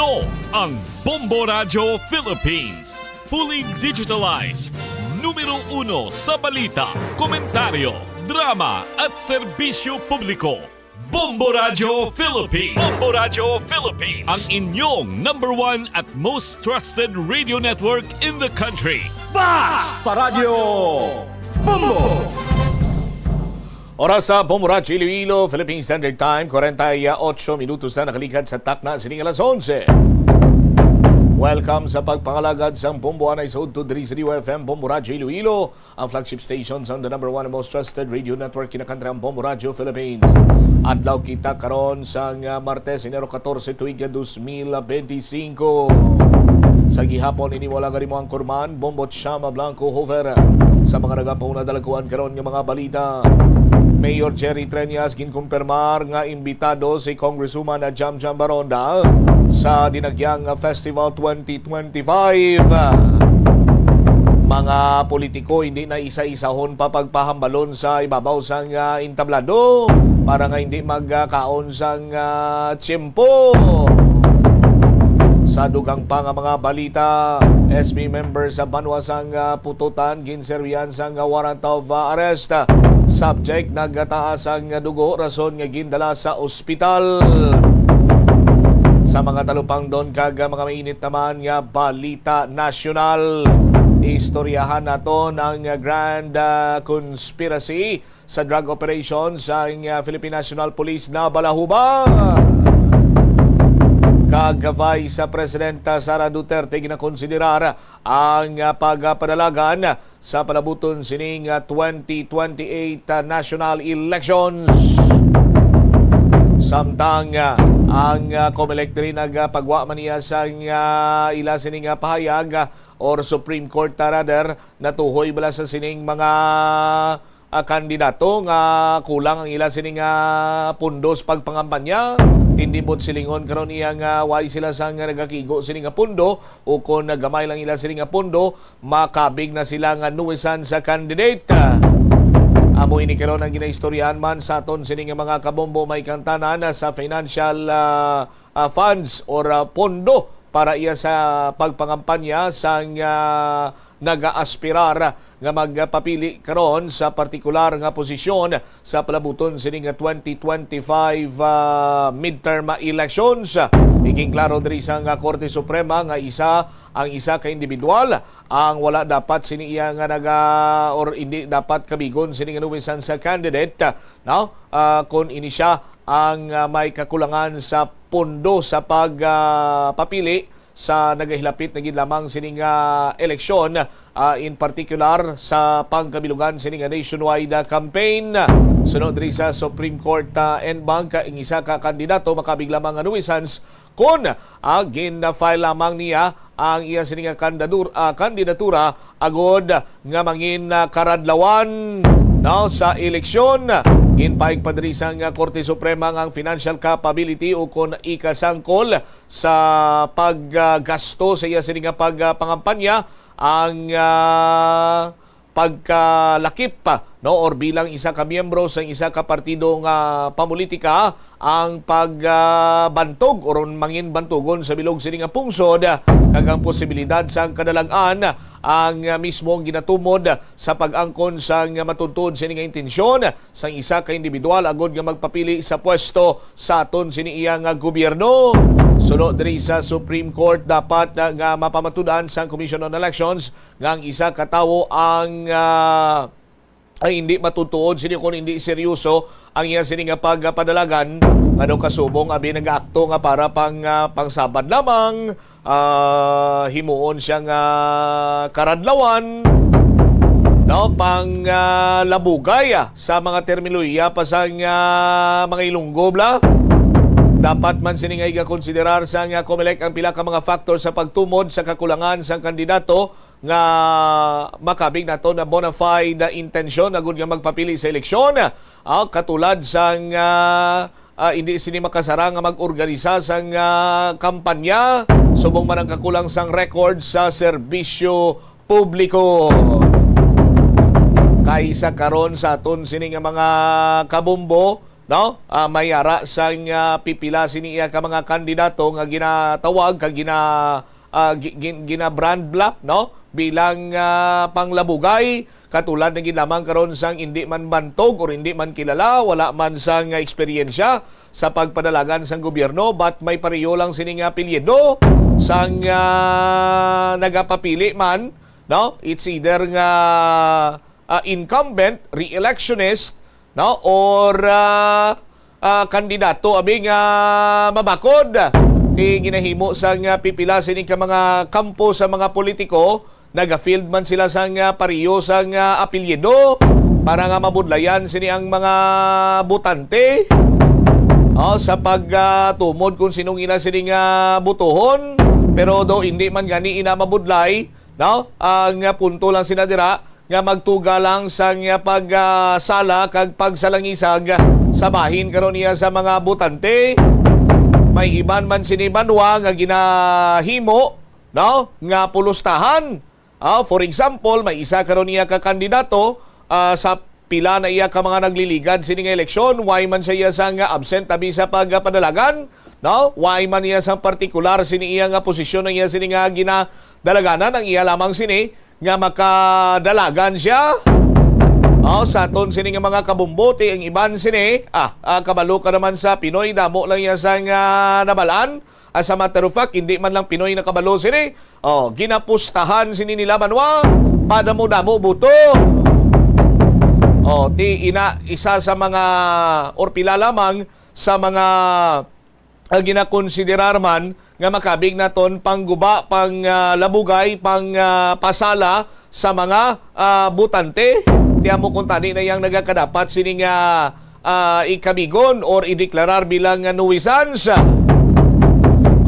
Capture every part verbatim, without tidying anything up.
Ito ang Bombo Radyo Philippines. Fully digitalized. Numero uno sa balita, komentaryo, drama at serbisyo publiko. Bombo Radyo Philippines. Bombo Radyo Philippines. Ang inyong number one at most trusted radio network in the country. Basta Radyo Bombo! Oras sa Bombo Radyo Iloilo, Philippine Standard Time, kwarenta y ocho minutos na nakalikat sa takna sining alas onse. Welcome sa pagpangalagad sang Bombo anay sa udto diri sa D Y F M Bombo Radyo Iloilo, ang flagship station sang the number one and most trusted radio network kinakantrang Bombo Radyo Philippines. Adlaw kita karon sang, ah, Martes, Enero katorse, tuig dos mil benti singko. Sa gihapon ini wala gani mo ang kurman, Bombo Chama Blanco Hofer. Sa mga nagapauna dalagkuan karon nga mga balita, Mayor Jerry Treñas ginkumpirmar nga imbitado si Congresswoman Jam Jam Baronda sa Dinagyang Festival twenty twenty-five. Mga politiko hindi na isa-isahon pa pagpahambalon sa ibabaw sang, ah, entablado para nga hindi magkaon sang, ah, tiyempo. Sa dugang pa nga mga balita, S B member sa banwa sang, ah, Pututan ginserbihan sang warrant of, ah, arrest. Subject, nagataas ang dugo, rason nga gindala sa ospital. Sa mga talupangdon kag mga mainit naman nga balita nasyonal, istoryahan naton ang grand, ah, conspiracy sa drug operation sang, ah, Philippine National Police na balahuba. Kag Vice Presidenta Sara Duterte ginakonsiderar ang, ah, pagpadalagan sa palabuton sining, ah, twenty twenty-eight, ah, national elections. Samtang, ah, ang, ah, Comelec diri nagpagwa man niya sang, ah, ila sining, ah, pahayag, ah, or Supreme Court, ah, rather, natuhoy bala sa sining mga, ah, kandidato nga kulang ang ila sining, ah, pundos pagpangampanya. Hindi mo silingon karon iya nga way sila sang nagakigo sining nga pundo, o kon gamay lang ila sining nga pundo, makabig na sila nga nuisance sa candidate. Amo ini karon ang ginaistoryahan man sa aton sini nga mga kabombo, may kantanan sa financial, ah, ah, funds or, ah, pondo para iya sa pagpangampanya sang, ah, nagaaspirar nga magpapili karon sa partikular nga posisyon sa palabuton sini nga twenty twenty-five, ah, midterm elections. Iging klaro diri sang Korte Suprema nga isa ang isa ka individual ang wala dapat sini iya nga naga or hindi dapat kabigon sini nga nuisance sa candidate, no? Ah, kon ini siya ang, ah, may kakulangan sa pondo sa pag, ah, papili sa nagahilapit na gid lamang sini nga eleksyon, ah, in particular sa pangkabilugan sini nga nationwide, ah, campaign. Sunod diri sa Supreme Court, ah, en banc, ang isa ka kandidato makabig lamang nga nuisance kon, ah, gin-file lamang niya ang iya sini nga kandadur-, ah, kandidatura agod nga mangin, ah, karadlawan, no, sa eleksyon. Ginpahig pa diri sang, ah, Korte Suprema nga ang financial culpability o kon ikasangkol sa paggasto sa iya sini nga pag, ah, pangampanya ang, ah, pagkalakip pa, no, or bilang isa ka miyembro sa isa ka partido nga pamulitika ang pagbantog or mangin bantugon sa bilog sini nga pungsod, kag ang posibilidad sang kadalag-an ang, ah, mismo ginatumod sa pag-angkon sang matuod-tuod sini nga intensyon sang isa ka individual agod nga magpapili sa pwesto sa aton sini iya nga gobyerno. Suno diri sa Supreme Court, dapat, ah, nga mapamatud-an sang Commission on Elections nga ang isa ka tawo ang, ah, ay hindi matutuod sini kon hindi seryoso ang iya sini nga pagpadalagan, ano, kasubong abi nagaakto nga para pang, ah, pangsabad lamang, ah, himuon siya nga karadlawan, no, pang, ah, labugay, ah, sa mga terminolohiya pa sang, ah, mga Ilonggo bala. Dapat man sini nga igakonsiderar sang, ah, Comelec ang pila ka mga factor sa pagtumod sa kakulangan sang kandidato nga makabig nato na bona fide intensyon agud nga magpapili sa eleksyon. Ah, katulad sang, ah, ah, hindi sini makasara nga mag-organisa sang, ah, kampanya, subong man ang kakulang sang record sa serbisyo publiko. Kaysa karon sa aton sini nga mga kabombo, no? Ah, may ara sang, ah, pipila sini iya ka mga kandidato nga ginatawag kag gina-, ah, gi-, gin-, gina-brand bala, no? Bilang, ah, panglabugay, katulad na gid lamang karon sang indi man bantog or indi man kilala, wala man sang eksperyensya sa pagpadalagan sang gobyerno, but may pareho lang sini nga apelyido sang, ah, nagapapili man, no? It's either nga, ah, incumbent, re-electionist, no? Or, ah, ah, kandidato, abi, nga mabakod. Ti ginahimo sang, ah, pipila sini ka mga kampo sa mga politiko, naga-field man sila sang, ah, pareho sang, ah, apelyido para nga mabudlayan sini ang mga botante, oh, sa pag, ah, tumod kung sinong ila sini nga botohon. Pero do hindi man gani ina mabudlay, no? Ang, ah, punto lang sina dira nga magtuga lang sang, ah, pag, ah, sala kag pagsalangisag sa bahin karon niya sa mga botante. May iban man sini banwa nga ginahimo, no, nga pulustahan. Ah, for example, may isa karon niya ka kandidato, ah, sa pila na iya ka mga nagliligad sini nga eleksyon, why man siya iya sang absent abi sa pagpadalagan, no? Why man iya sang partikular sini iya nga posisyon ang iya sini nga ginadalaganan, ang iya lamang sini nga makadalagan siya. Oh, sa aton sini nga mga kabumbuti, ang iban sini, ah, ah, kabalo ka naman sa Pinoy, damo lang iya sang, ah, nabalaan. As a matter of fact, hindi man lang Pinoy nakabalo sini. Oh, ginapustahan sini nila banwa, padamo-damo buto. Oh, ti ina isa sa mga or pila lamang sa mga, ah, ginakonsiderar man nga makabig naton pangguba, pang, ah, labugay, pang, ah, pasala sa mga, ah, botante. Ti amo kuntani na yang nagakadapat sini nga, ah, ikabigon or ideklarar bilang nga nuisance.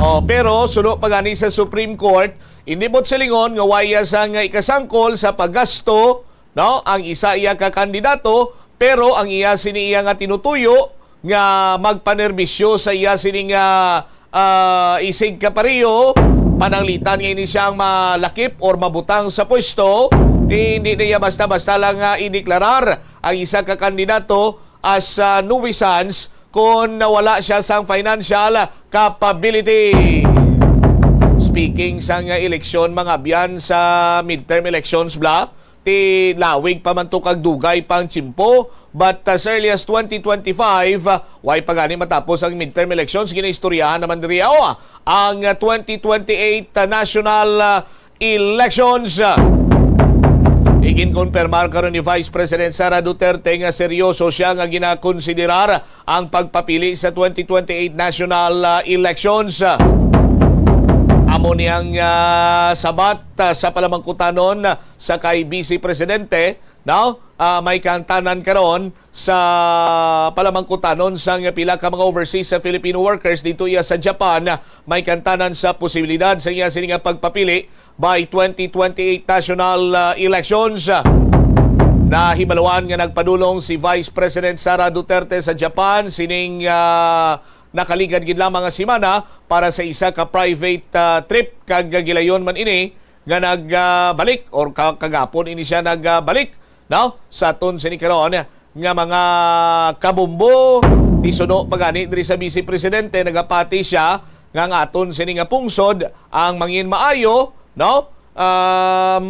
Oh, pero suno pa gani sa Supreme Court, hindi buot silingon nga wala sang ikasangkol sa paggasto, no, ang isa iya ka kandidato, pero ang iya sini iya nga tinutuyo nga magpanerbisyo sa iya sini nga, ah, isig kapareho, pananglitan nga ini siya ang malakip or mabutang sa pwesto, hindi na iya basta-basta lang nga ideklarar ang isa ka kandidato as, ah, nuisance kon nawala siya sang financial capability. Speaking sang eleksyon, mga abyan, sa midterm elections bala, ti lawig pa man to kag dugay pang tiyempo. But as early as twenty twenty-five, ah, way pa gani matapos ang midterm elections, ginaistoryahan naman diri, oh, ang, ah, twenty twenty-eight, ah, national, ah, elections. Iginkonfirmar karon ni Vice President Sara Duterte nga seryoso siya nga ginakonsiderar ang pagpapili sa twenty twenty-eight national, ah, elections. Amo ni ang, ah, sabat, ah, sa palamangkutanon sa kay Vice Presidente, no? Ah, may kaangtanan karon sa palamangkutanon sang pila ka mga overseas sa Filipino workers dito iya sa Japan. May kaangtanan sa posibilidad sa iya sini nga pagpapili by twenty twenty-eight national, ah, elections. Nahibaluan nga nagpadulong si Vice President Sara Duterte sa Japan sining, ah, nakaligad gid lamang nga semana para sa isa ka private, ah, trip, kag gilayon man ini nga nag, ah, balik or ka-, kagapon ini siya nag, ah, balik, no? Sa aton sini karon nga mga kabumbo, ti suno pa gani diri sa Vice Presidente, nagapati siya nga ang aton sini nga pungsod ang mangin maayo, no? Um,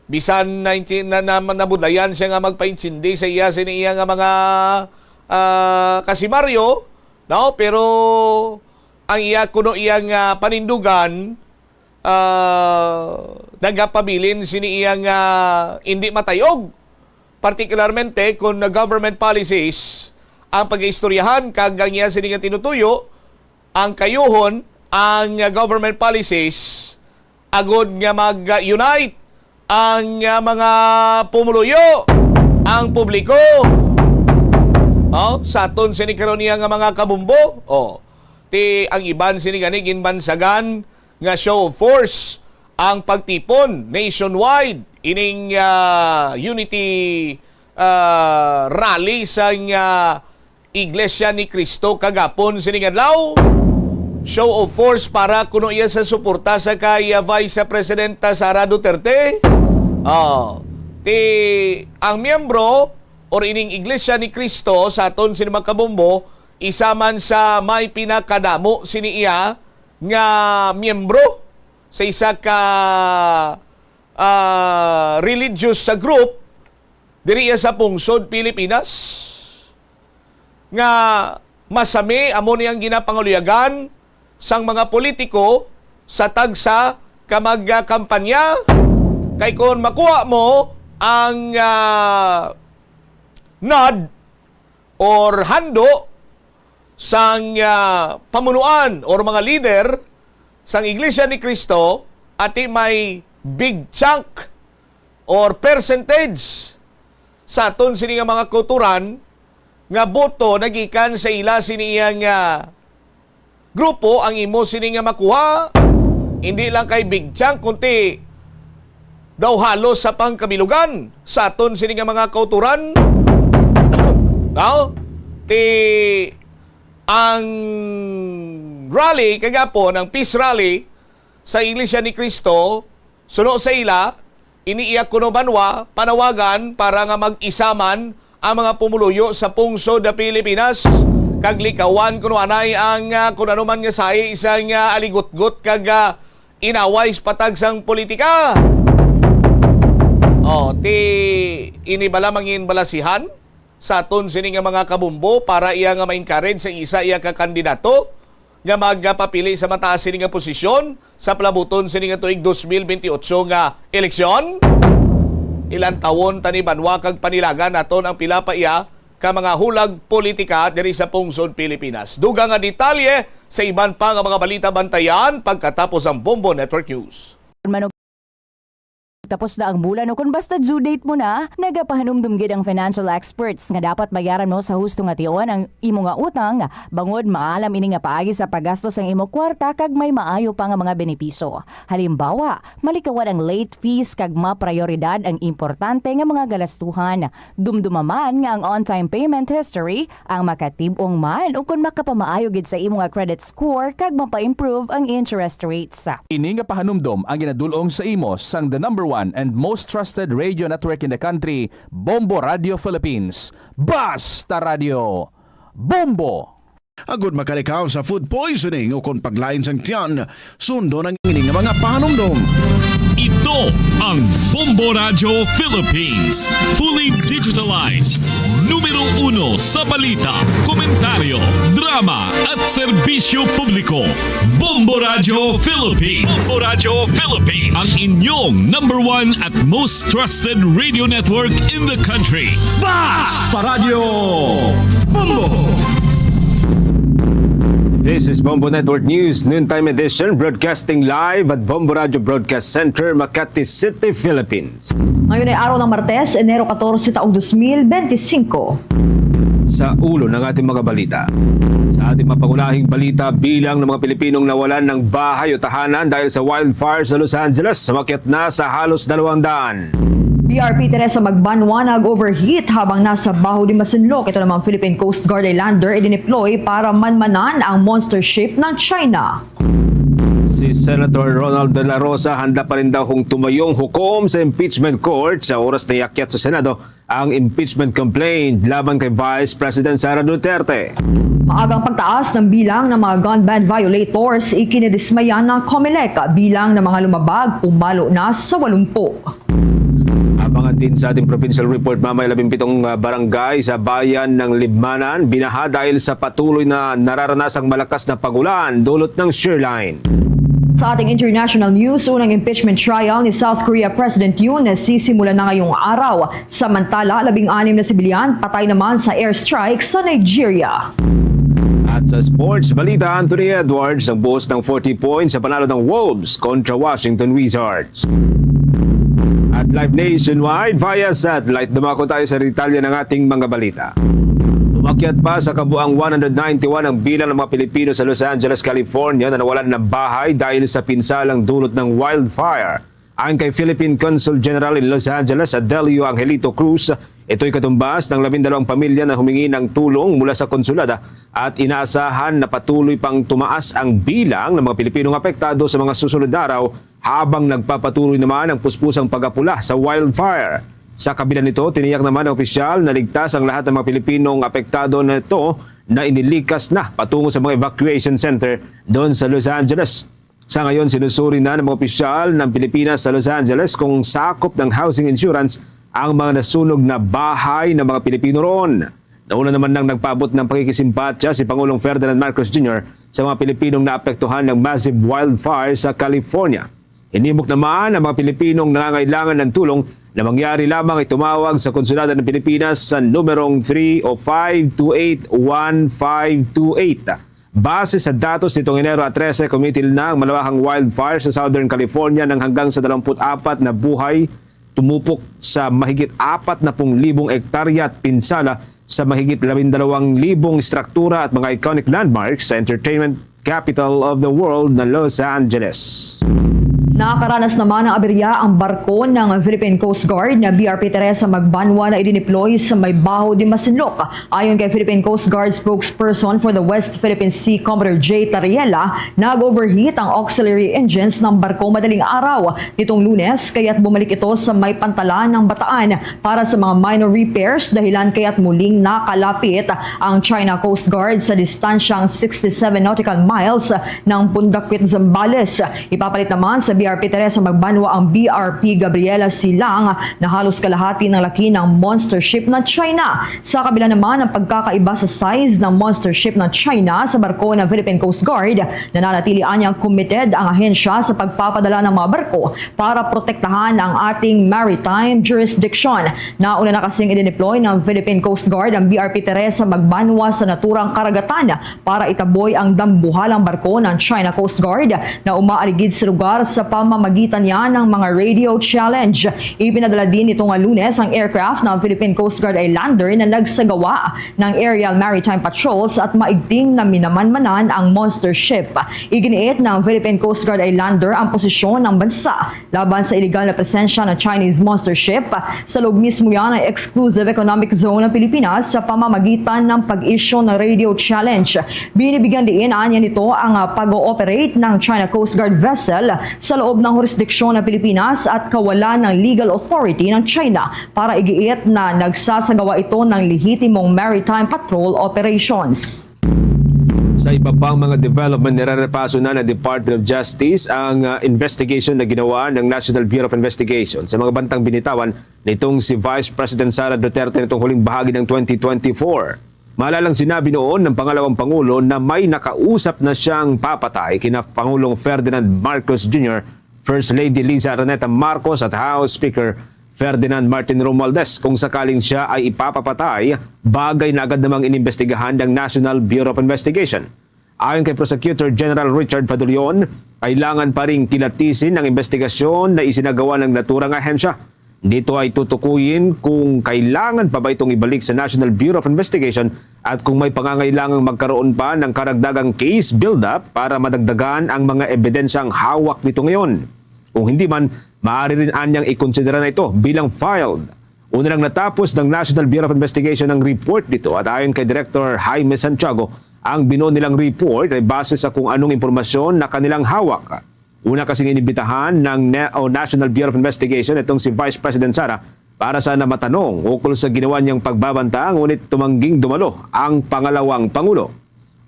bisan nineteen na, na, nabudlayan siya nga magpaintindi sa iya sini iya nga mga, ah, kasimaryo, no? Pero ang iya kuno iyang, ah, panindugan, ah, nagapabilin sini iya nga indi matayog, partikularmente kon government policies ang pag-istoryahan kag ang iya sini nga tinutuyo, ang kayuhon ang, ah, government policies agud nga mag-unite ang, ah, mga pumuluyo, ang publiko. Oh, sa aton sini karon niya nga mga kabumbo, oh, ti ang iban sini gani ginbansagan nga show of force ang pagtipon nationwide ining, ah, unity, ah, rally sang, ah, Iglesia ni Cristo kagapon sining adlaw. Show of force para kuno iya sa suporta sa kay, ah, Vice Presidenta Sara Duterte. Oh, ti ang miyembro Or ining Iglesia ni Cristo sa aton sini, mga kabombo, isa man sa may pinakadamo sini iya nga miyembro sa isa ka, ah, religious sa group diri iya sa pungsod Pilipinas, nga masami amo ni ang ginapangaluyagan sang mga politiko sa tagsa ka magkampanya, kay kon makuha mo ang, ah, nod or hando sang, ah, pamunuan or mga leader sang Iglesia ni Cristo, ati may big chunk or percentage sa aton sini nga mga kauturan nga boto nagikan sa ila sini iya nga grupo ang imo sini nga makuha. Hindi lang kay big chunk, kundi daw halos sa pangkabilugan sa aton sini nga mga kauturan. Now, ti ang rally kagapon, ang peace rally sa Iglesia ni Cristo, suno sa ila, ini iya kuno banwa panawagan para nga mag-isa man ang mga pumuluyo sa pungsod na Pilipinas, kag likawan kuno anay ang, ah, kun ano man nga sahi sang, ah, aligutgot kag, ah, inaway sa patag sang politika. Oh, ti ini bala mangin balasihan sa aton sini nga mga kabombo para iya nga ma-encourage sa isa iya ka kandidato nga magpapili sa mataas sini nga posisyon sa palabuton sini nga tuig dos mil bentiocho nga eleksyon? Ilantawon ta ni banwa kag panilagan naton ang pila pa iya ka mga hulag politika diri sa pungsod Pilipinas. Dugang nga detalye sa iban pa nga mga balita, bantayan pagkatapos ang Bombo Network News. Tapos na ang bulan o kung basta due date mo na, nagapahanumdum gid ang financial experts nga dapat bayaran mo sa husto nga tion ang imo nga utang, bangod maalam ini nga paagi sa paggasto sang imo kwarta kag may maayo pa nga mga benepisyo. Halimbawa, malikawan ang late fees kag maprayoridad ang importante nga mga galastuhan. Dumduma man nga ang on-time payment history ang makatib-ong man ukon makapamaayo gid sa imo nga credit score kag mapa-improve ang interest rates. Ini nga pahanumdom ang ginadul-ong sa imo sang the number one and most trusted radio network in the country, Bombo Radio Philippines. Basta Radio, Bombo! Agud makalikaw sa food poisoning ukon paglain sang tiyan, sundon ang ini nga mga pahanumdom. Ito ang Bombo Radyo Philippines. Fully digitalized. Numero uno sa balita, komentaryo, drama, at serbisyo publiko. Bombo Radyo Philippines. Bombo Radyo Philippines. Ang inyong number one at most trusted radio network in the country. Basta Radyo Bombo! This is Bombo Network News, noontime edition, broadcasting live at Bombo Radyo Broadcast Center, Makati City, Philippines. Ngayon ay araw ng Martes, Enero katorse, taong dos mil benti singko. Sa ulo ng ating mga balita. Sa ating mapangunahing balita, bilang ng mga Pilipinong nawalan ng bahay o tahanan dahil sa wildfire sa Los Angeles, sumakyat na sa halos dalawang daan. B R P Teresa Magbanwa nag-overheat habang nasa Baho de Masinloc. Ito namang Philippine Coast Guard Islander idineploy para manmanan ang monster ship ng China. Si Senator Ronald De La Rosa handa pa rin daw hong tumayong hukom sa impeachment court sa oras na iakyat sa Senado ang impeachment complaint laban kay Vice President Sara Duterte. Maagang pagtaas ng bilang ng mga gun ban violators ikinidismaya ng Comelec, bilang ng mga lumabag pumalo na sa walumpu. Abangan din sa ating provincial report mamaya, labing pitong, ah, barangay sa bayan ng Libmanan binaha dahil sa patuloy na nararanasang malakas na pag-ulan dulot ng shear line. Sa ating international news, unang impeachment trial ni South Korea President Yoon sisimulan na ngayong araw. Samantala, labing anim na sibilyan patay naman sa airstrike sa Nigeria. At sa sports balita, Anthony Edwards ang buhos ng forty points sa panalo ng Wolves kontra Washington Wizards. At live nationwide via satellite, dumako tayo sa detalye ng ating mga balita. Umakyat pa sa kabuang one hundred ninety-one ang bilang ng mga Pilipino sa Los Angeles, California na nawalan ng bahay dahil sa pinsalang dulot ng wildfire. Ayon kay Philippine Consul General in Los Angeles, Adelio Angelito Cruz, ito'y katumbas ng labindalawang pamilya na humingi ng tulong mula sa konsulada at inaasahan na patuloy pang tumaas ang bilang ng mga Pilipinong apektado sa mga susunod na araw habang nagpapatuloy naman ang puspusang pag-apula sa wildfire. Sa kabila nito, tiniyak naman ng opisyal na ligtas ang lahat ng mga Pilipinong apektado nito na inilikas na patungo sa mga evacuation center doon sa Los Angeles. Sa ngayon, sinusuri na ng mga opisyal ng Pilipinas sa Los Angeles kung sakop ng housing insurance ang mga nasunog na bahay ng mga Pilipino roon. Nauna naman nang nagpaabot ng pakikisimpatya si Pangulong Ferdinand Marcos Junior sa mga Pilipinong naapektuhan ng massive wildfire sa California. Hinimok naman ang mga Pilipinong nangangailangan ng tulong na mangyari lamang ay tumawag sa Konsulado ng Pilipinas sa numerong three o five two eight one five two eight. Base sa datos nitong Enero trese, kumitil na ang malawakang wildfire sa Southern California nang hanggang sa dalawampu't apat na buhay, tumupok sa mahigit apat na pung libong ektarya at pinsala sa mahigit labindalawang libong istruktura at mga iconic landmarks sa entertainment capital of the world na Los Angeles. Nakaranas naman ng aberya ang barko ng Philippine Coast Guard na B R P Teresa Magbanwa na idineploy sa may Baho de Masinloc. Ayon kay Philippine Coast Guard spokesperson for the West Philippine Sea, Commodore J Tariela, nag-overheat ang auxiliary engines ng barko madaling araw nitong Lunes, kaya't bumalik ito sa may pantalan ng Bataan para sa mga minor repairs, dahilan kaya't muling nakalapit ang China Coast Guard sa distansyang sixty-seven nautical miles ng Pundaquit, Zambales. Ipapalit naman sa B R P Teresa Magbanwa ang B R P Gabriela Silang na halos kalahati ng laki ng monster ship ng China. Sa kabila naman ng pagkakaiba sa size ng monster ship ng China sa barko ng Philippine Coast Guard, nananatili anyang committed ang ahensya sa pagpapadala ng mga barko para protektahan ang ating maritime jurisdiction. Nauna na kasing idineploy ng Philippine Coast Guard ang B R P Teresa Magbanwa sa naturang karagatan para itaboy ang dambuhalang barko ng China Coast Guard na umaaligid sa lugar sa pamamagitan niya ng mga radio challenge. Ipinadala din nitong Lunes ang aircraft ng Philippine Coast Guard Islander na nagsagawa ng aerial maritime patrols at maigting na minamanmanan ang monster ship. Iginiit ng Philippine Coast Guard Islander ang posisyon ng bansa laban sa iligal na presensya ng Chinese monster ship sa loob mismo yan ng exclusive economic zone ng Pilipinas sa pamamagitan ng pag-issue ng radio challenge. Binibigyan diin anya nito ang, ah, pag-ooperate ng China Coast Guard vessel sa loob ng jurisdiksyon ng Pilipinas at kawalan ng legal authority ng China para igiit na nagsasagawa ito ng lehitimong maritime patrol operations. Sa iba pang mga development, nirerepaso na ng Department of Justice ang, ah, investigation na ginawa ng National Bureau of Investigation sa mga bantang binitawan nitong si Vice President Sara Duterte nitong huling bahagi ng twenty twenty-four. Maalalang sinabi noon ng pangalawang pangulo na may nakausap na siyang papatay kina Pangulong Ferdinand Marcos Junior, First Lady Liza Araneta Marcos at House Speaker Ferdinand Martin Romualdez kung sakaling siya ay ipapapatay, bagay na agad namang inimbestigahan ng National Bureau of Investigation. Ayon kay Prosecutor General Richard Fadulion, kailangan pa ring kilatisin ang investigasyon na isinagawa ng naturang ahensya. Dito ay tutukuyin kung kailangan pa ba itong ibalik sa National Bureau of Investigation at kung may pangangailangang magkaroon pa ng karagdagang case build-up para madagdagan ang mga ebidensyang hawak nito ngayon. Kung hindi man, maaari rin anyang ikonsidera na ito bilang filed. Una nang natapos ng National Bureau of Investigation ang report nito at ayon kay Director Jaime Santiago, ang binuo nilang report ay base sa kung anong impormasyon na kanilang hawak. Una kasing inimbitahan ng ne- o National Bureau of Investigation itong si Vice President Sara para sana matanong ukol sa ginawa niyang pagbabanta, ngunit tumangging dumalo ang pangalawang pangulo.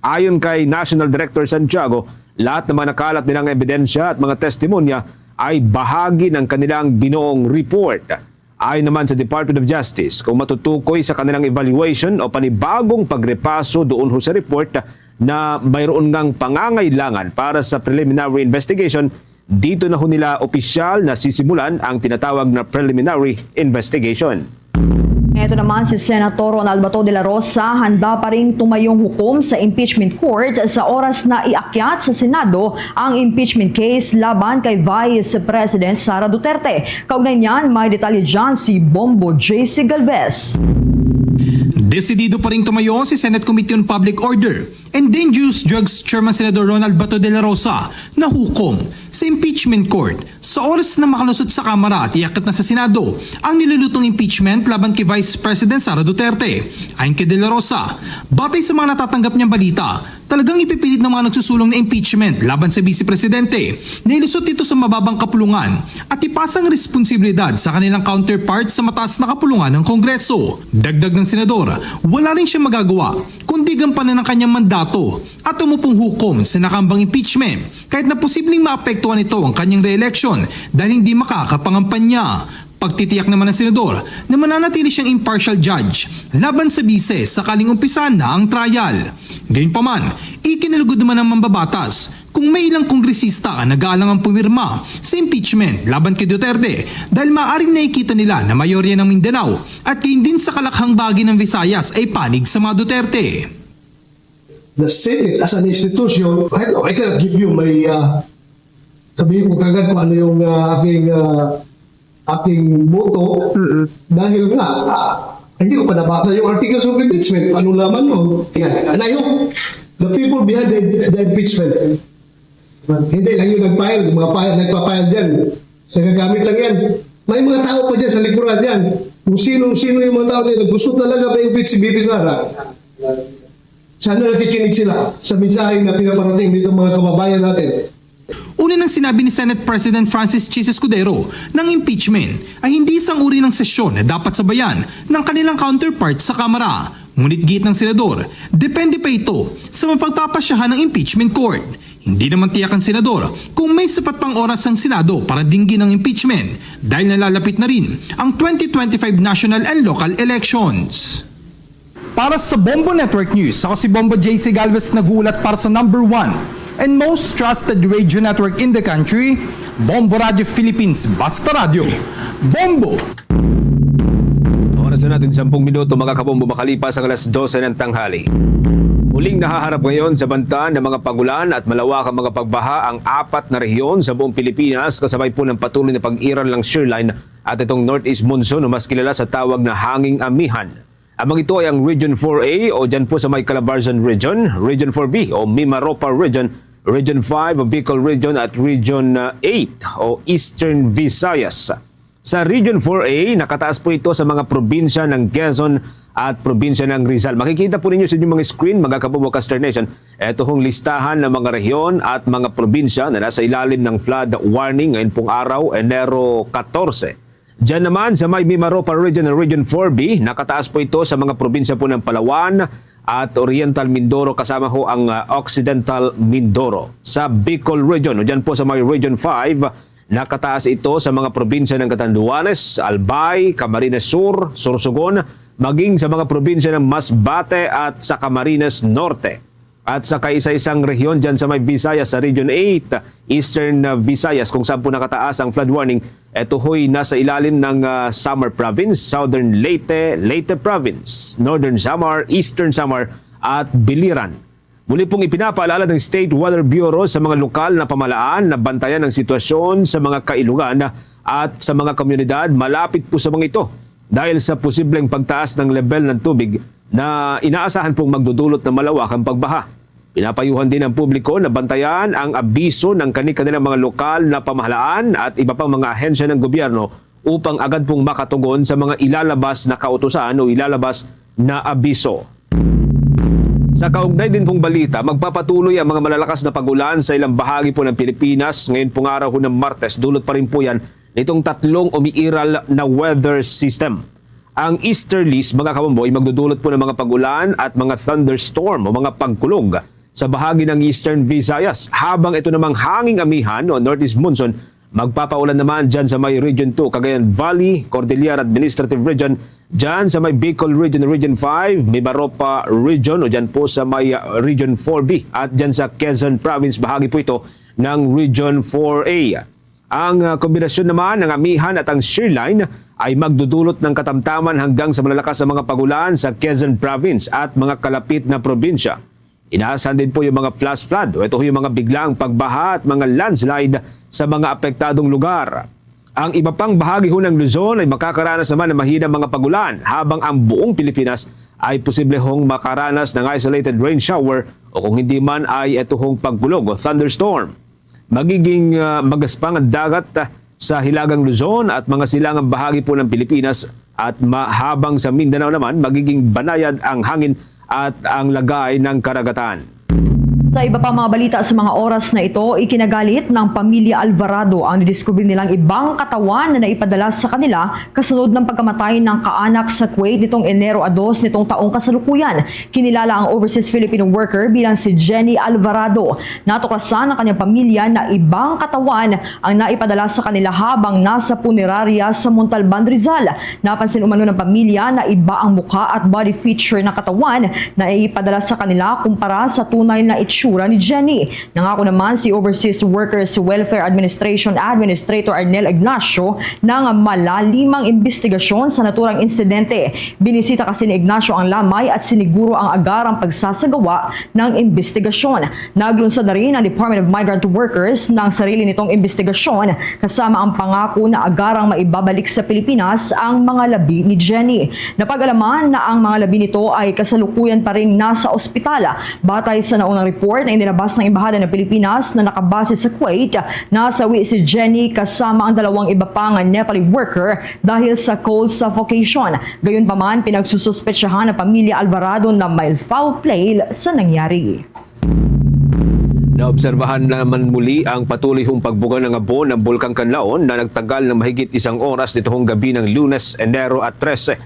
Ayon kay National Director Santiago, lahat ng mga nakalat nilang ebidensya at mga testimonya ay bahagi ng kanilang binuong report. Ayon naman sa Department of Justice, kung matutukoy sa kanilang evaluation o panibagong pagrepaso doon ho sa report na mayroon ngang pangangailangan para sa preliminary investigation, dito na ho nila opisyal na sisimulan ang tinatawag na preliminary investigation. Ito naman si Senator Ronald Bato de la Rosa, handa pa ring tumayong hukom sa impeachment court sa oras na iakyat sa Senado ang impeachment case laban kay Vice President Sara Duterte. Kaugnay niyan, may detalye dyan si Bombo J C Galvez. Desidido pa ring tumayo si Senate Committee on Public Order Dangerous Drugs Chairman Senador Ronald Bato de la Rosa nahukom sa impeachment court sa oras na makalusot sa Kamara at iakit na sa Senado ang nilulutong impeachment laban kay Vice President Sara Duterte. Ayon kay de la Rosa, batay sa mga natatanggap niyang balita, talagang ipipilit ng mga nagsusulong na impeachment laban sa Vice Presidente na ilusot ito sa mababang kapulungan at ipasa ang responsibilidad sa kanilang counterpart sa mataas na kapulungan ng Kongreso. Dagdag ng Senador, wala rin siyang magagawa kundi gampanan ang kanyang mandato at umupong hukom sa nakambang impeachment kahit na posibleng maapektuhan nito ang kanyang re-election dahil hindi makakapangampanya. Pagtitiyak naman ng Senador na mananatili siyang impartial judge laban sa Vice sakaling umpisan na ang trial. Gayunpaman, ikinalugod naman ng mambabatas kung may ilang kongresista ang nag-aalangang pumirma sa impeachment laban kay Duterte dahil maaaring nakikita nila na mayorya ng Mindanao at gayon din sa kalakhang bahagi ng Visayas ay panig sa mga Duterte. The Senate as an institution, right now, I cannot give you my, uh, sabihin ko kagad kung ano yung uh, aking, uh, aking boto dahil nga, uh, hindi ko pa nabasa yung articles of impeachment. Ano naman yun? Yes. And I hope the people behind the, the impeachment, hindi lang yung nag-file, mga file, nagpa-file dyan. Nagagamit lang yan. May mga tao pa dyan sa likuran yan. Kung sino-sino yung mga tao nila gusto talaga ma-impeach si Bibi Sara. Sana nakikinig sila sa mensahe na pinaparating dito mga kababayan natin. Una nang sinabi ni Senate President Francis Chiz Escudero na ang impeachment ay hindi isang uri ng sesyon na dapat sabayan ng kanilang counterpart sa Kamara. Ngunit giit ng senador, depende pa ito sa mapagpapasyahan ng impeachment court. Hindi naman tiyak ang senador kung may sapat pang oras ang Senado para dinggin ang impeachment dahil nalalapit na rin ang twenty twenty-five national and local elections. Para sa Bombo Network News, ako si Bombo J C Galvez nag-uulat para sa number one and most trusted radio network in the country, Bombo Radio Philippines, Basta Radio. Bombo! Oras na natin sampung minuto, mga kabombo, makalipas ang alas dose ng tanghali. Muling nahaharap ngayon sa banta ng mga pagulan at malawakang mga pagbaha ang apat na rehiyon sa buong Pilipinas, kasabay po ng patuloy na pag-iral ng shear line at itong northeast monsoon o mas kilala sa tawag na hanging amihan. Among ito ay ang Region four A o dyan po sa may Calabarzon Region, Region four B o Mimaropa Region, Region five o Bicol Region at Region uh, eight o Eastern Visayas. Sa Region four A, nakataas po ito sa mga probinsya ng Quezon at probinsya ng Rizal. Makikita po ninyo sa inyong mga screen, mga kabombo Caster Nation, ito hong listahan ng mga rehiyon at mga probinsya na nasa ilalim ng flood warning ngayon pong araw, Enero katorse. Diyan naman sa may Mimaropa Region and Region four B, nakataas po ito sa mga probinsya po ng Palawan at Oriental Mindoro kasama ho ang ah, Occidental Mindoro. Sa Bicol Region, o dyan po sa may Region five, nakataas ito sa mga probinsya ng Catanduanes, Albay, Camarines Sur, Sorsogon, maging sa mga probinsya ng Masbate at sa Camarines Norte. At sa kaisa-isang rehiyon dyan sa may Visayas, sa Region eight, Eastern uh, Visayas, kung saan po nakataas ang flood warning, ito ho'y nasa ilalim ng uh, Samar Province, Southern Leyte, Leyte Province, Northern Samar, Eastern Samar, at Biliran. Muli pong ipinapaalala ng State Weather Bureau sa mga lokal na pamahalaan na bantayan ang sitwasyon sa mga kailugan at sa mga komunidad malapit po sa mga ito dahil sa posibleng pagtaas ng lebel ng tubig na inaasahan pong magdudulot ng malawakang pagbaha. Pinapayuhan din ang publiko na bantayan ang abiso ng kani-kanilang mga lokal na pamahalaan at iba pang mga ahensya ng gobyerno upang agad pong makatugon sa mga ilalabas na kautusan o ilalabas na abiso. Sa kaugnay din pong balita, magpapatuloy ang mga malalakas na pag-ulan sa ilang bahagi po ng Pilipinas. Ngayon pong araw ho ng Martes, dulot pa rin po yan nitong tatlong umiiral na weather system. Ang easterlies, mga kabombo, ay magdudulot po ng mga pag-ulan at mga thunderstorm o mga pagkulog sa bahagi ng Eastern Visayas, habang ito namang hanging amihan o northeast monsoon magpapaulan naman dyan sa may Region two, Cagayan Valley, Cordillera Administrative Region, dyan sa may Bicol Region, Region five, Mimaropa Region, o dyan po sa may uh, Region four B, at dyan sa Quezon Province, bahagi po ito ng Region four A. Ang uh, kombinasyon naman ng amihan at ang shear line ay magdudulot ng katamtaman hanggang sa malalakas na mga pagulan sa Quezon Province at mga kalapit na probinsya. Inaasahan din po yung mga flash flood o ito yung mga biglang pagbaha at mga landslide sa mga apektadong lugar. Ang iba pang bahagi ho ng Luzon ay makakaranas naman ng mahinang mga pagulan, habang ang buong Pilipinas ay posiblehong makaranas ng isolated rain shower o kung hindi man ay ituhong pagkulog o thunderstorm. Magiging, ah, magaspang ang dagat, ah, sa Hilagang Luzon at mga silangang bahagi po ng Pilipinas at ma-, habang sa Mindanao naman, magiging banayad ang hangin at ang lagay ng karagatan. Sa iba pa mga balita sa mga oras na ito, ikinagalit ng pamilya Alvarado ang nidiskubre nilang ibang katawan na naipadala sa kanila kasunod ng pagkamatay ng kaanak sa Kuwait nitong Enero a dos nitong taong kasalukuyan. Kinilala ang overseas Filipino worker bilang si Jenny Alvarado. Natuklasan ng kanyang pamilya na ibang katawan ang naipadala sa kanila habang nasa punerarya sa Montalban, Rizal. Napansin umano ng pamilya na iba ang mukha at body feature ng katawan na ipadala sa kanila kumpara sa tunay na itsura ni Jenny. Nangako naman si Overseas Workers Welfare Administration Administrator Arnel Ignacio ng malalimang imbestigasyon sa naturang insidente. Binisita kasi ni Ignacio ang lamay at siniguro ang agarang pagsasagawa ng imbestigasyon. Naglunsad na rin ang Department of Migrant Workers ng sarili nitong imbestigasyon, kasama ang pangako na agarang maibabalik sa Pilipinas ang mga labi ni Jenny. Napag-alaman na ang mga labi nito ay kasalukuyan pa rin nasa ospital. Batay sa naunang report na inilabas ng Embahada ng Pilipinas na nakabase sa Kuwait, nasawi si Jenny kasama ang dalawang iba pang Nepali worker dahil sa cold suffocation. Gayunpaman, pinagsususpetsahan ng pamilya Alvarado na may foul play sa nangyari. Naobserbahan naman muli ang patuloy hong pagbuga ng abo ng Bulkang Kanlaon na nagtagal ng mahigit isang oras nitong gabi ng Lunes, Enero at trese.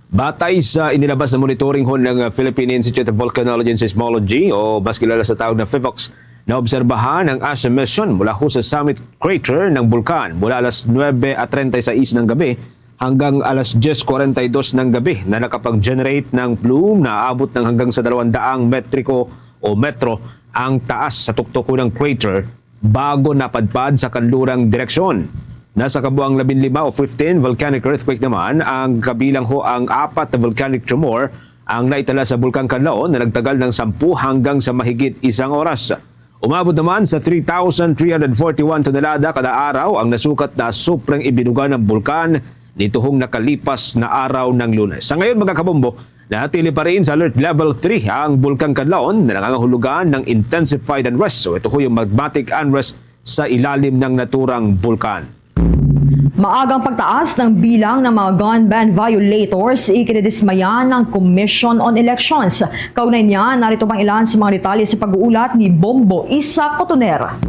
Batay sa inilabas na monitoring ho ng Philippine Institute of Volcanology and Seismology o mas kilala sa tawag na PHIVOLCS, naobserbahan ang ash emission mula ho sa summit crater ng bulkan mula alas nuebe at treinta y seis ng gabi hanggang alas diyes kuwarenta y dos ng gabi na nakapag-generate ng plume na aabot ng hanggang sa dalawang daang metriko o metro ang taas sa tuktok ng crater bago napadpad sa kanlurang direksyon. Nasa kabuang labinlima o fifteen volcanic earthquake naman ang kabilang ho ang apat na volcanic tremor ang naitala sa Bulkang Kanlaon na nagtagal ng sampu hanggang sa mahigit isang oras. Umabot naman sa three thousand three hundred forty-one tonelada kada araw ang nasukat na supreng ibinuga ng bulkan nituhong nakalipas na araw ng Lunes. Sa ngayon, mga kabombo, natili pa rin sa alert level three ang Bulkang Kanlaon na nangangahulugan ng intensified unrest o ito ho yung magmatic unrest sa ilalim ng naturang bulkan. Maagang pagtaas ng bilang ng mga gun ban violators ikinadismaya ng Commission on Elections. Kaugnay niya, narito pang ilan sa mga detalye sa pag-uulat ni Bombo Isa Cotoner.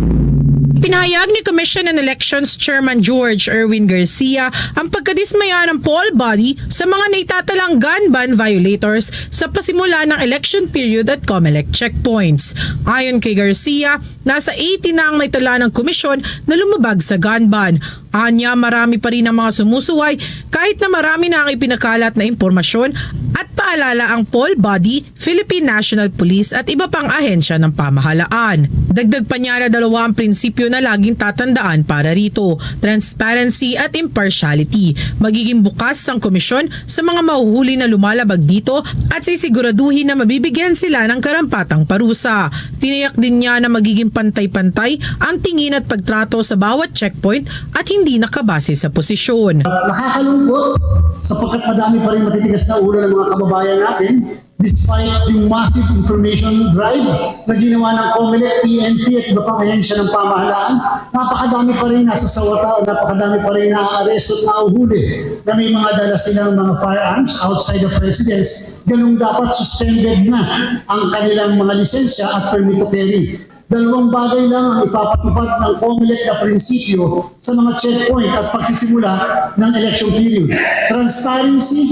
Pinahayag ni Commission on Elections Chairman George Erwin Garcia ang pagkadismaya ng poll body sa mga naitatalang gun ban violators sa pasimula ng election period at COMELEC checkpoints. Ayon kay Garcia, nasa eighty na ang naitala ng komisyon na lumabag sa gun ban. Anya, marami pa rin ang mga sumusuway kahit na marami na ang ipinakalat na impormasyon at paalala ang poll body, Philippine National Police at iba pang ahensya ng pamahalaan. Dagdag pa niya na dalawa ang prinsipyo na laging tatandaan para rito, transparency at impartiality. Magiging bukas ang komisyon sa mga mahuhuli na lumalabag dito at sisiguraduhin na mabibigyan sila ng karampatang parusa. Tiniyak din niya na magiging pantay-pantay ang tingin at pagtrato sa bawat checkpoint at hindi nakabase sa posisyon. Nakakalungkot sapagkat madami pa rin matitigas na ulo ng mga kababayan natin despite yung massive information drive na ginawa ng COMELEC, P N P at iba pang ahensya ng pamahalaan. Napakadami pa rin nasa sawata, napakadami pa rin naaaresto at nauhuli na may mga dala silang mga firearms outside the residence. Ganun dapat suspended na ang kanilang mga lisensya at permit to carry. Dalawang bagay lang ang ipapatupad ng COMELEC na prinsipyo sa mga checkpoint at pagsisimula ng election period. Transparency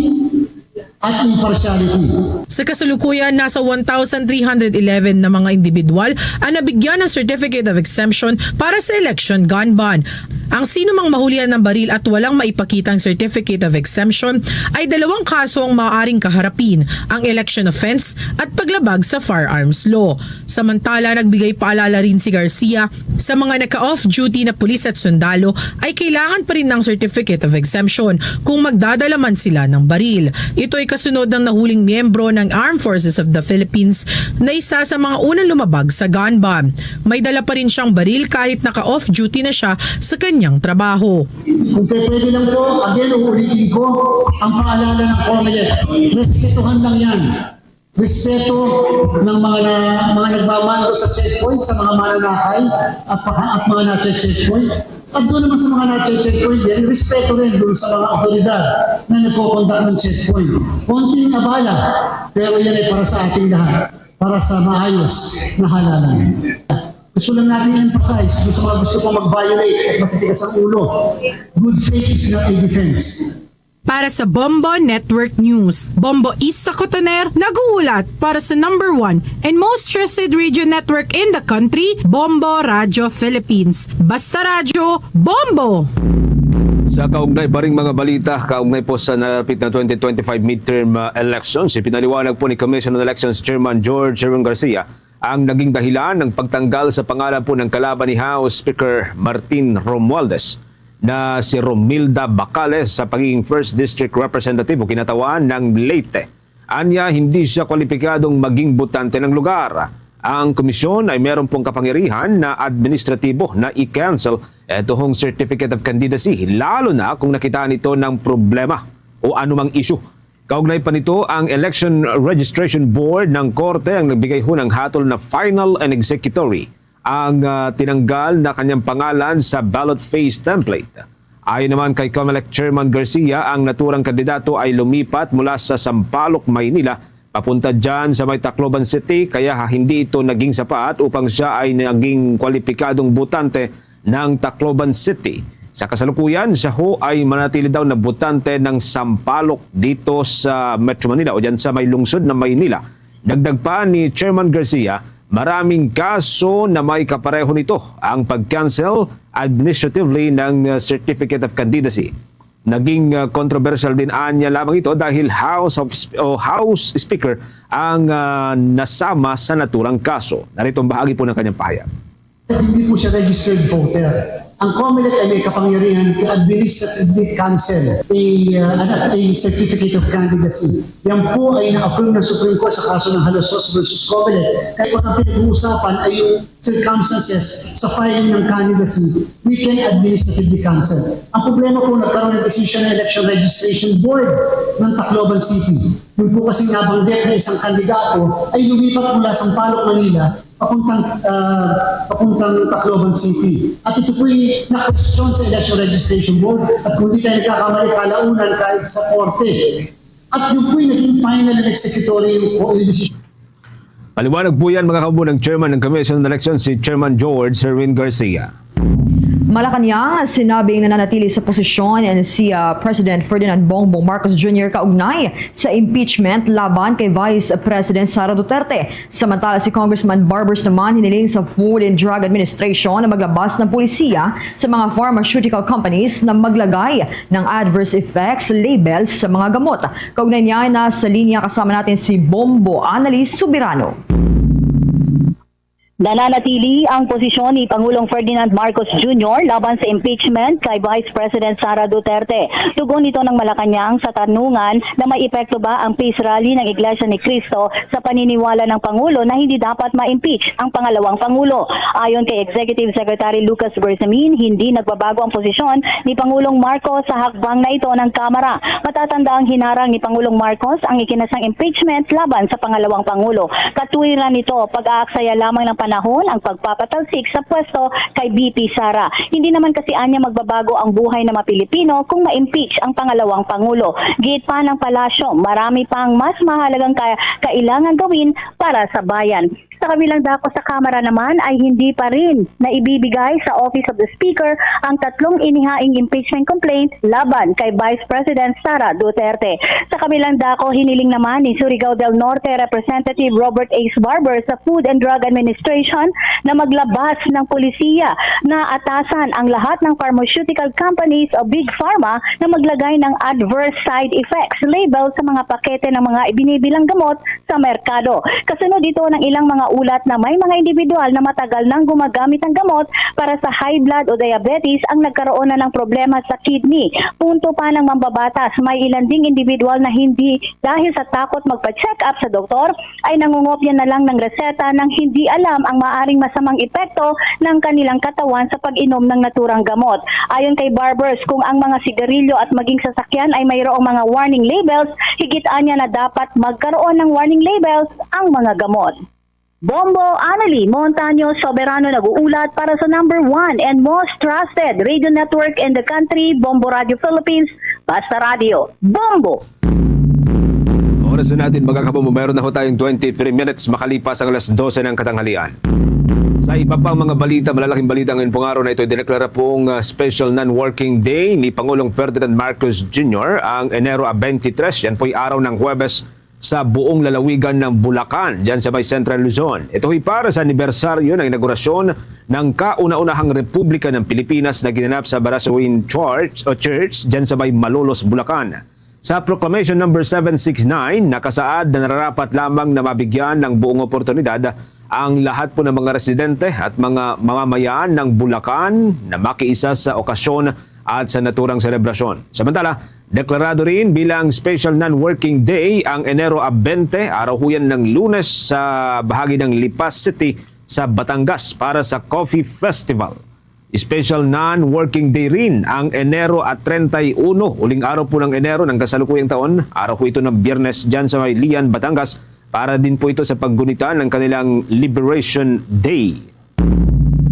at impartiality. Sa kasalukuyan, nasa one thousand three hundred eleven na mga individual ang nabigyan ng Certificate of Exemption para sa election gun ban. Ang sino mang mahulihan ng baril at walang maipakitang Certificate of Exemption ay dalawang kaso ang maaaring kaharapin, ang election offense at paglabag sa firearms law. Samantala, nagbigay paalala rin si Garcia sa mga naka-off-duty na pulis at sundalo ay kailangan pa rin ng Certificate of Exemption kung magdadala man sila ng baril. Ito'y Kasunod ng nahuling miyembro ng Armed Forces of the Philippines na isa sa mga unang lumabag sa gun ban. May dala pa rin siyang baril kahit naka-off-duty na siya sa kanyang trabaho. Kung pwede lang po, again, uulitin ko, ang paalala ng COMELEC, respetuhan lang yan. Respeto ng mga na, mga nagmamando sa checkpoint, sa mga mananakay at, at mga na-checkpoint. At doon naman sa mga na-checkpoint din, respeto rin doon sa mga otoridad na nagko-conduct ng checkpoint. Konting abala, pero yan ay para sa ating lahat, para sa maayos na halalan. Gusto lang natin emphasize kung sa mga gusto pang mag-violate at matitigas ang ulo. Good faith is not a defense. Para sa Bombo Network News, Bombo Isa Cotoner nag-uulat para sa number one and most trusted radio network in the country, Bombo Radio Philippines. Basta Radyo, Bombo! Sa kaugnay pa ring mga balita, kaugnay po sa nalapit na twenty twenty-five midterm uh, elections, ipinaliwanag po ni Commission on Elections Chairman George Sherwin Garcia ang naging dahilan ng pagtanggal sa pangalan po ng kalaban ni House Speaker Martin Romualdez na si Romilda Bacales sa pagiging First District Representative o kinatawan ng Leyte. Anya, hindi siya kwalipikadong maging botante ng lugar. Ang komisyon ay meron pong kapangyarihan na administratibo na i-cancel itohong Certificate of Candidacy, lalo na kung nakita nito ng problema o anumang issue. Kaugnay pa nito, ang Election Registration Board ng Korte ang nagbigay ho ng hatol na final and executory ang uh, tinanggal na kanyang pangalan sa ballot phase template. Ayon naman kay COMELEC Chairman Garcia, ang naturang kandidato ay lumipat mula sa Sampaloc, Maynila, papunta dyan sa may Tacloban City, kaya hindi ito naging sapat upang siya ay naging kwalipikadong botante ng Tacloban City. Sa kasalukuyan, siya ho ay manatili daw na botante ng Sampaloc dito sa Metro Manila o dyan sa may lungsod ng Maynila. Dagdag pa ni Chairman Garcia, maraming kaso na may kapareho nito ang pag-cancel administratively ng uh, Certificate of Candidacy. Naging uh, controversial din anya lamang ito dahil House of Sp- o House Speaker ang uh, nasama sa naturang kaso. Narito ang bahagi po ng kanyang pahayag. Hindi po siya registered voter. Ang COMELEC ay may kapangyarihan to administratively cancel a, uh, ano, a certificate of candidacy. Yan po ay na-affirm ng Supreme Court sa kaso ng Halosos versus COMELEC. Kaya kung ang pinag-uusapan ay yung circumstances sa filing ng candidacy, we can administratively cancel. Ang problema po, nagkaroon ng decision ng Election Registration Board ng Tacloban City. Yung po kasi nabanggit na isang kandidato ay lumipat mula Sampaloc, Manila papuntang uh, papuntang Tacloban City. At ito po'y na-question sa Election Registration Board at kung di tayo nagkakamali, kalaunan kahit sa korte. At yun po'y naging final and executory yung decision. Paliwanag po yan, mga kabubo, ng Chairman ng Commission on Election, si Chairman George Sherwin Garcia. Malacanang, sinabing nananatili sa posisyon si uh, President Ferdinand Bongbong Marcos Junior kaugnay sa impeachment laban kay Vice President Sara Duterte. Samantala, si Congressman Barbers naman hiniling sa Food and Drug Administration na maglabas ng polisiya sa mga pharmaceutical companies na maglagay ng adverse effects label sa mga gamot. Kaugnay niya, nasa linya kasama natin si Bombo Annalise Soberano. Nananatili ang posisyon ni Pangulong Ferdinand Marcos Junior laban sa impeachment kay Vice President Sara Duterte. Tugon ito ng Malacanang sa tanungan na may epekto ba ang peace rally ng Iglesia ni Cristo sa paniniwala ng Pangulo na hindi dapat ma-impeach ang pangalawang Pangulo. Ayon kay Executive Secretary Lucas Bersamin, hindi nagbabago ang posisyon ni Pangulong Marcos sa hakbang na ito ng Kamara. Matatanda ang hinarang ni Pangulong Marcos ang ikinasang impeachment laban sa pangalawang Pangulo. Katuwiran nito, pag-aaksaya lamang ng panahon ang pagpapatalsik sa pwesto kay V P Sara. Hindi naman kasi anya magbabago ang buhay ng mga Pilipino kung ma-impeach ang pangalawang Pangulo. Giit pa ng Palasyo, marami pang mas mahalagang ka- kailangan gawin para sa bayan. Sa kabilang dako sa Kamara naman ay hindi pa rin na ibibigay sa Office of the Speaker ang tatlong inihaing impeachment complaint laban kay Vice President Sara Duterte. Sa kabilang dako, hiniling naman ni Surigao del Norte Representative Robert Ace Barber sa Food and Drug Administration Administration na maglabas ng polisiya na atasan ang lahat ng pharmaceutical companies o Big Pharma na maglagay ng adverse side effects label sa mga pakete ng mga ibinibilang gamot sa merkado. Kasunod ito ng ilang mga ulat na may mga individual na matagal nang gumagamit ng gamot para sa high blood o diabetes ang nagkaroon na ng problema sa kidney. Punto pa ng mambabatas, may ilan ding individual na hindi dahil sa takot magpa-check up sa doktor ay nangungopya na lang ng reseta nang hindi alam ang maaring masamang epekto ng kanilang katawan sa pag-inom ng naturang gamot. Ayon kay Barbers, kung ang mga sigarilyo at maging sasakyan ay mayroong mga warning labels, higit anya na dapat magkaroon ng warning labels ang mga gamot. Bombo Annalie Montaño Soberano nag-uulat para sa number one and most trusted radio network in the country, Bombo Radio Philippines, Basta Radio, Bombo! Oras na natin, mga kabombo. Meron na ho tayong twenty-three minutes makalipas ang alas dose ng katanghalian. Sa iba pang mga balita, malalaking balita ngayon pong araw na ito, dineklara pong uh, special non-working day ni Pangulong Ferdinand Marcos Junior ang Enero twenty-three. Yan po'y araw ng Huwebes sa buong lalawigan ng Bulacan, dyan sa may Central Luzon. Ito ay para sa anibersaryo ng inaugurasyon ng kauna-unahang Republika ng Pilipinas na ginanap sa Barasawin Church o Church dyan sa may Malolos, Bulacan. Sa Proclamation Number seven six nine, nakasaad na nararapat lamang na mabigyan ng buong oportunidad ang lahat po ng mga residente at mga mamamayan ng Bulacan na makiisa sa okasyon at sa naturang selebrasyon. Samantala, deklarado rin bilang special non-working day ang Enero twenty, araw ho yan ng Lunes, sa bahagi ng Lipas City sa Batangas para sa Coffee Festival. Special non-working day rin ang Enero at treinta y uno, uling araw po ng Enero ng kasalukuyang taon. Araw po ito ng Biyernes dyan sa may Lian, Batangas, para din po ito sa paggunita ng kanilang Liberation Day.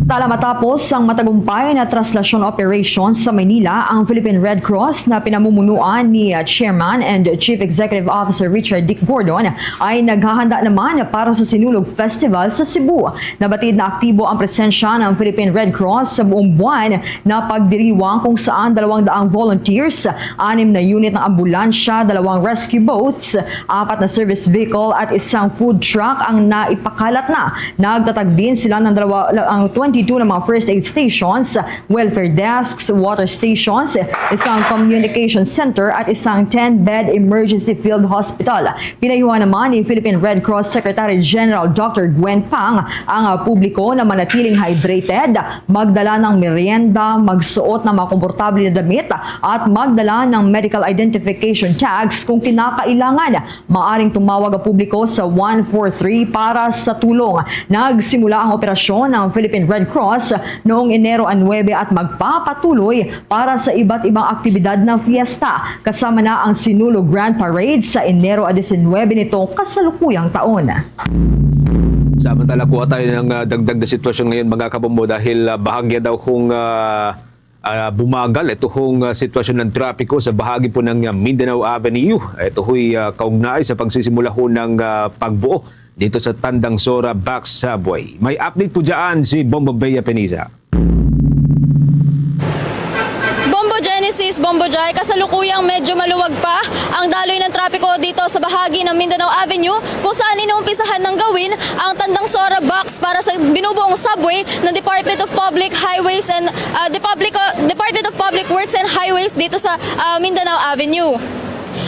Tala matapos ang matagumpay na traslasyon operation sa Maynila, ang Philippine Red Cross na pinamumunuan ni uh, Chairman and Chief Executive Officer Richard Dick Gordon ay naghahanda naman para sa Sinulog Festival sa Cebu. Nabatid na aktibo ang presensya ng Philippine Red Cross sa buong buwan na pagdiriwang, kung saan dalawang daang volunteers, anim na unit ng ambulansya, dalawang rescue boats, apat na service vehicle at isang food truck ang naipakalat na. Nagtatag din sila ng dalawa, ang twenty-two na mga first aid stations, welfare desks, water stations, isang communication center at isang ten-bed emergency field hospital. Pinayuhan naman ni Philippine Red Cross Secretary General Doctor Gwen Pang ang ah, publiko na manatiling hydrated, magdala ng merienda, magsuot ng mga komportable na damit, at magdala ng medical identification tags kung kinakailangan. Maaring tumawag ang publiko sa one four three para sa tulong. Nagsimula ang operasyon ng Philippine Red Cross noong Enero nuebe at magpapatuloy para sa iba't ibang aktibidad ng fiesta, kasama na ang Sinulog Grand Parade sa Enero diecinuebe nitong kasalukuyang taon. Samantala, kuha tayo ng ah, dagdag na sitwasyon ngayon, mga kabombo, dahil ah, bahagya daw kung ah, ah, bumagal ito hong ah, sitwasyon ng trapiko sa bahagi po ng ah, Mindanao Avenue. Ito ho'y ah, kaugnay sa pagsisimula ho ng ah, pagbuo dito sa Tandang Sora Back Subway. May update po dyan si Bombo Bea Peniza. Bombo Genesis, Bombo Jai, kasalukuyang medyo maluwag pa ang daloy ng trapiko dito sa bahagi ng Mindanao Avenue, kung saan inuumpisahan ng gawin ang Tandang Sora Box para sa binubuong subway ng Department of Public Highways and ah, Department of Public, Department of Public Works and Highways dito sa ah, Mindanao Avenue.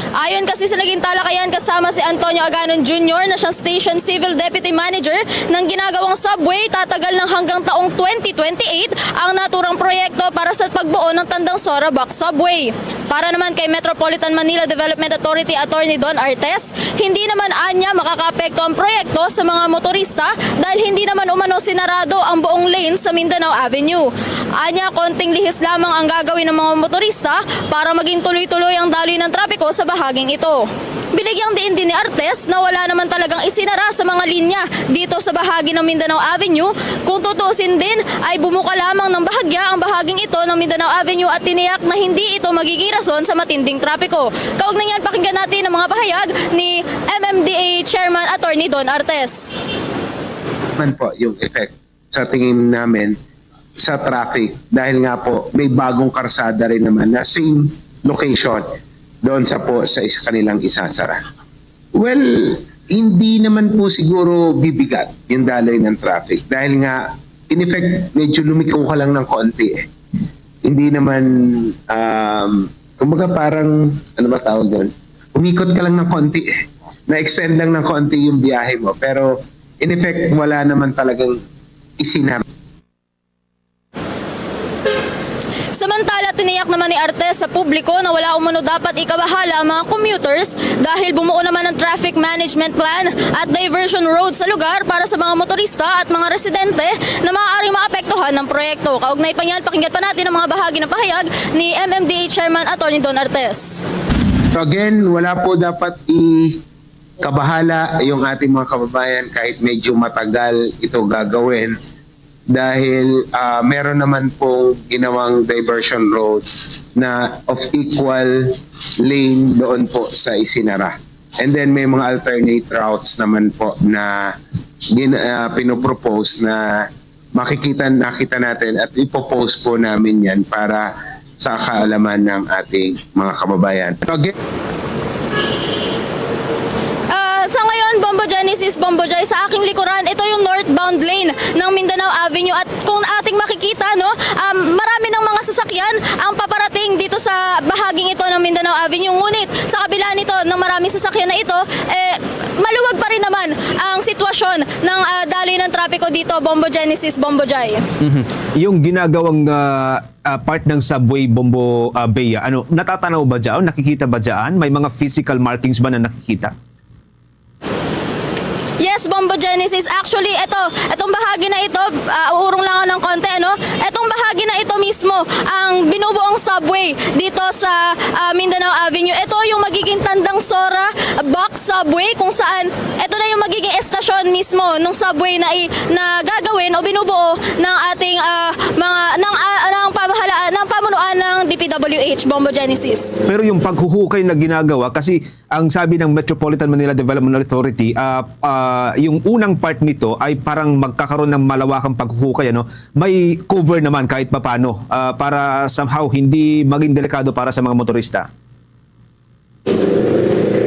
Ayon kasi sa naging talakayan kasama si Antonio Aganon Junior na siyang Station Civil Deputy Manager ng ginagawang subway, tatagal ng hanggang taong twenty twenty-eight ang naturang proyekto para sa pagbuo ng Tandang Sora Box Subway. Para naman kay Metropolitan Manila Development Authority Attorney Don Artes, hindi naman anya makakaapekto ang proyekto sa mga motorista dahil hindi naman umano sinarado ang buong lane sa Mindanao Avenue. Anya, konting lihis lamang ang gagawin ng mga motorista para maging tuloy-tuloy ang daloy ng trapiko sa bahaging ito. Binigyang diin din ni Artes na wala naman talagang isinara sa mga linya dito sa bahagi ng Mindanao Avenue. Kung tutuusin din, ay bumuka lamang ng bahagya ang bahaging ito ng Mindanao Avenue at tiniyak na hindi ito magiging rason sa matinding trapiko. Kaugnay niyan, pakinggan natin ang mga pahayag ni M M D A Chairman Attorney Don Artes. Man po yung effect sa tingin namin sa traffic dahil nga po may bagong karsada rin naman na same location doon sa po sa isa kanilang isasara. Well, Hindi naman po siguro bibigat yung daloy ng traffic dahil nga, in effect, medyo lumiko ka lang ng konti eh. Hindi naman, um, kumbaga parang, ano ba tawag doon? Umikot ka lang ng konti eh. Na-extend lang ng konti yung biyahe mo. Pero in effect, wala naman talagang isinara. Samantala, tiniyak naman ni Artes sa publiko na wala umano dapat ikabahala ang mga commuters dahil bumuo naman ang traffic management plan at diversion road sa lugar para sa mga motorista at mga residente na maaaring maapektuhan ng proyekto. Kaugnay pa niyan, pakinggan pa natin ang mga bahagi ng pahayag ni M M D A Chairman Attorney Don Artes. So again, wala po dapat ikabahala yung ating mga kababayan kahit medyo matagal ito gagawin dahil ah, meron naman pong ginawang diversion road na of equal lane doon po sa Isinara. And then may mga alternate routes naman po na gin, ah, pinopropose na makikita nakita natin at ipo-post po namin yan para sa kaalaman ng ating mga kababayan. Again, Ah, sa ngayon, Bombo Genesis, Bombo Joy, sa aking likuran, ito yung northbound lane ng Mindanao Avenue. At kung ating makikita, no, um, marami ng mga sasakyan ang paparating dito sa bahaging ito ng Mindanao Avenue. Ngunit sa kabila nito, ng maraming sasakyan na ito, eh, maluwag pa rin naman ang sitwasyon ng ah, daloy ng trapiko dito, Bombo Genesis, Bombo Joy. Mhm. Yung ginagawang ah, ah, part ng subway, Bombo ah, Bea, ano, natatanaw ba dyan? Nakikita ba dyan? May mga physical markings ba na nakikita? Yes, Bombo Genesis. Actually, ito, itong bahagi na ito, ah, uurong lang ako ng konti, ano? Itong bahagi na ito mismo, ang binubuong subway dito sa ah, Mindanao Avenue. Ito yung magiging tandang Sora box subway kung saan ito na yung magiging estasyon mismo ng subway na, i- na gagawin o binubuo ng ating ah, mga ng ah, ng pamahalaan ng pamunuan ng D P W H, Bombo Genesis. Pero yung paghuhukay na ginagawa, kasi ang sabi ng Metropolitan Manila Development Authority, ah, ah, yung unang part nito ay parang magkakaroon ng malawakang paghuhukay, ano? May cover naman kahit papano ah, para somehow hindi maging delikado para sa mga motorista.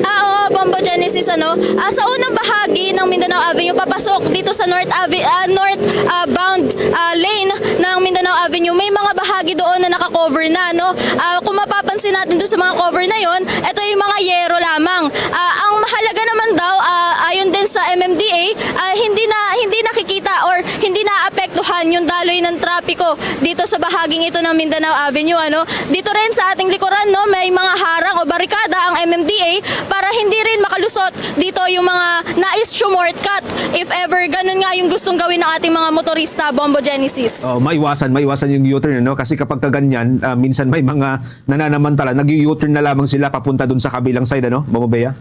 Ah, oo, Bombo Genesis, ano? Ah, sa unang bahagi ng Mindanao Avenue, papasok dito sa North Ave, ah, North ah, bound ah, lane ng Mindanao Avenue, may mga bahagi doon na naka-cover na, no? Ah, kung mapapansin natin doon sa mga cover na yon, ito yung mga yero lamang. Ah, ang mahalaga naman daw, ah, ayon din sa M M D A, ah, hindi na hindi nakikita or hindi naapektuhan yung daloy ng trapiko dito sa bahaging ito ng Mindanao Avenue, ano? Dito rin sa ating likuran, no, may mga harang o barikada ang M M D A para hindi rin makalusot dito yung mga nais shortcut if ever ganun nga yung gustong gawin ng ating mga motorista, Bombo Genesis. Oh, maiwasan, maiwasan yung U-turn, ano? Kasi kapag kaganyan, ah, minsan may mga nananamantala, nag-U-turn na lamang sila papunta dun sa kabilang side, ano, Bombo Bea?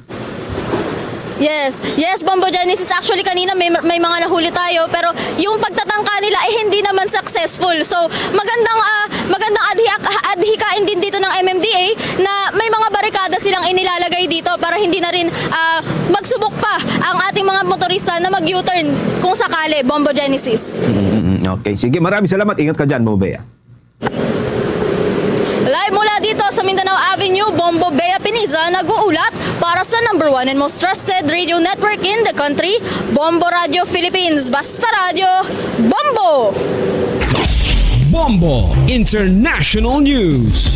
Yes. Yes, Bombo Genesis. Actually, kanina may, may mga nahuli tayo, pero yung pagtatangka nila, eh, hindi naman successful. So, magandang, ah, magandang adhi adhikain din dito ng M M D A na may mga barikada silang inilalagay dito para hindi na rin ah, magsubok pa ang ating mga motorista na mag-U-turn kung sakali, Bombo Genesis. Mm, okay. Sige, maraming salamat. Ingat ka dyan, Bombo Bea. Live mula dito sa Mindanao Avenue, Bombo Bea Piniza nag-uulat para sa number one and most trusted radio network in the country, Bombo Radio Philippines. Basta Radyo, Bombo! Bombo International News.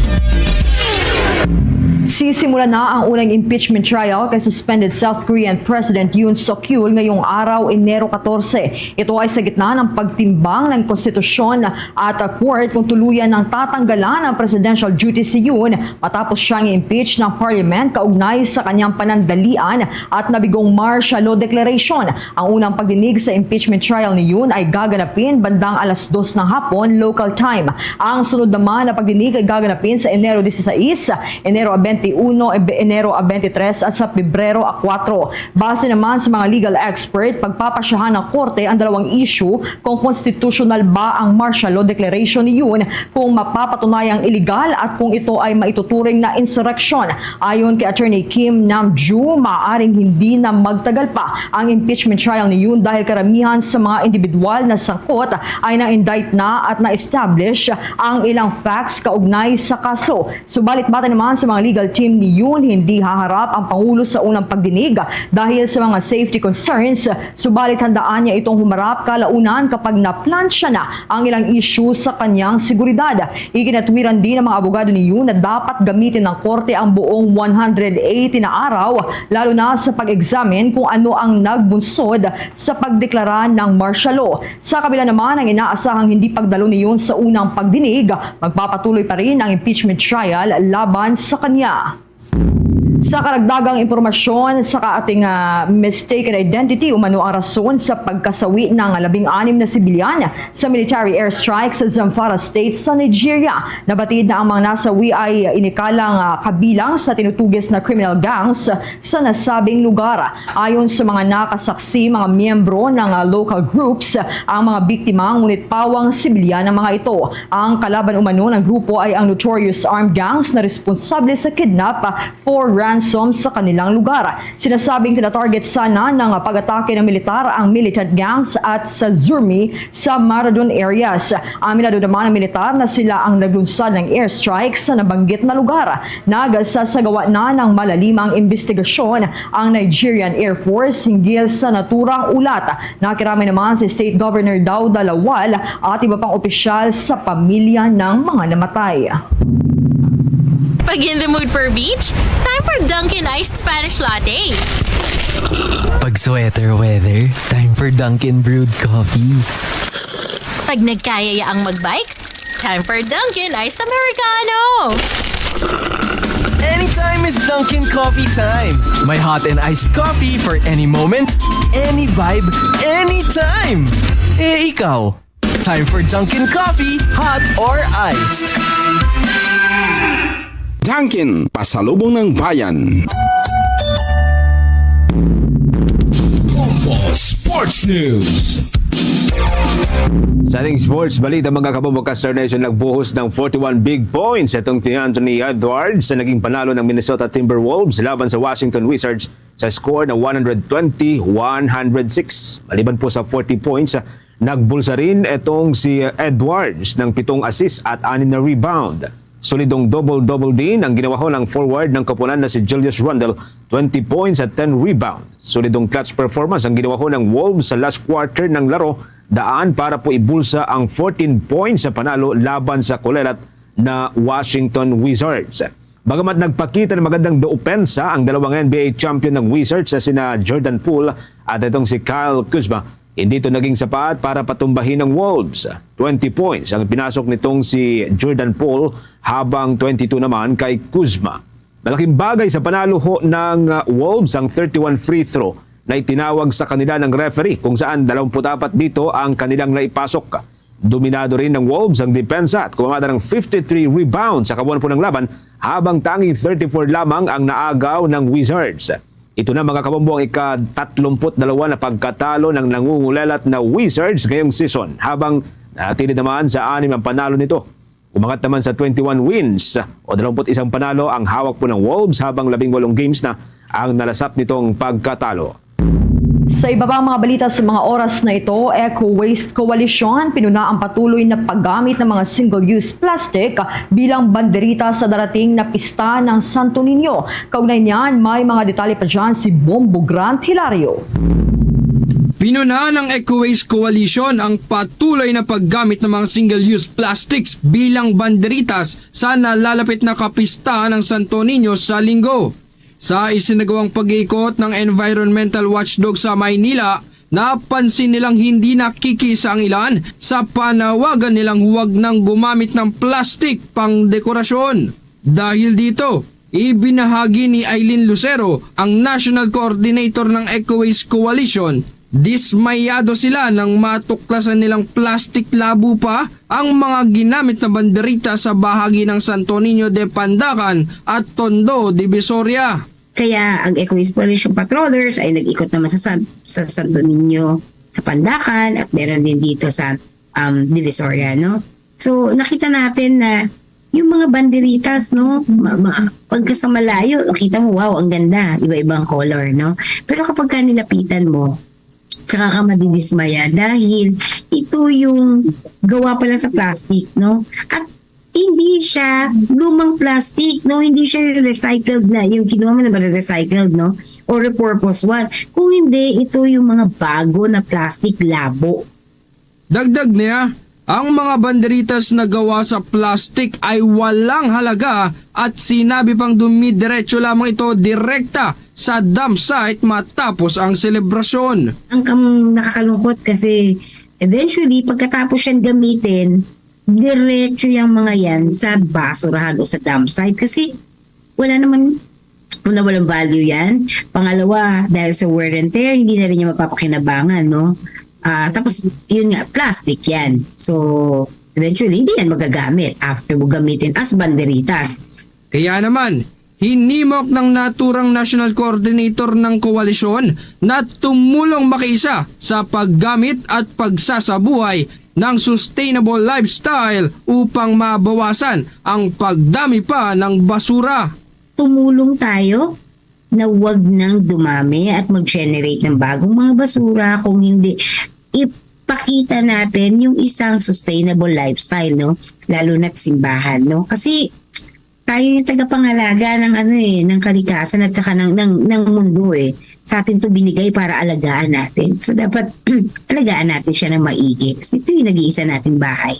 Sisimula na ang unang impeachment trial kay suspended South Korean President Yoon Suk Yeol ngayong araw, Enero katorse. Ito ay sa gitna ng pagtimbang ng konstitusyon at court kung tuluyan ng tatanggalan ang presidential duty si Yoon matapos siyang i-impeach ng parliament kaugnay sa kanyang panandalian at nabigong martial law declaration. Ang unang pagdinig sa impeachment trial ni Yoon ay gaganapin bandang alas dos ng hapon, local time. Ang sunod naman na pagdinig ay gaganapin sa Enero dieciséis, Enero twenty-one, Enero twenty-three at sa Pebrero twenty-four. Base naman sa mga legal expert, pagpapasyahan ng korte ang dalawang issue kung constitutional ba ang martial law declaration ni Yoon, kung mapapatunayang iligal at kung ito ay maituturing na insurrection. Ayon kay Attorney Kim Nam-ju, maaaring hindi na magtagal pa ang impeachment trial ni Yoon dahil karamihan sa mga individual na sangkot ay na-indict na at na-establish ang ilang facts kaugnay sa kaso. Subalit, batay naman sa mga legal Team ni Yoon, hindi haharap ang Pangulo sa unang pagdinig dahil sa mga safety concerns, subalit handaan niya itong humarap kalaunan kapag naplansya na ang ilang issue sa kanyang seguridad. Ikinatwiran din ng mga abogado ni Yoon na dapat gamitin ng korte ang buong one hundred eighty na araw, lalo na sa pag-examine kung ano ang nagbunsod sa pagdeklara ng martial law. Sa kabila naman, ang inaasahang hindi pagdalo ni Yoon sa unang pagdinig, magpapatuloy pa rin ang impeachment trial laban sa kanya. Sa karagdagang impormasyon, sa kaating, ah, mistaken identity umano ang rason sa pagkasawi ng labing anim na sibilyan sa military airstrike sa Zamfara State sa Nigeria. Nabatid na ang mga nasawi ay inikalang, ah, kabilang sa tinutugis na criminal gangs sa nasabing lugar. Ayon sa mga nakasaksi, mga miyembro ng, ah, local groups ang mga biktima, ngunit pawang sibilyan ang mga ito. Ang kalaban umano ng grupo ay ang notorious armed gangs na responsable sa kidnap for ransom sa kanilang lugar. Sinasabing tinatarget sana ng pag-atake ng militar ang militant gangs at sa Zurmi sa Maradon areas. Aminado naman ang militar na sila ang naglunsad ng airstrike sa nabanggit na lugar. Nagsasagawa na ng malalimang imbestigasyon ang Nigerian Air Force hinggil sa naturang ulat. Nakiramay naman si State Governor Dauda Lawal at iba pang opisyal sa pamilya ng mga namatay. Pag in the mood for beach, time for Dunkin' Iced Spanish Latte. Pag sweater weather, time for Dunkin' Brewed Coffee. Pag nagkayaya ang magbike, time for Dunkin' Iced Americano. Anytime is Dunkin' Coffee time. May hot and iced coffee for any moment, any vibe, anytime. Eh, ikaw? Time for Dunkin' Coffee, hot or iced? Dunkin', pasalubong ng bayan. Bombo Sports News. Sa ating sports balita, mga kabombo, Castor Nation, nagbuhos ng forty-one big points itong Team Anthony Edwards sa naging panalo ng Minnesota Timberwolves laban sa Washington Wizards sa score na one hundred twenty one hundred six. Maliban po sa forty points, nagbulsa rin itong si Edwards ng pitong assist at anim na rebound. Solidong double-double din ang ginawa ng forward ng koponan na si Julius Randle, twenty points at ten rebound. Solidong clutch performance ang ginawa ng Wolves sa last quarter ng laro, daan para po ibulsa ang fourteen points sa panalo laban sa kulelat na Washington Wizards. Bagamat nagpakita ng magandang deopensa ang dalawang N B A champion ng Wizards na sina Jordan Poole at itong si Kyle Kuzma, hindi ito naging sapat para patumbahin ang Wolves. Twenty points ang pinasok nitong si Jordan Poole, habang twenty-two naman kay Kuzma. Malaking bagay sa panalo ho ng, uh, Wolves ang thirty-one free throw na itinawag sa kanila ng referee, kung saan dalawampu't apat dito ang kanilang naipasok. Dominado rin ng Wolves ang depensa at kumamada ng fifty-three rebounds sa kabuuan po ng laban, habang tanging thirty-four lamang ang naagaw ng Wizards. Ito na, mga kabombo, ang ika-tatlumpu't dalawa na pagkatalo ng nangungulelat na Wizards ngayong season, habang natilid naman sa anim ang panalo nito. Umangat naman sa twenty-one wins o dalawampu't isang panalo ang hawak po ng Wolves, habang labing walong games na ang nalasap nitong pagkatalo. Sa iba pang mga balita sa mga oras na ito, Eco Waste Coalition pinuna ang patuloy na paggamit ng mga single-use plastic bilang banderita sa darating na pista ng Santo Niño. Kaugnay niyan, may mga detalye pa dyan si Bombo Grant Hilario. Pinuna ng Eco Waste Coalition ang patuloy na paggamit ng mga single-use plastics bilang banderitas sa nalalapit na kapista ng Santo Niño sa Linggo. Sa isinagawang pag-iikot ng environmental watchdog sa Maynila, napansin nilang hindi nakikisa ang ilan sa panawagan nilang huwag nang gumamit ng plastic pang dekorasyon. Dahil dito, ibinahagi ni Eileen Lucero, ang National Coordinator ng Eco Waste Coalition, dismayado sila nang matuklasan nilang plastic labo pa ang mga ginamit na banderita sa bahagi ng Santo Niño de Pandacan at Tondo, Divisoria. Kaya ang Eco Waste Coalition Patrollers ay nag-ikot naman sa, San- sa Santo Niño sa Pandacan at meron din dito sa um, Divisoria, no? So, nakita natin na yung mga banderitas, no? Ma- ma- pagka sa malayo, nakita mo, wow, ang ganda, iba-ibang color, no? Pero kapag ka nilapitan mo, saka ka madidismaya dahil ito yung gawa pala sa plastic, no? At hindi siya lumang plastic, no? Hindi siya yung recycled na, yung kinuha mo na ba recycled, no? O repurpose one. Kung hindi, ito yung mga bago na plastic labo. Dagdag niya, ang mga banderitas na gawa sa plastic ay walang halaga at sinabi pang dumidiretso lamang ito direkta sa dump site matapos ang selebrasyon. Ang kam nakakalungkot kasi eventually, pagkatapos siyang gamitin, diretso yung mga yan sa basurahan o sa dump site kasi wala naman, una, walang value yan. Pangalawa, dahil sa wear and tear, hindi na rin niya mapapakinabangan, no? Ah, tapos, yun nga, plastic yan. So, eventually, hindi yan magagamit after mo gamitin as banderitas. Kaya naman, hinimok ng naturang national coordinator ng koalisyon na tumulong makiisa sa paggamit at pagsasabuhay ng sustainable lifestyle upang mabawasan ang pagdami pa ng basura. Tumulong tayo na wag nang dumami at mag-generate ng bagong mga basura, kung hindi, ipakita natin yung isang sustainable lifestyle, no? Lalo na't simbahan, no? Kasi tayo yung tagapangalaga ng ano eh, ng kalikasan at saka ng, ng, ng mundo eh. Sa atin to binigay para alagaan natin. So dapat alagaan natin siya ng maigi. Kasi ito yung nag-iisa nating bahay.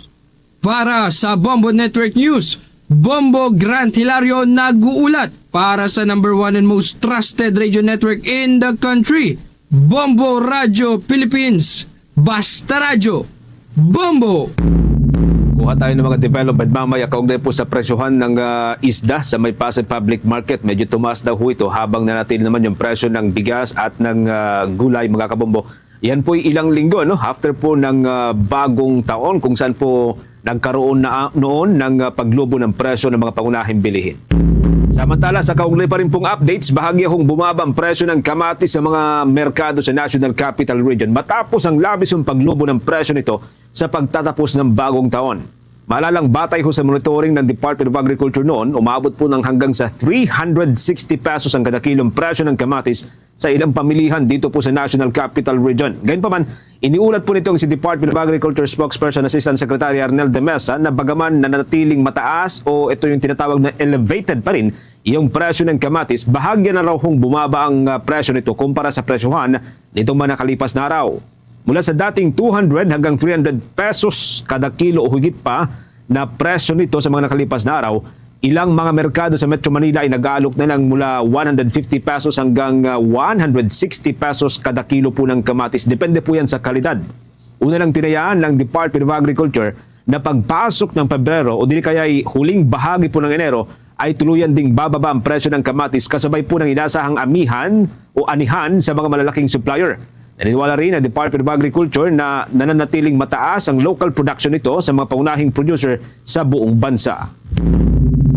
Para sa Bombo Network News, Bombo Grant Hilario nag-uulat para sa number one and most trusted radio network in the country, Bombo Radio Philippines. Basta Radyo, Bombo! Kuha tayo ng mga development mamaya kaugnay po sa presyohan ng ah, isda sa may Pasay Public Market. Medyo tumaas daw ho ito habang nanatili naman yung presyo ng bigas at ng ah, gulay, mga kabombo. Yan po'y ilang linggo, no? After po ng ah, bagong taon kung saan po nagkaroon na ah, noon ng ah, paglubo ng presyo ng mga pangunahing bilihin. Samantala, sa kaugnay pa rin pong updates, bahagya hong bumaba ang presyo ng kamatis sa mga merkado sa National Capital Region matapos ang labis ng paglubo ng presyo nito sa pagtatapos ng bagong taon. Maalalang batay ho sa monitoring ng Department of Agriculture noon, umabot po ng hanggang sa three hundred sixty pesos ang kada kilong presyo ng kamatis sa ilang pamilihan dito po sa National Capital Region. Gayunpaman, iniulat po nitong si Department of Agriculture Spokesperson Assistant Secretary Arnel de Mesa na bagaman nananatiling mataas o ito yung tinatawag na elevated pa rin yung presyo ng kamatis, bahagya na raw hong bumaba ang ah, presyo nito kumpara sa presyohan nitong mga nakalipas na araw. Mula sa dating two hundred hanggang three hundred pesos kada kilo o higit pa na presyo nito sa mga nakalipas na araw, ilang mga merkado sa Metro Manila ay nag-aalok na lang mula one hundred fifty pesos hanggang ah, one hundred sixty pesos kada kilo po ng kamatis. Depende po yan sa kalidad. Una nang tinayaan ng Department of Agriculture na pagpasok ng Pebrero o dili kaya'y huling bahagi po ng Enero ay tuluyan ding bababa ang presyo ng kamatis kasabay po ng inasahang amihan o anihan sa mga malalaking supplier. Naniniwala rin ang Department of Agriculture na nananatiling mataas ang local production nito sa mga pangunahing producer sa buong bansa.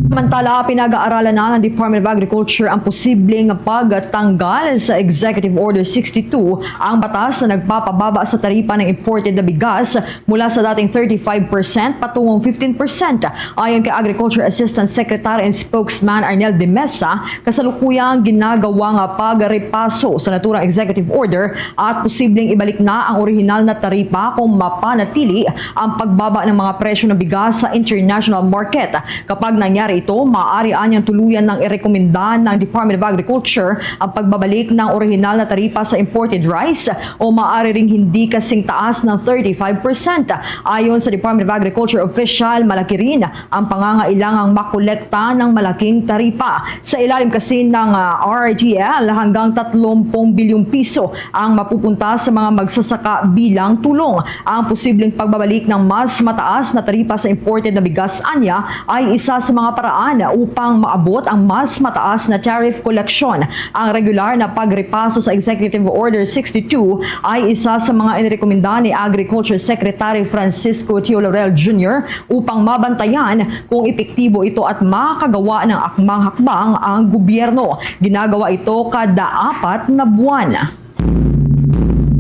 Samantala, pinag-aaralan na ng Department of Agriculture ang posibleng pagtanggal sa Executive Order sixty-two, ang batas na nagpapababa sa taripa ng imported na bigas mula sa dating thirty-five percent patungong fifteen percent. Ayon kay Agriculture Assistant Secretary and Spokesman Arnel de Mesa, kasalukuyang ginagawa nga pagrepaso sa naturang executive order at posibleng ibalik na ang orihinal na taripa kung mapanatili ang pagbaba ng mga presyo ng bigas sa international market. Kapag nangyari ito, maaari anyang tuluyan ng irekomenda ng Department of Agriculture ang pagbabalik ng orihinal na taripa sa imported rice o maaari ring hindi kasing taas ng thirty-five percent. Ayon sa Department of Agriculture official, malaki rin ang pangangailangang makolekta ng malaking taripa. Sa ilalim kasi ng ah, R R T L, hanggang tatlong bilyong piso ang mapupunta sa mga magsasaka bilang tulong. Ang posibleng pagbabalik ng mas mataas na taripa sa imported na bigas anya ay isa sa mga paraan upang maabot ang mas mataas na tariff collection. Ang regular na pagrepaso sa Executive Order sixty-two ay isa sa mga inirekomenda ni Agriculture Secretary Francisco Teo Laurel Junior upang mabantayan kung epektibo ito at makagawa ng akmang hakbang ang gobyerno. Ginagawa ito kada apat na buwan.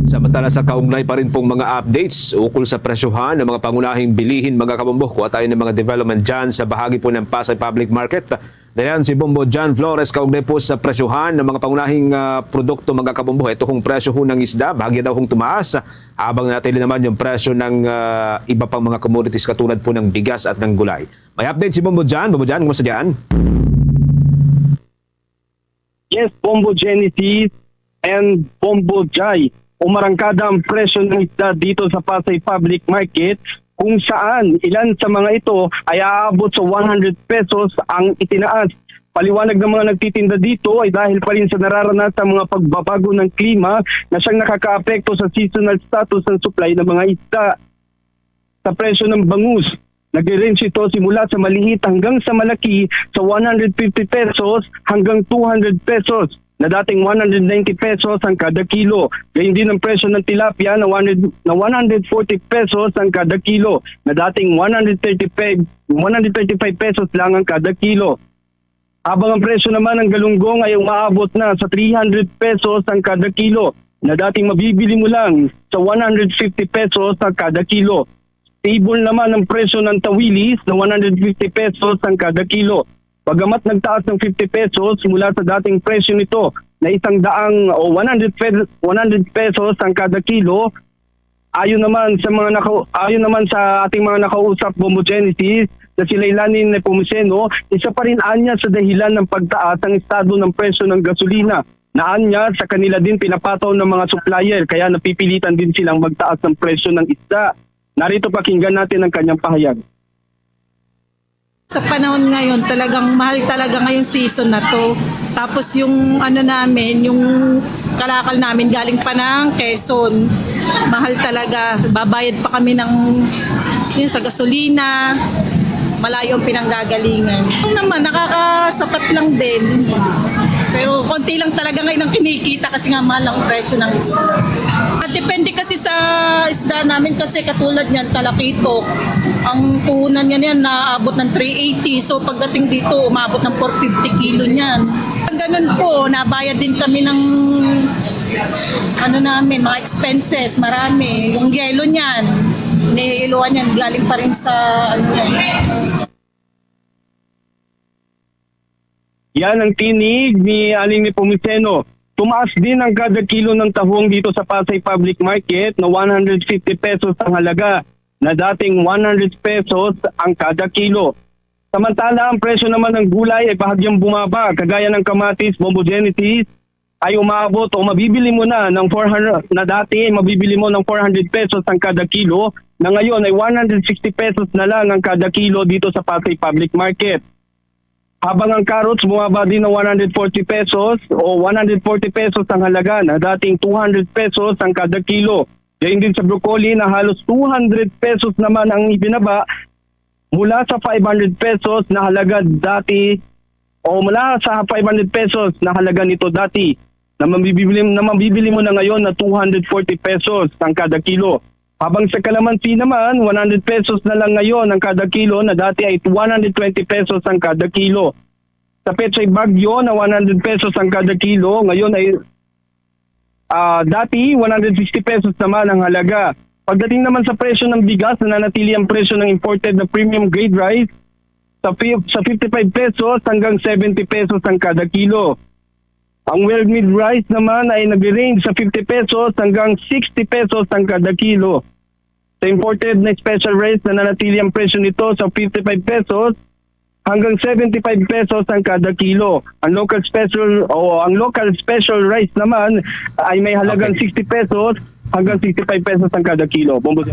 Sa Samantala, sa kaugnay pa rin pong mga updates ukol sa presyohan ng mga pangunahing bilihin, mga kabombo, kuha tayo ng mga development dyan sa bahagi po ng Pasay Public Market. Dayan si Bombo John Flores kaugnay po sa presyohan ng mga pangunahing ah, produkto, mga kabombo. Ito hong presyo ho ng isda, bahagya daw hong tumaas, habang natili naman yung presyo ng ah, iba pang mga commodities katulad po ng bigas at ng gulay. May update si Bombo John. Bombo John, kumusta dyan? Yes, Bombo Genesis and Bombo Jai. Umarangkada ang presyo ng isda dito sa Pasay Public Market, kung saan ilan sa mga ito ay aabot sa one hundred pesos ang itinaas. Paliwanag ng mga nagtitinda dito ay dahil pa rin sa nararanasan mga pagbabago ng klima na siyang nakakaapekto sa seasonal status ng supply ng mga isda. Sa presyo ng bangus, nagre-range ito simula sa maliit hanggang sa malaki sa one hundred fifty pesos hanggang two hundred pesos, na dating one hundred ninety pesos ang kada kilo. Gayon din ang presyo ng tilapia na one hundred, na one hundred forty pesos ang kada kilo, na dating one hundred thirty-five, one hundred thirty-five pesos lang ang kada kilo. Habang ang presyo naman ng galunggong ay umaabot na sa three hundred pesos ang kada kilo, na dating mabibili mo lang sa one hundred fifty pesos ang kada kilo. Stable naman ang presyo ng tawilis na one hundred fifty pesos ang kada kilo. Bagamat nagtaas ng fifty pesos mula sa dating presyo nito na isang daang o one hundred pe-, one hundred pesos ang kada kilo, ayon naman sa mga naka-, ayon naman sa ating mga nakausap, Bombo Genesis, na sila Ilanin Nepomuceno, isa pa rin anya sa dahilan ng pagtaas ang estado ng presyo ng gasolina, na anya sa kanila din pinapataw ng mga supplier, kaya napipilitan din silang magtaas ng presyo ng isda. Narito, pakinggan natin ang kanyang pahayag. Sa panahon ngayon, talagang mahal talaga ngayong season na to. Tapos yung ano namin, yung kalakal namin galing pa ng Quezon. Mahal talaga. Babayad pa kami ng yun, sa gasolina. Malayo ang pinanggagalingan. Yung naman, nakakasapat lang din. Pero konti lang talaga ngayon ang kinikita kasi nga mahal ang presyo ng isda. Depende kasi sa isda namin kasi katulad niyan, talakito. Ang puhunan niya niyan naabot ng three eighty. So pagdating dito, umabot ng four fifty kilo niyan. Ganun po, nabayad din kami ng ano namin, mga expenses, marami. Yung yelo niyan, niyelo niyan, galing pa rin sa ano niyan. Yan ang tinig ni Aling Nepomuceno. Tumaas din ang kada kilo ng tahong dito sa Pasay Public Market na one hundred fifty pesos ang halaga, na dating one hundred pesos ang kada kilo. Samantala, ang presyo naman ng gulay ay bahagyang bumaba, kagaya ng kamatis, Bombo Genesis, ay umaabot o mabibili mo na ng four hundred, na dati ay mabibili mo ng four hundred pesos ang kada kilo, na ngayon ay one hundred sixty pesos na lang ang kada kilo dito sa Pasay Public Market. Habang ang carrots bumaba din ng one hundred forty pesos o one hundred forty pesos ang halaga, na dating two hundred pesos ang kada kilo. Gayon din sa broccoli na halos two hundred pesos naman ang ibinaba mula sa five hundred pesos na halaga dati o mula sa five hundred pesos na halaga nito dati, na mabibili, na mabibili mo na ngayon na two hundred forty pesos ang kada kilo. Habang sa kalamansi naman, one hundred pesos na lang ngayon ang kada kilo, na dati ay one hundred twenty pesos ang kada kilo. Sa pechay bagyo na one hundred pesos ang kada kilo, ngayon ay ah, dati one hundred sixty pesos naman ang halaga. Pagdating naman sa presyo ng bigas, nananatili ang presyo ng imported na premium grade rice sa fif-, sa fifty-five pesos hanggang seventy pesos ang kada kilo. Ang well-milled rice naman ay nag-range sa fifty pesos hanggang sixty pesos ang kada kilo. Sa imported na special rice, nananatili ang presyo nito sa fifty-five pesos hanggang seventy-five pesos ang kada kilo. Ang local special o ang local special rice naman ay may halagang Okay. sixty pesos hanggang sixty-five pesos ang kada kilo. Bombo.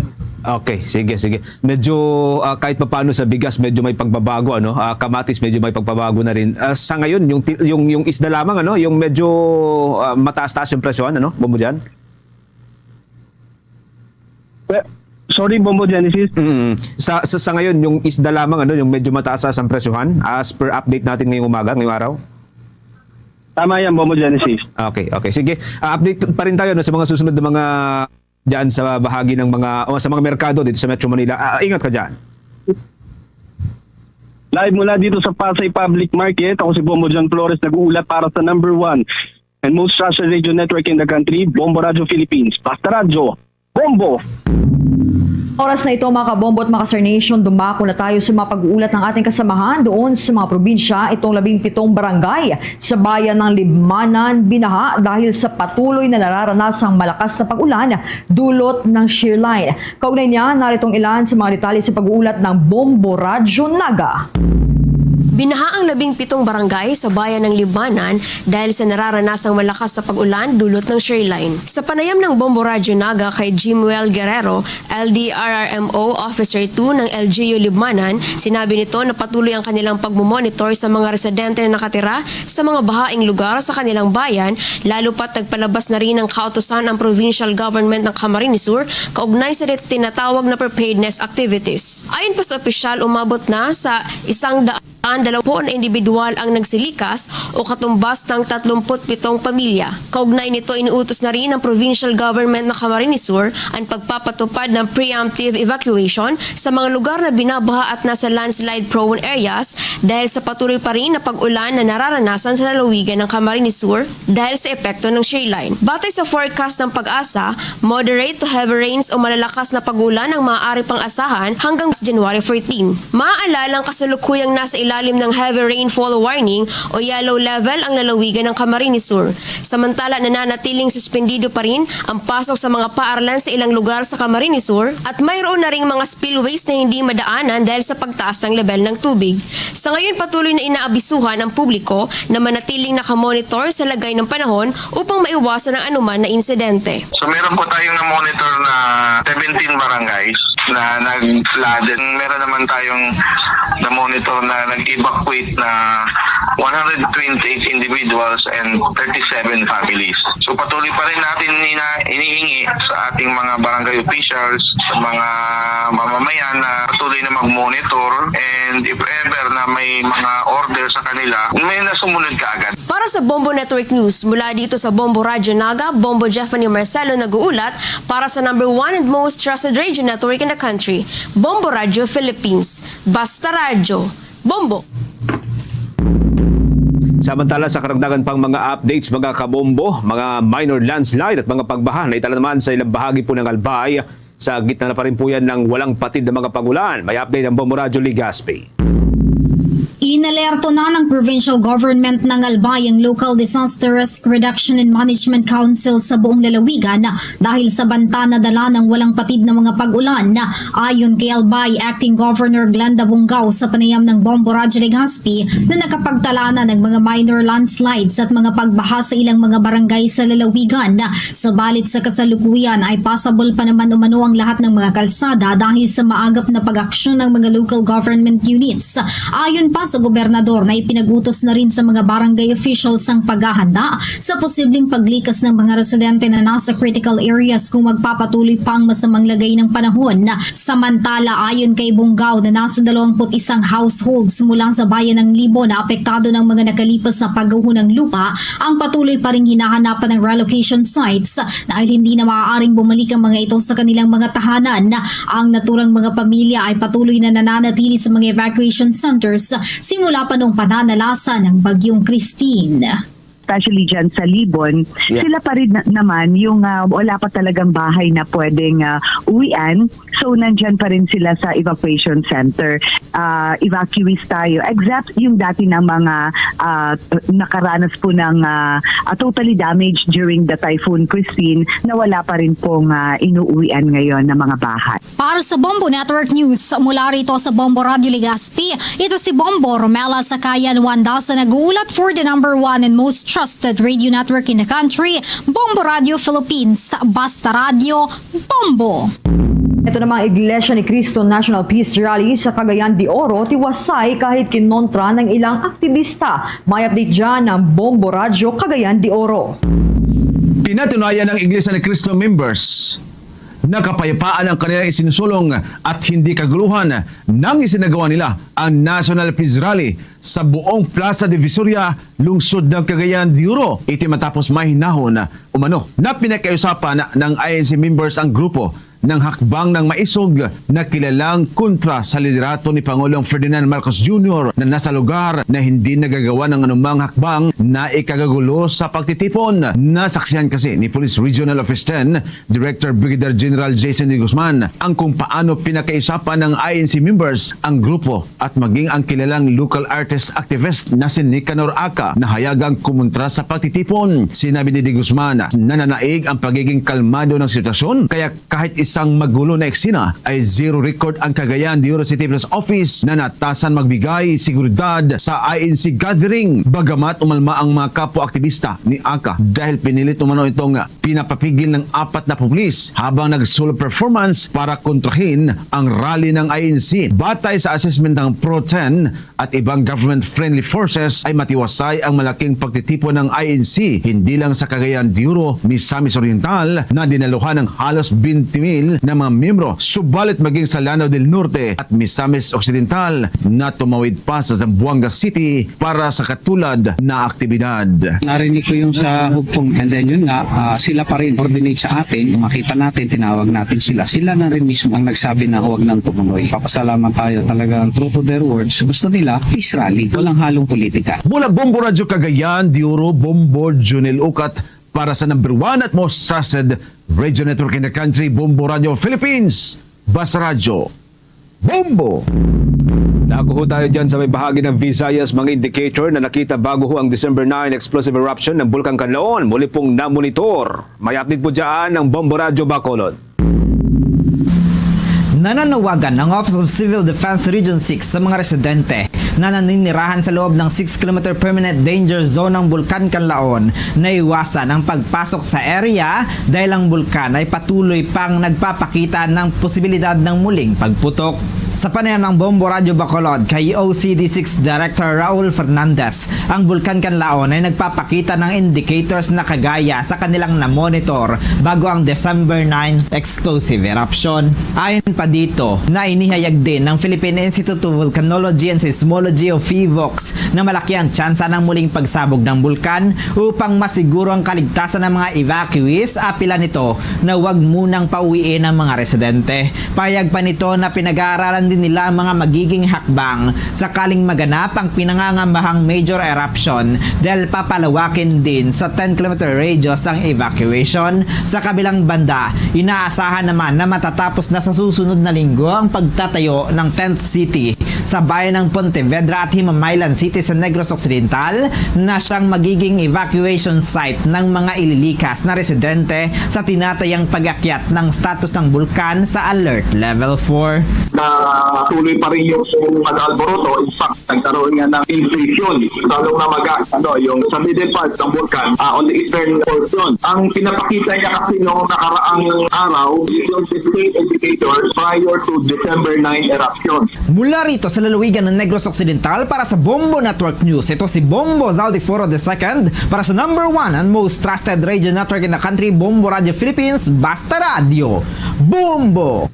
Okay, sige, sige. Medyo ah, kahit papaano sa bigas, medyo may pagbabago, ano? Ah, kamatis, medyo may pagbabago na rin. Ah, sa ngayon, yung ti- yung yung isda lamang, ano, yung medyo ah, mataas-taas yung presyohan, ano? Bombo John? Sorry, Bombo Genesis. Mm. Sa, sa sa ngayon, yung isda lamang, ano, yung medyo mataas-taas ang presyohan as per update natin ngayong umaga, ngayong araw? Tama yan, Bombo Genesis. Okay, okay. Sige, ah, update pa rin tayo, no, sa mga susunod na mga diyan sa bahagi ng mga o sa mga merkado dito sa Metro Manila. Ah, ingat ka diyan. Live mula dito sa Pasay Public Market, ako si Bombo John Flores, nag-uulat para sa number one. and most trusted radio network in the country, Bombo Radio Philippines. Basta Radyo, Bombo! Oras na ito, mga kabombo at mga Star Nation, dumako na tayo sa mga pag-uulat ng ating kasamahan doon sa mga probinsya. Itong labing pitong barangay sa bayan ng Libmanan binaha dahil sa patuloy na nararanasang malakas na pag-ulan dulot ng shear line. Kaugnay niya, naritong ilan sa mga detalye sa pag-uulat ng Bombo Radyo Naga. Binaha ang labing pitong barangay sa bayan ng Libmanan dahil sa nararanasang malakas na pag-ulan dulot ng shear line. Sa panayam ng Bombo Radyo Naga kay Jimuel Guerrero, L D R R M O Officer two ng L G U Libmanan, sinabi nito na patuloy ang kanilang pagmomonitor sa mga residente na nakatira sa mga bahaing lugar sa kanilang bayan, lalo pat nagpalabas na rin ng kautusan ang provincial government ng Camarines Sur kaugnay sa tinatawag na preparedness activities. Ayon pa sa opisyal, umabot na sa isang daan dalawampu't individual ang nagsilikas o katumbas ng tatlumput pitong pamilya. Kaugnay nito, inuutos na rin ng provincial government ng Camarines Sur ang pagpapatupad ng preemptive evacuation sa mga lugar na binabaha at nasa landslide-prone areas dahil sa patuloy pa rin na pag-ulan na nararanasan sa lalawigan ng Camarines Sur dahil sa epekto ng shear line. Batay sa forecast ng PAGASA, moderate to heavy rains o malalakas na pag-ulan ang maaari pang asahan hanggang sa January fourteen. Maaalala ang kasalukuyang nasa ilalim ng heavy rainfall warning o yellow level ang lalawigan ng Camarines Sur. Samantala, nananatiling suspendido pa rin ang pasok sa mga paaralan sa ilang lugar sa Camarines Sur at mayroon na ring mga spillways na hindi madaanan dahil sa pagtaas ng level ng tubig. Sa ngayon, patuloy na inaabisuhan ang publiko na manatiling nakamonitor sa lagay ng panahon upang maiwasan ang anuman na insidente. So, meron po tayong na-monitor na seventeen barangays na nag-flooded. Meron naman tayong na-monitor na nag-evacuate na one hundred twenty-eight individuals and thirty-seven families. So, patuloy pa rin natin ina-, inihingi sa ating mga barangay officials, sa mga mamamayan na patuloy na mag-monitor, and if ever na may mga order sa kanila, may nasumunod kaagad. Para sa Bombo Network News, mula dito sa Bombo Radyo Naga, Bombo Jeffany Marcelo nag-uulat para sa number one and most trusted radio network in the country, Bombo Radyo Philippines. Basta Radyo, Bombo! Samantala, sa karagdagan pang mga updates, mga kabombo, mga minor landslide at mga pagbaha na itala naman sa ilang bahagi po ng Albay. Sa gitna na pa rin po yan ng walang patid na mga pag-ulan. May update ang Bombo Radyo Legazpi. Inalerto na ng provincial government ng Albay ang Local Disaster Risk Reduction and Management Council sa buong lalawigan dahil sa banta na dala ng walang patid na mga pag-ulan. Ayon kay Albay Acting Governor Glenda Bungao, sa panayam ng Bombo Radyo Legazpi, na nakapagtala na ng mga minor landslides at mga pagbaha sa ilang mga barangay sa lalawigan. Subalit sa kasalukuyan ay pasabol pa naman umano ang lahat ng mga kalsada dahil sa maagap na pag-aksyon ng mga local government units. Ayon pa sa gobernador na ipinag-utos na rin sa mga barangay officials ang paghahanda sa posibleng paglikas ng mga residente na nasa critical areas kung magpapatuloy pa ang masamang lagay ng panahon. Samantala, ayon kay Bungao na nasa dalawampu't isang households mula sa bayan ng Libon na apektado ng mga nakalipas na pagguho ng lupa, ang patuloy pa ring hinahanapan ng relocation sites dahil hindi na maaaring bumalik ang mga ito sa kanilang mga tahanan. Ang naturang mga pamilya ay patuloy na nananatili sa mga evacuation centers simula pa noong pananalasa ng Bagyong Christine. Especially dyan sa Libon, Yeah. sila pa rin na- naman yung, ah, wala pa talagang bahay na pwedeng, ah, uwian. So, nandyan pa rin sila sa evacuation center. Ah, evacuees tayo, except yung dati ng mga, ah, nakaranas po ng, ah, ah, totally damaged during the Typhoon Christine na wala pa rin pong, ah, inuuwian ngayon ng mga bahay. Para sa Bombo Network News, mula rito sa Bombo Radyo Legazpi, ito si Bombo Romela Sakayan Wanda sa nag-uulat for the number one and most trusted radio network in the country, Bombo Radio Philippines. Basta Radyo, Bombo! Ito namang Iglesia ni Cristo National Peace Rally sa Cagayan de Oro, tiwasay kahit kinontra ng ilang aktibista. May update dyan ng Bombo Radyo Cagayan de Oro. Pinatunayan ng Iglesia ni Cristo members na kapayapaan ang kanilang isinusulong at hindi kaguluhan nang isinagawa nila ang National Peace Rally sa buong Plaza Divisoria, lungsod ng Cagayan de Oro. Ito matapos mahinahon umano na pinagkaiusapan ng I N C members ang grupo ng hakbang ng maisog na kilalang kontra sa liderato ni Pangulong Ferdinand Marcos Junior na nasa lugar na hindi nagagawa ng anumang hakbang na ikagagulo sa pagtitipon. Nasaksihan kasi ni Police Regional Office ten Director Brigadier General Jason De Guzman ang kung paano pinakaisapan ng I N C members ang grupo at maging ang kilalang local artist activist na si Nicanor Aca na hayagang kumontra sa pagtitipon. Sinabi ni De Guzman na nananaig ang pagiging kalmado ng sitwasyon, kaya kahit isang magulo na eksena ay zero record ang Cagayan de Oro City Police Office na natasan magbigay seguridad sa I N C gathering. Bagamat umalma ang mga kapwa-aktibista ni Aca dahil pinilit umano itong pinapapigil ng apat na pulis habang nag-solo performance para kontrahin ang rally ng I N C. Batay sa assessment ng Pro Ten at ibang government-friendly forces, ay matiwasay ang malaking pagtitipon ng I N C, hindi lang sa Cagayan de Oro, Misamis Oriental, na dinaluhan ng halos twenty mil na mga miyembro, subalit maging sa Lanao del Norte at Misamis Occidental na tumawid pa sa Zamboanga City para sa katulad na aktibidad. Narinig ko yung sa Hugpong, and then yun nga, ah, sila pa rin coordinate sa atin. Makita natin, tinawag natin sila. Sila na rin mismo ang nagsabi na huwag nang tumuloy. Papasalamat tayo talagang true to their words. Gusto nila peace rally, walang halong politika. Mula Bombo Radyo Cagayan de Oro, Bombo Junel Ukat para sa number one at most trusted radio network in the country, Bombo Radyo Philippines. Basta Radyo, Bombo! Dako ho tayo dyan sa may bahagi ng Visayas, mga indicator na nakita bago ho ang December nine explosive eruption ng Bulkan Kanlaon. Muli pong namonitor. May update po dyan ng Bombo Radyo Bacolod. Nananawagan ang Office of Civil Defense Region six sa mga residente na naninirahan sa loob ng six kilometer permanent danger zone ng Bulkan Kanlaon na iwasan ang pagpasok sa area dahil ang bulkan ay patuloy pang nagpapakita ng posibilidad ng muling pagputok. Sa panayam ng Bombo Radyo Bacolod kay O C D six Director Raul Fernandez, ang Bulkan Kanlaon ay nagpapakita ng indicators na kagaya sa kanilang na-monitor bago ang December nine explosive eruption. Ayon pa dito, na inihayag din ng Philippine Institute of Volcanology and Seismology o PHIVOLCS na malaki ang tsansa ng muling pagsabog ng bulkan. Upang masiguro ang kaligtasan ng mga evacuees, apila nito na huwag munang pauwiin ang mga residente. Pahayag pa nito na pinag-aaralan din nila ang mga magiging hakbang sakaling maganap ang pinangangambahang major eruption dahil papalawakin din sa ten kilometer radius ang evacuation. Sa kabilang banda, inaasahan naman na matatapos na sa susunod na linggo ang pagtatayo ng tent city sa bayan ng Pontevedra at Himamaylan City sa Negros Occidental na siyang magiging evacuation site ng mga ililikas na residente sa tinatayang pag-akyat ng status ng bulkan sa Alert Level four. Na tuloy pa rin yung nag-alboroto. In fact, nagkaroon nga ng inflation, lalong namaga, ano, yung sa middle part ng bulkan, ah, on the eastern portion. Ang pinapakita niya kasi noong nakaraang araw, yung state indicator prior to December nine eruption. Mula rito sa lalawigan ng Negros Occidental, para sa Bombo Network News, ito si Bombo Zaldiforo the second para sa number one and most trusted radio network in the country, Bombo Radio Philippines, Basta Radio, Bombo!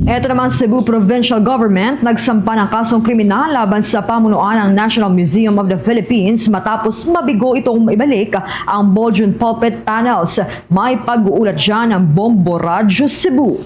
Ito naman, Cebu Provincial Government nagsampa ng kasong kriminal laban sa pamunuan ng National Museum of the Philippines matapos mabigo itong maibalik ang Bulgarian pulpit panels. May pag-uulat dyan ang Bombo Radyo Cebu.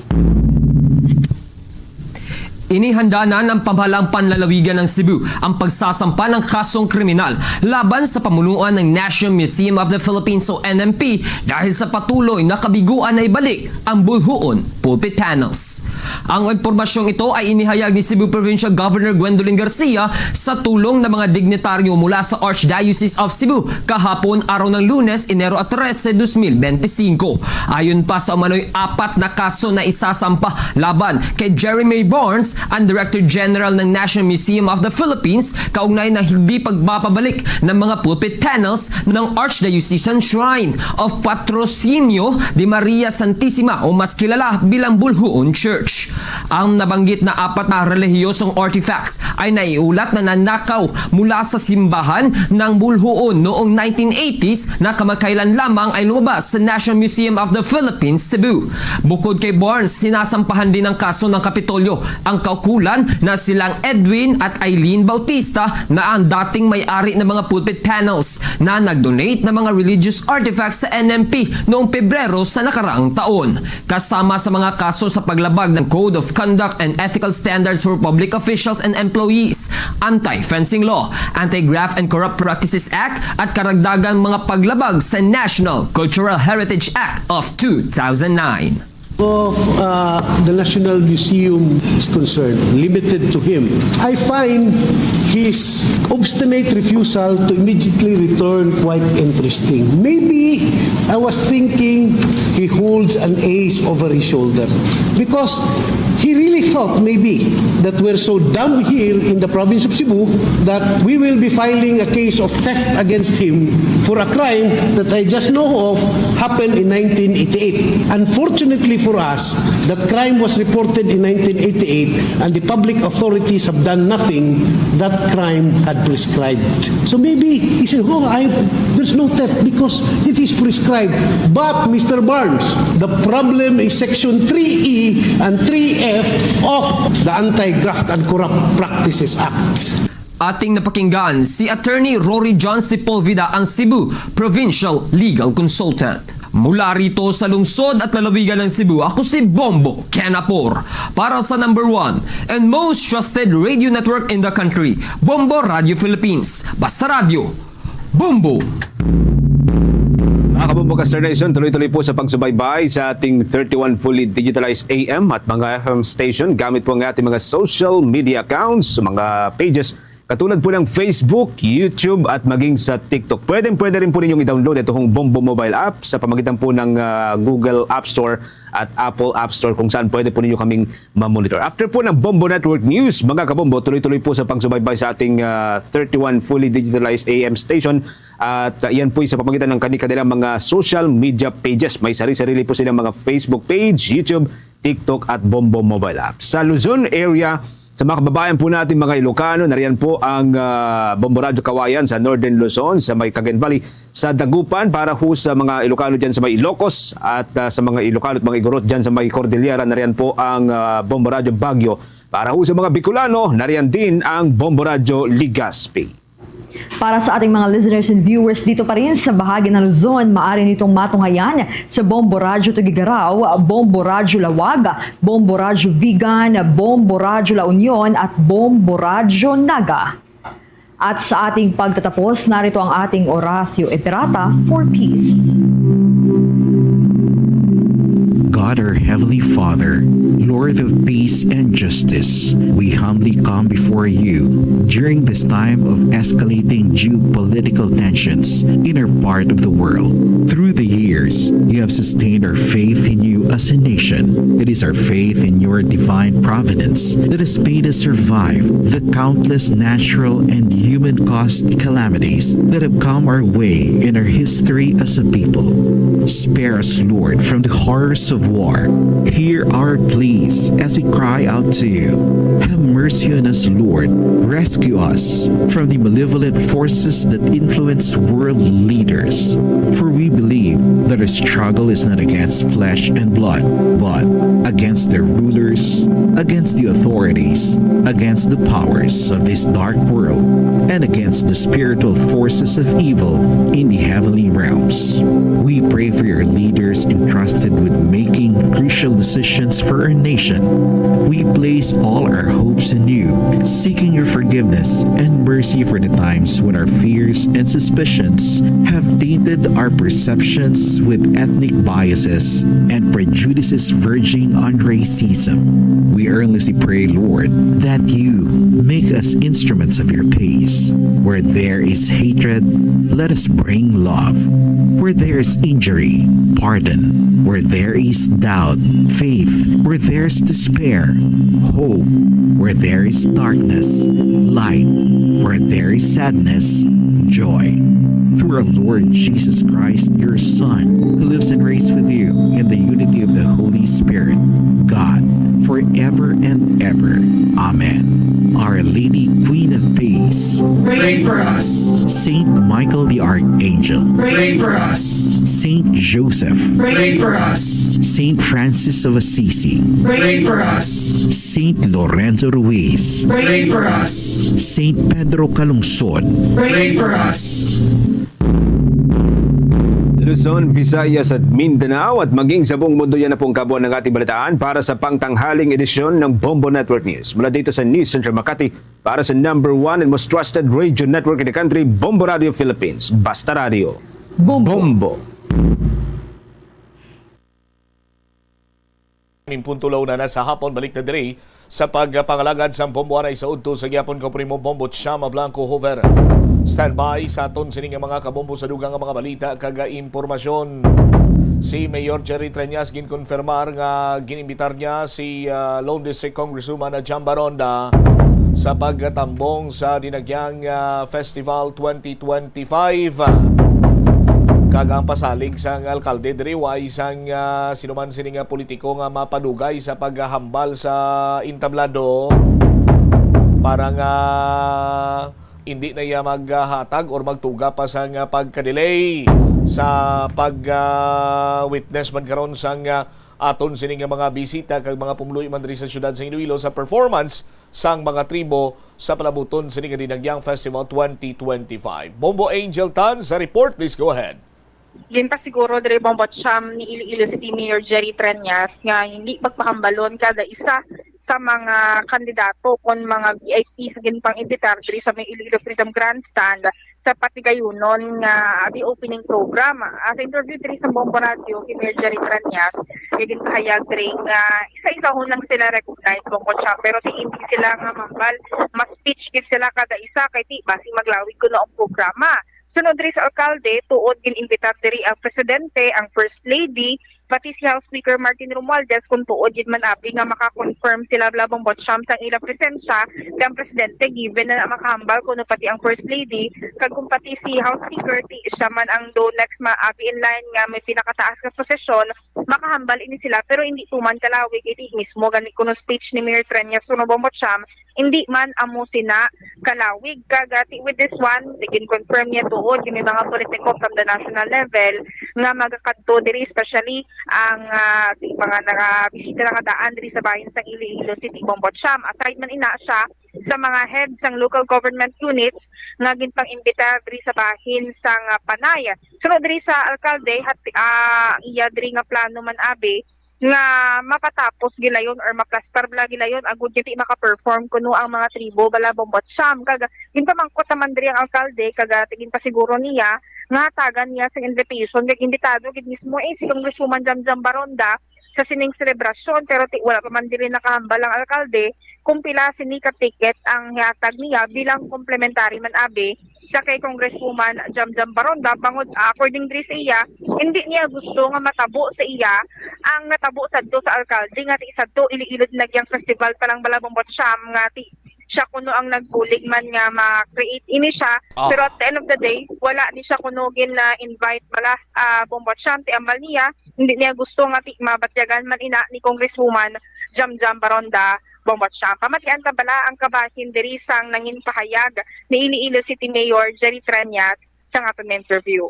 Inihanda na ng pamahalang panlalawigan ng Cebu ang pagsasampa ng kasong kriminal laban sa pamunuan ng National Museum of the Philippines o N M P dahil sa patuloy na kabiguan na ibalik ang bulhoon pulpit panels. Ang impormasyong ito ay inihayag ni Cebu Provincial Governor Gwendolyn Garcia sa tulong ng mga dignitaryo mula sa Archdiocese of Cebu kahapon, araw ng Lunes, Enero trese, dos mil bente singko. Ayon pa sa umano'y apat na kaso na isasampa laban kay Jeremy Barnes, ang Director General ng National Museum of the Philippines, kaugnay ng hindi pagpapabalik ng mga pulpit panels ng Archdiocesan Shrine of Patrocinio de Maria Santisima o mas kilala bilang Bulhoon Church. Ang nabanggit na apat na relihiyosong artifacts ay naiulat na nanakaw mula sa simbahan ng Bulhoon noong nineteen eighties na kamakailan lamang ay lumabas sa National Museum of the Philippines, Cebu. Bukod kay Barnes, sinasampahan din ng kaso ng Kapitolyo ang Kaukulan na silang Edwin at Eileen Bautista na ang dating may-ari ng mga pulpit panels na nag-donate ng mga religious artifacts sa N M P noong Pebrero sa nakaraang taon. Kasama sa mga kaso sa paglabag ng Code of Conduct and Ethical Standards for Public Officials and Employees, anti-fencing law, anti-graft and corrupt practices act, at karagdagang mga paglabag sa National Cultural Heritage Act of two thousand nine. of uh, the National Museum is concerned, limited to him, I find his obstinate refusal to immediately return quite interesting. Maybe I was thinking he holds an ace over his shoulder because he really thought maybe that we're so dumb here in the province of Cebu that we will be filing a case of theft against him for a crime that I just know of happened in nineteen eighty-eight. Unfortunately for us, that crime was reported in nineteen eighty-eight and the public authorities have done nothing. That crime had prescribed. So maybe he said, oh, I, there's no theft because it is prescribed. But Mister Barnes, the problem is Section three E and three F of the Anti-Graft and Corrupt Practices Act. Ating napakinggan si Attorney Rory John Sepulveda, ang Cebu Provincial Legal Consultant. Mula rito sa lungsod at lalawigan ng Cebu, ako si Bombo Kenapor para sa number one and most trusted radio network in the country, Bombo Radio Philippines. Basta Radio, Bombo! Mga kabombo, Caster Nation, tuloy-tuloy po sa pagsubaybay sa ating thirty-one fully digitalized A M at mga F M station gamit po ang ating mga social media accounts, mga pages, katulad po ng Facebook, YouTube, at maging sa TikTok. Pwede, pwede rin po ninyong i-download ito pong Bombo Mobile App sa pamagitan po ng ah, Google App Store at Apple App Store, kung saan pwede po ninyo kaming ma-monitor. After po ng Bombo Network News, mga kabombo, tuloy-tuloy po sa pagsubaybay sa ating ah, thirty-one fully digitalized A M station. At ah, yan po sa pamagitan ng kani-kanilang mga social media pages. May sari-sarili po silang mga Facebook page, YouTube, TikTok at Bombo Mobile App. Sa Luzon area, sa mga kababayan po natin, mga Ilocano, nariyan po ang ah, Bombo Radyo Kawayan sa Northern Luzon, sa may Cagayan Valley, sa Dagupan, para ho sa mga Ilocano dyan sa may Ilocos at ah, sa mga Ilocano at mga Igorot dyan sa may Cordillera, nariyan po ang ah, Bombo Radyo Baguio. Para ho sa mga Bicolano, nariyan din ang Bombo Radyo Legazpi. Para sa ating mga listeners and viewers dito pa rin sa bahagi ng Luzon, maaari nitong matunghayan sa Bombo Radyo Tuguegarao, Bombo Radyo Laoag, Bombo Radyo Vigan, Bombo Radyo La Union at Bombo Radyo Naga. At sa ating pagtatapos, narito ang ating Oratio Imperata for Peace. God, our Heavenly Father, Lord of peace and justice, we humbly come before you during this time of escalating geopolitical tensions in our part of the world. Through the years, you have sustained our faith in you as a nation. It is our faith in your divine providence that has made us survive the countless natural and human caused calamities that have come our way in our history as a people. Spare us, Lord, from the horrors of war. Hear our pleas as we cry out to you. Have mercy on us, Lord. Rescue us from the malevolent forces that influence world leaders. For we believe that our struggle is not against flesh and blood, but against the rulers, against the authorities, against the powers of this dark world, and against the spiritual forces of evil in the heavenly realms. We pray for your leaders entrusted with making crucial decisions for our nation. We place all our hopes in you, seeking your forgiveness and mercy for the times when our fears and suspicions have tainted our perceptions with ethnic biases and prejudices verging on racism. We earnestly pray, Lord, that you make us instruments of your peace. Where there is hatred, let us bring love. Where there is injury, pardon. Where there is doubt, faith. Where there's despair, hope. Where there is darkness, light. Where there is sadness, joy. Through our Lord Jesus Christ, your Son, who lives and reigns with you in the unity of the Holy Spirit, God, forever and ever. Amen. Our Lady, Queen of Peace, pray for us. Saint Michael the Archangel, pray for us. Saint Joseph. Pray for us. Saint Francis of Assisi. Pray for us. Saint Lorenzo Ruiz. Pray for us. Saint Pedro Calungsod. Pray for us. Luzon, Visayas at Mindanao at maging sa buong mundo, yan na pong kabuuan ng ating balitaan para sa pangtanghaling edisyon ng Bombo Network News. Mula dito sa News Center Makati, para sa number one and most trusted radio network in the country, Bombo Radio Philippines. Basta Radio. Bombo. Bombo. Punto la una na sa hapon, balik na diri sa pagpangalagad sang Bombo Anay sa udto sa gihapon ko, Primo Bombo Chama Blanco Hoover. Standby sa aton sini nga mga kabombo sa dugang nga mga balita kag impormasyon. Si Mayor Jerry Treñas ginkonfirmar nga ginimbitar niya si, ah, Lone District Congresswoman Jam Baronda sa pagtambong sa Dinagyang, ah, Festival twenty twenty-five. Kag ang pasalig sang alkalde diri, way sang, ah, sinuman sini nga politiko nga mapadugay sa paghambal sa entablado para nga hindi na iya maghatag or magtuga pa sang pagka-delay sa pag, ah, witness man karon sang, ah, aton sini nga mga bisita kag mga pumuluyo man diri sa siyudad sa Iloilo sa performance sang mga tribo sa palabuton sini nga Dinagyang Festival twenty twenty-five. Bombo Angel Tan sa report, please go ahead. Ginpasiguro diri, Bombo Cham, ni Iloilo City Mayor Jerry Treñas nga hindi pagpahambalon kada isa sa mga kandidato kon mga V I Ps ginpang-imbitar diri sa may Iloilo Freedom Grandstand sa patigayunon nga abi opening program. Ah, sa interview diri sa Bombo Radio kay Mayor Jerry Treñas, nga ginpahayag diri nga isa-isahon lang sila recognize, Bombo Cham, pero ti hindi sila nga mambal, mas speech gid sila kada isa kay ti basi maglawig kuno ang programa. Sunod diri sa alkalde, tuod gin-imbitar diri ang presidente, ang first lady, pati si House Speaker Martin Romualdez, kung tuod gid man abi nga maka-confirm sila, bala, Bombo Cham, sang ila presensya, kay ang presidente, given na makahambal kuno pati ang first lady, kag kung pati si House Speaker, ti siya man ang do next ma-, abi in line nga may pinakataas nga posisyon, makahambal ini sila, pero hindi tuman kalawig, iti mismo gani kuno speech ni Mayor Treñas, suno, Bombo Cham, hindi man amo sina kalawig. Kag, ah, ti-, with this one, gin-confirm niya tuod nga may mga politiko from the national level nga magakadto diri, especially ang, ah, ti-, mga nakabisita na nga daan diri sa bahin sang Iloilo City, Bombo Cham. Aside man ina siya sa mga head sang local government units nga ginpang-imbita diri sa bahin sang, ah, Panay. Sunod diri sa alkalde, hat-, ah, iya diri nga plano man abi nga mapatapos gilayon or maplastar bala gilayon agud nga di maka-perform kuno ang mga tribo bala, Bombo Cham. Kag ginpamangkot naman diri ang alkalde, kag, ah, ginpasiguro niya nga hatagan niya sing invitation kag imbitado gid mismo, eh, si Congresswoman Jamjam Baronda sa sining selebrasyon, pero ti-, wala pa man diri nakahambal ang alkalde kung pila sini ka ticket ang hihatag niya bilang complimentary man abi sa kay Congresswoman Jamjam Baronda, bangod, ah, according diri sa iya, hindi niya gusto nga matabo sa iya ang natabo sadto sa alkalde, nga ti sadto Iloilo Dinagyang Festival pa lang bala, Bombo Cham, nga ti siya kuno ang nagbulig man nga ma-create ini siya. Ah. Pero at the end of the day, wala ni siya kuno gin, ah, invite bala, ah, Bombo Cham, ti ambal niya, hindi niya gusto nga ti mabatyagan man ina ni Congresswoman Jamjam Baronda, Bombo Cham. Pamatian ta bala ang kabahin diri sang nangin pahayag ni Iloilo City Mayor Jerry Treñas sa aton interview.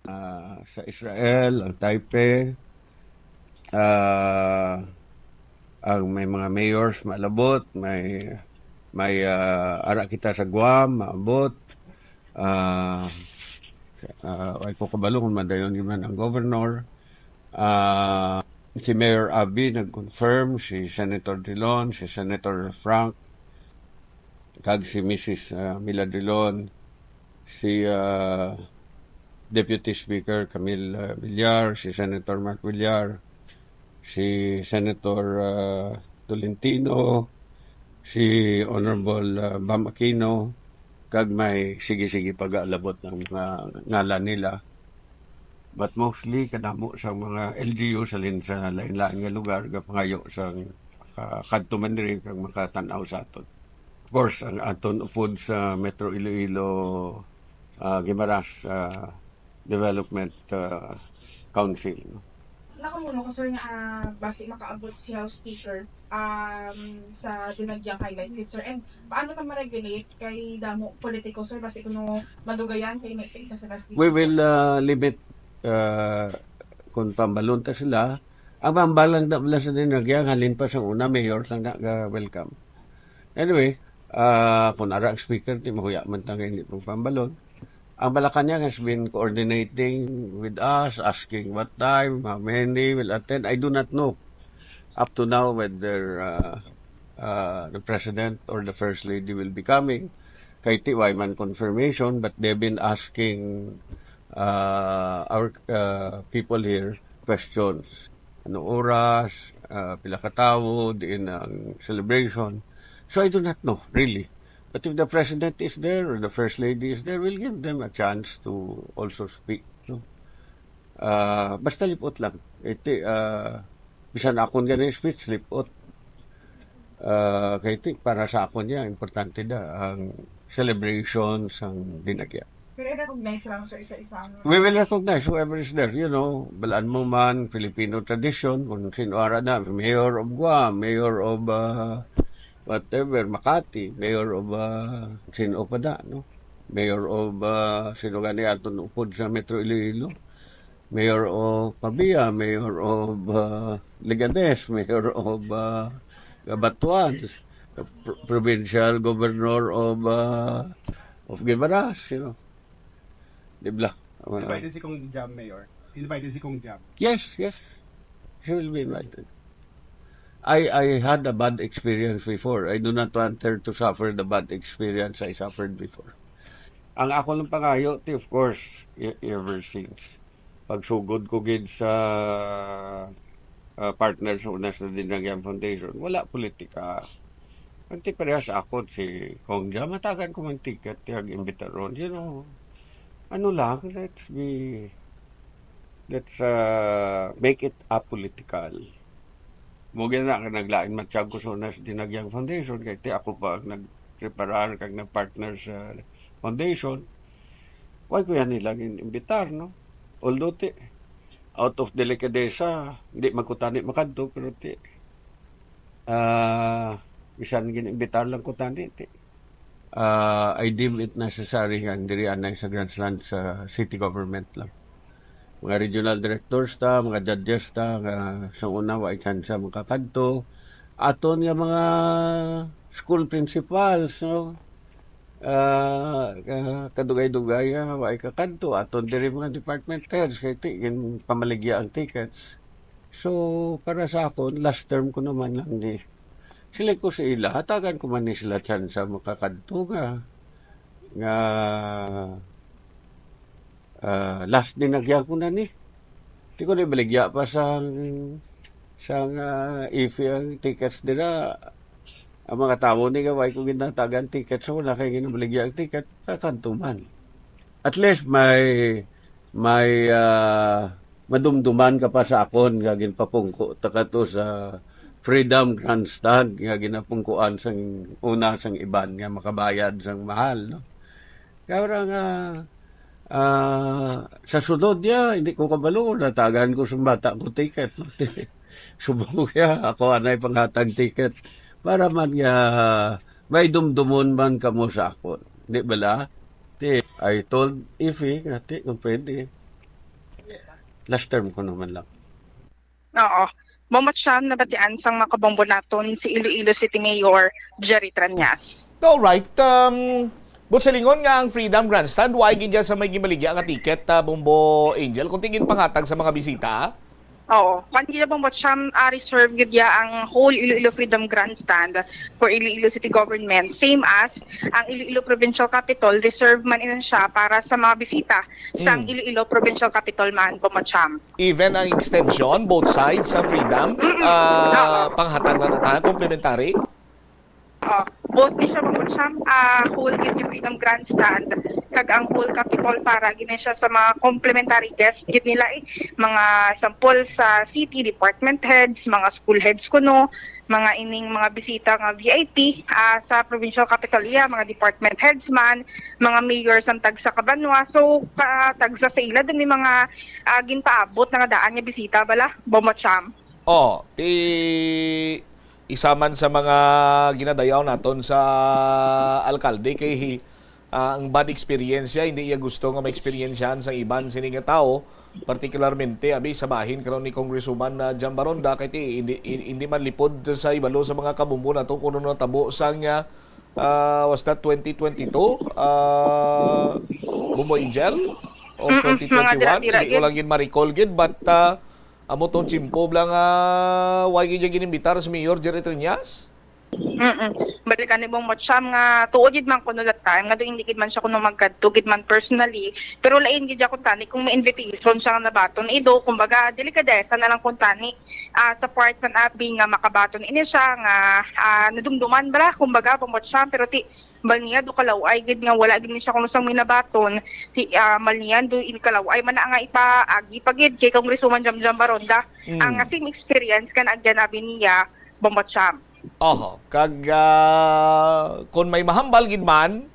Ah, sa Israel, ang Taipei, ah, ang may mga mayors, malabot, may, may, ah, ara kita sa Guam, maabot. Ah, ah, ay ko kabalo kung madayon yun man ang governor. Ah, si Mayor Abby nag-confirm, si Senator Drilon, si Senator Frank, kag si Missus, ah, Mila Drilon, si, ah, Deputy Speaker Camille, ah, Villar, si Senator Mark Villar, si Senator, ah, Tolentino, si Honorable, ah, Bam Aquino, kag may sige-sige pag-aalabot ng mga ngalan nila. But mostly, kadamo sa mga L G U sa lin-, sa lain-lain nga lugar, gapangayo sa ka-, kadto man diri kag makatan-aw sa aton. Of course, ang aton upod sa Metro Iloilo, ah, Guimaras, ah, Development, ah, Council, no? Nakamuno ko, sir, nga, ah, basi makaabot si House Speaker, um, sa Dinagyang Highlight Seat, sir. And paano ta ma-regulate kay damo politiko, sir? Basi kuno madugayan kay may isa-isa sa House Speaker. We will, ah, limit Ah, kung pambalon ta sila, ang pambalang na bala sa dinagya, halin pa sa una, mayor lang na, ga-welcome. Anyway, ah, kung ara ang speaker, ti mahuya man ta nga hindi pagpambalon. Ang Malacañang has been coordinating with us, asking what time, how many will attend. I do not know up to now whether, uh, uh, the president or the first lady will be coming. Kay ti way man confirmation, but they've been asking, uh, our, uh, people here questions. Ano oras, uh, pila ka tawo, diin ang celebration. So I do not know, really. But if the president is there or the first lady is there, we'll give them a chance to also speak, no? Ah, basta lipot lang. Iti, ah, bisan akon gani speech, lipot. Ah, kay ti, para sa akon niya, importante da ang celebration sang dinagya. Pero i-recognize lang, sir, isa-isa ang We will recognize whoever is there, you know, balaan mo man, Filipino tradition, kung sino ara na, mayor of Guam, mayor of, ah, whatever, Makati, mayor of, ah, sino pa da, no? Mayor of, ah, sino gani aton upod sa Metro Iloilo? Mayor of Pavia, mayor of, ah, Leganes, mayor of, ah, Cabatuan, pr-, provincial governor of, ah, of Guimaras, you know. Di ba? Invited si Cong Jam, Mayor. Invited si Cong Jam. Yes, yes. She will be invited. I, I had a bad experience before. I do not want her to suffer the bad experience I suffered before. Ang ako lang pangayo, ti, of course, e-, ever since, pagsugod ko gid sa, ah, partner sa una sa Dinagyan Foundation, wala politika. Ang ti parehas ako, si Cong Jam, matagan ko man ticket, tiyag imbitaron, you know. Ano lang, let's be, let's, ah, make it apolitical. Mo gid na, kay naglain man tiyag ko sa una sa Dinagyang Foundation, kay ti ako pa ang nagpreparar kag nag-partner sa foundation. Why ko yan nila gin-imbitar, no? Although ti, out of delicadeza, hindi magkutani makadto, pero ti, ah, bisan gin-imbitar lang ko tani, ti, ah, I deem it necessary nga ang diri anay sa grandstand sa city government lang. Mga regional directors ta, mga judges ta, nga sa una wa tsansa makakadto. Aton nga mga school principals, no? Ah, ka-, kadugay-dugay nga wa kakadto. Aton diri mga department heads, kay ti-, ginpamaligya ang tickets. So, para sa akon, last term ko naman lang ni. Sila ko sa ila, hatagan ko man ni sila tsansa makakadto nga, nga, ah, last din nagya ko na ni. Di ko na ibaligya pa sang, sang, ah, ifi ang tickets dira. Ang mga tawo ni nga, why ko ginatagan tickets sa una kay ginabaligya ang ticket, kakadto man. At least may, may, ah, madumduman ka pa sa akon nga ginpapungko ta ka to sa Freedom Grandstand nga ginapungkuan sang una sang iban nga makabayad sang mahal, no? Kaya wala nga, ah, sa sunod niya, hindi ko kabalo, natagan ko sa bata ko ticket, no? Subong niya, ako anay panghatag ticket para man nga may dumdumon man kamo sa akon. Di bala? Ti, I told Ifi nga, ti, kung pwede. Last term ko naman lang. Oo. Bombo Cham, nabatian sang makabombo naton si Iloilo City Mayor Jerry Trañas. Alright, um, but sa lingon nga ang Freedom Grandstand, why gid sa may gibaligya nga ticket, ah, Bombo Angel, kung tingin panghatag sa mga bisita? Oo. Kwan gid, Bombo Cham, ah, reserve gid ya ang whole Iloilo Freedom Grandstand for Iloilo City Government, same as ang Iloilo Provincial Capitol, reserve man ini siya para sa mga bisita sang Mm. Iloilo Provincial Capitol man, Bombo Cham. Even ang extension, both sides sa Freedom, Mm-mm. ah, Oo. panghatag na ta, complimentary? Oh, both ni siya, Bombo Cham, ah, whole gid ni Freedom Grandstand, kag ang whole Capitol para gid ni siya sa mga complimentary guests gid nila, eh. Mga sample sa city department heads, mga school heads kuno, mga ining mga bisita nga V I P, ah, sa provincial capitol, iya, mga department heads man, mga mayor sang tagsa ka banwa. So, ka-, tagsa sa ila, dun may mga, ah, ginpaabot na nga daan nga bisita bala, Bombo Cham. Oh, ti isa man sa mga ginadayaw naton sa alkalde kay hi-, ah, ang bad experience siya, hindi iya gusto nga ma-experience sang iban sini nga tawo, particularmente abi sa bahin karon ni Congresswoman, ah, Jam Baronda, kay ti, hindi, hin-, hindi man lipod sa ibalo sa mga kabombo nato kung ano natabo sang, ah, ah, was that twenty twenty-two, ah, Bombo Angel? O Mm-mm, mga twenty twenty-one? Dira-dira Hindi ko yun. lang gid ma-recall gid, but, ah, amo tong tiyempo bala nga, why gid niya ginimbitar si Mayor Jerry Treñas? Mm-mm. Balikan ni Bong Macham nga tuod gid man kuno that time nga do hindi gid man siya kuno magkadto gid man personally, pero lain gid siya kuntani kung may invitation siya nga nabaton ido, kumbaga delikadesa na lang kuntani, ah, sa part man abi nga makabaton ini siya nga, ah, nadumduman bala kumbaga Bong Macham, pero ti bal niya do kalaway gid nga wala gid ni siya kuno sang may nabaton ti, ah, mal niya do in kalaway man na nga ipaagi pa gid kay Congresswoman Jamjam Baronda Mm. ang same experience kan agyan abi niya Bong Macham. Oho. Kag, ah, kung may mahambal gid man,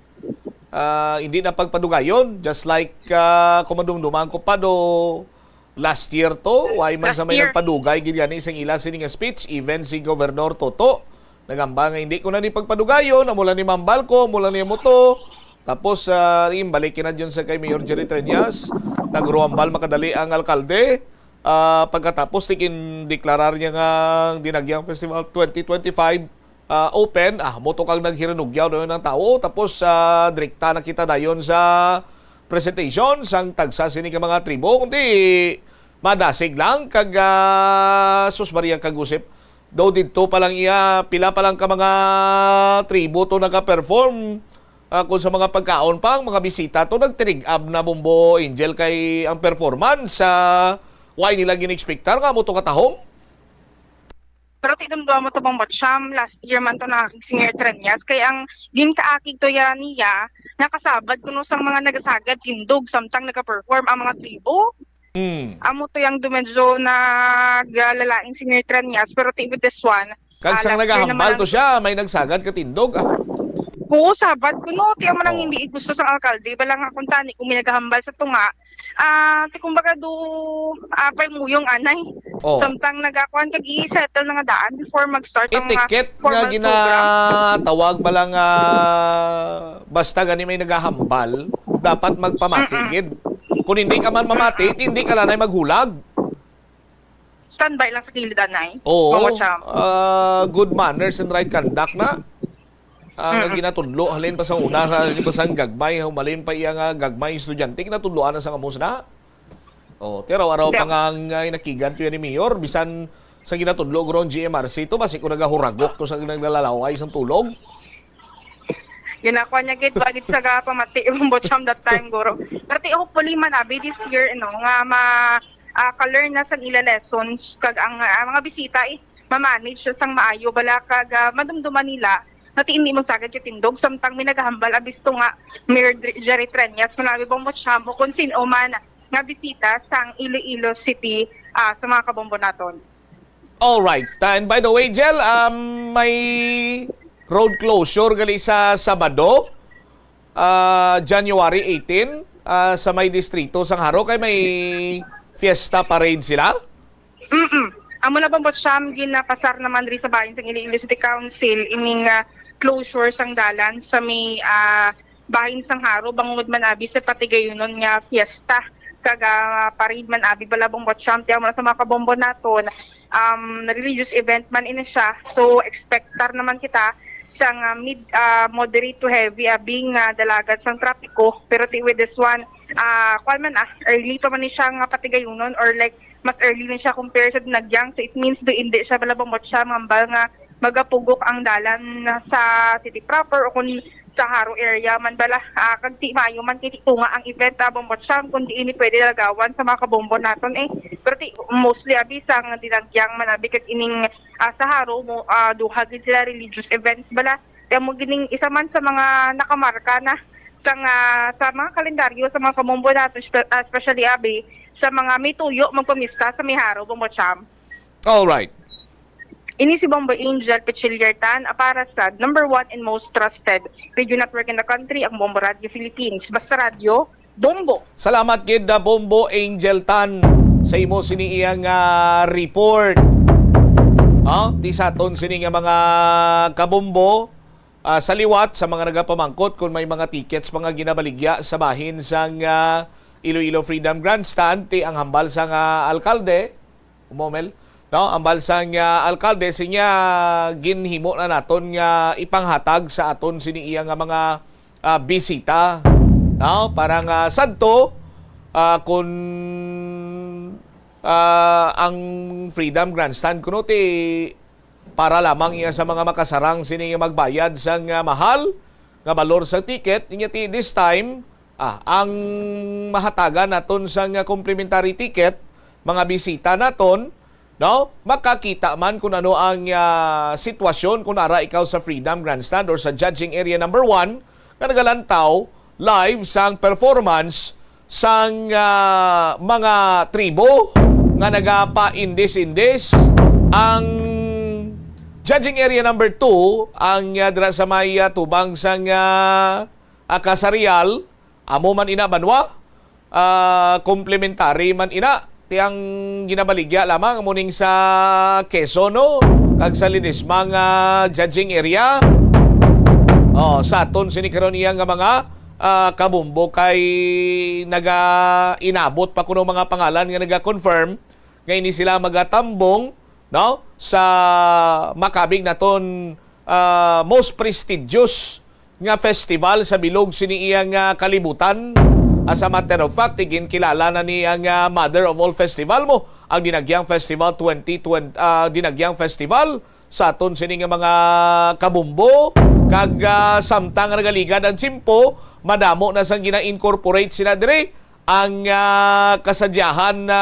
ah, hindi na pagpadugayon. Just like, ah, kung madumduman ko pa do, last year to, why man Last sa may year. nagpadugay gid gani sang ila sini nga speech, even si Governor Toto. Nagambal nga hindi ko na ni pagpadugayon, amo lang ni mahambal ko, amo lang ni amo to. Tapos, ah, imbalik na dyan sa kay Mayor Jerry Treñas. Nagruambal makadali ang alkalde. Ah, pagkatapos, tikin deklarar niya nga ang Dinagyang Festival twenty twenty-five, ah, open. Ah, mo to kang naghirinugyaw na yun ang tao. Tapos, ah, direkta na kita dayon sa presentation sang tagsa sini ka mga tribo. Kundi, madasig lang kag, ah, sus Maria kag Josep. Daw didto pa lang iya, pila pa lang ka mga tribo to naka-perform. Ah, kung sa mga pagkaon pa, ang mga bisita to nagtirig-ab na, Bombo Angel, kay ang performance sa why nila gin-expectar nga mo to katahom? Pero tinumduan mo to, Bong Botcham, last year man to na si Mayor Treñas. Kay ang ginkaakig to ya niya, nakasabad kuno sang mga nagasagad tindog samtang nagaperform ang mga tribo. Hmm. Amo to yang do medyo naglalaing si Mayor Treñas, pero ti with this one, Kag ah, sang last year nagahambal naman to ang siya, may nagsagad ka tindog, ah. Oo, sabat kuno, ti amo nang Oh. hindi gusto sang alkalde. Bala nga kung tani, kung may nagahambal sa tunga, ah, ti kumbaga do, ah, pay muyong anay. Oh. Samtang nagakuan kag i-settle na nga daan before mag-start ang mga Etiquette nga formal program. ginatawag bala nga basta gani may nagahambal, dapat magpamati Mm-mm. gid. Kung hindi ka man mamati, Mm-mm. hindi ka lanay maghulag. Standby lang sa kilid, anay. Oo. Bong Botcham. Ah, good manners and right conduct na. Ah, nga Mm-mm. ginatudlo, halin pa sa una, sa, halin pa sa gagmay, humalin pa iya nga gagmay estudyante, ginatudloan na sa amos na. Oh, ti araw-araw pa Yeah. nga ang, ah, inakigan to yan ni Mayor, bisan sa ginatudlo, guro ang G M R C to, basi ko nagahuragok to sa naglalaway sang tulog. Ginakuha niya gid, wa gid sa ga pamati yung Botcham that time, guro. Pero ti, hopefully man, abi, this year, ano, nga ma, ah, ka-learn na sang ila lessons, kag ang, ah, mga bisita, eh, ma-manage siya sang maayo, bala, kag, ah, madumduman nila, nga ti hindi mo sagad katindog, samtang may nagahambal, abis to nga, Mayor Dr-, Jerry Treñas, malawi bang Botcham, o kung sino man, nga bisita sang Iloilo City, ah, sa mga kabombo naton. All right. And by the way, Jel, um, may road closure gali sa Sabado, ah, January eighteen, ah, sa may distrito sang Jaro, kay may fiesta parade sila. Mm-mm. Amo na bang Botcham, ginapasar naman ri sa bahin sang Iloilo City Council ining, ah, closure sang dalan sa may, ah, bahin sang Jaro, bangod man abi sa patigayunon nga fiesta kag, ah, parade man abi bala bang Botcham, ti amo na sa mga kabombo naton, um, religious event man ini siya. So, expectar naman kita sang, ah, mid, ah, moderate to heavy abi nga dalagan sang trapiko. Pero ti with this one, ah, kuwan man, ah, early pa man ni siya nga patigayunon or like mas early ni siya compare sa Dinagyang. So, it means do hindi siya bala bang Botcham nga hambal nga magapugok ang dalan sa city proper o kung sa Jaro area man bala, ah, kag ti maayo man kay ti tunga ang event, ah, Bong Botcham, kung diin ni pwede lagawan sa mga kabombo naton, eh. Pero ti mostly abi sang Dinagyang man abi kag ining, ah, sa Jaro mo, ah, duha gid sila religious events bala. Kaya mo gining isa man sa mga nakamarka na sang, ah, sa mga kalendaryo sa mga kabombo naton, espe-, ah, especially abi sa mga may tuyo magpamista sa may Jaro, Bong Botcham. All right. Ini si Bombo Angel Pichillier Tan, ah, para sa number one and most trusted radio network in the country, ang Bombo Radio Philippines. Basta Radyo, Bombo. Salamat gid, ah, Bombo Angel Tan, sa imo sini iyang, ah, report. Ah, ti sa aton sini nga mga kabombo, ah, sa liwat sa mga nagapamangkot kung may mga tickets pa nga ginabaligya sa bahin sang, ah, Iloilo Freedom Grandstand, ti ang hambal sang, ah, alkalde, Momel, no? Hambal sang, ah, alkalde, sinya ginhimo na naton nga ipanghatag sa aton sini iya nga mga, ah, bisita, no? Para nga sadto, ah, kun, ah, ang Freedom Grandstand kuno ti para lamang iya sa mga makasarang sini nga magbayad sang, ah, mahal nga balor sa ticket, nya ti this time, ah, ang mahatagan naton sang, ah, complimentary ticket, mga bisita naton, no? Makakita man kung ano ang, ah, sitwasyon kung ara ikaw sa Freedom Grandstand or sa Judging Area Number One nga nagalantaw live sang performance sang, ah, mga tribo nga nagapa-indis-indis. Ang Judging Area Number Two, ang, ah, dira sa may, ah, tubang sang, ah, ah, Kasarial, amo man ina banwa, ah, complimentary man ina. Ti ang ginabaligya lamang amo ning sa Quezon, no? Kag sa Ledesma nga judging area. Oh, sa aton sini karon iya nga mga, ah, kabumbo kay naga-inabot pa kuno mga pangalan nga naga-confirm nga ini sila magatambong, no? Sa makabig naton, ah, most prestigious nga festival sa bilog sini iya nga kalibutan. As a matter of fact, ginkilala na ni ang, ah, mother of all festival mo, ang Dinagyang Festival twenty twenty, ah, Dinagyang Festival sa aton sini nga mga kabumbo. Kag, ah, samtang nga nagaligad ang tiyempo, madamo na sang gina-incorporate sila diri ang, ah, kasadyahan na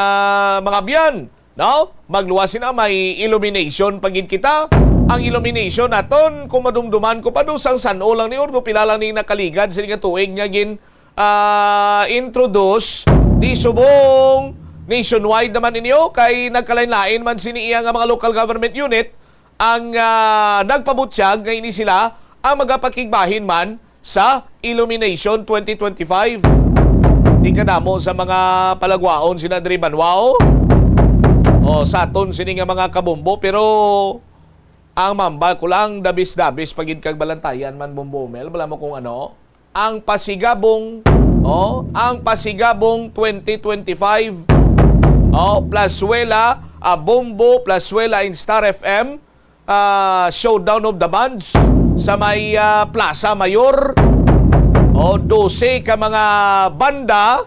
mga biyan, no? Magluwas sina, may illumination pa gid kita. Ang illumination naton, kung madumduman ko pa, do sang san-o lang ni, or do pila lang ni nakaligad sini nga tuig nga gin, ah, introduce, di subong nationwide naman ninyo, kay nagkalain-lain man sini iya nga mga local government unit ang, ah, nagpabutyag nga ini sila ang magapakigbahin man sa Illumination twenty twenty-five. Di kadamo sa mga palagwaon sina diri banwa, o sa aton sini nga mga kabumbo, pero ang mambal ko lang, dabis-dabis pa gid kag balantayan man, Bombo Mel, wala mo kung ano. Ang Pasigabong, oh, ang Pasigabong twenty twenty-five, oh, Plazuela, ah, Bombo, Plazuela, and Star F M, ah, Showdown of the Bands sa may, ah, Plaza Mayor. Oh, dose ka mga banda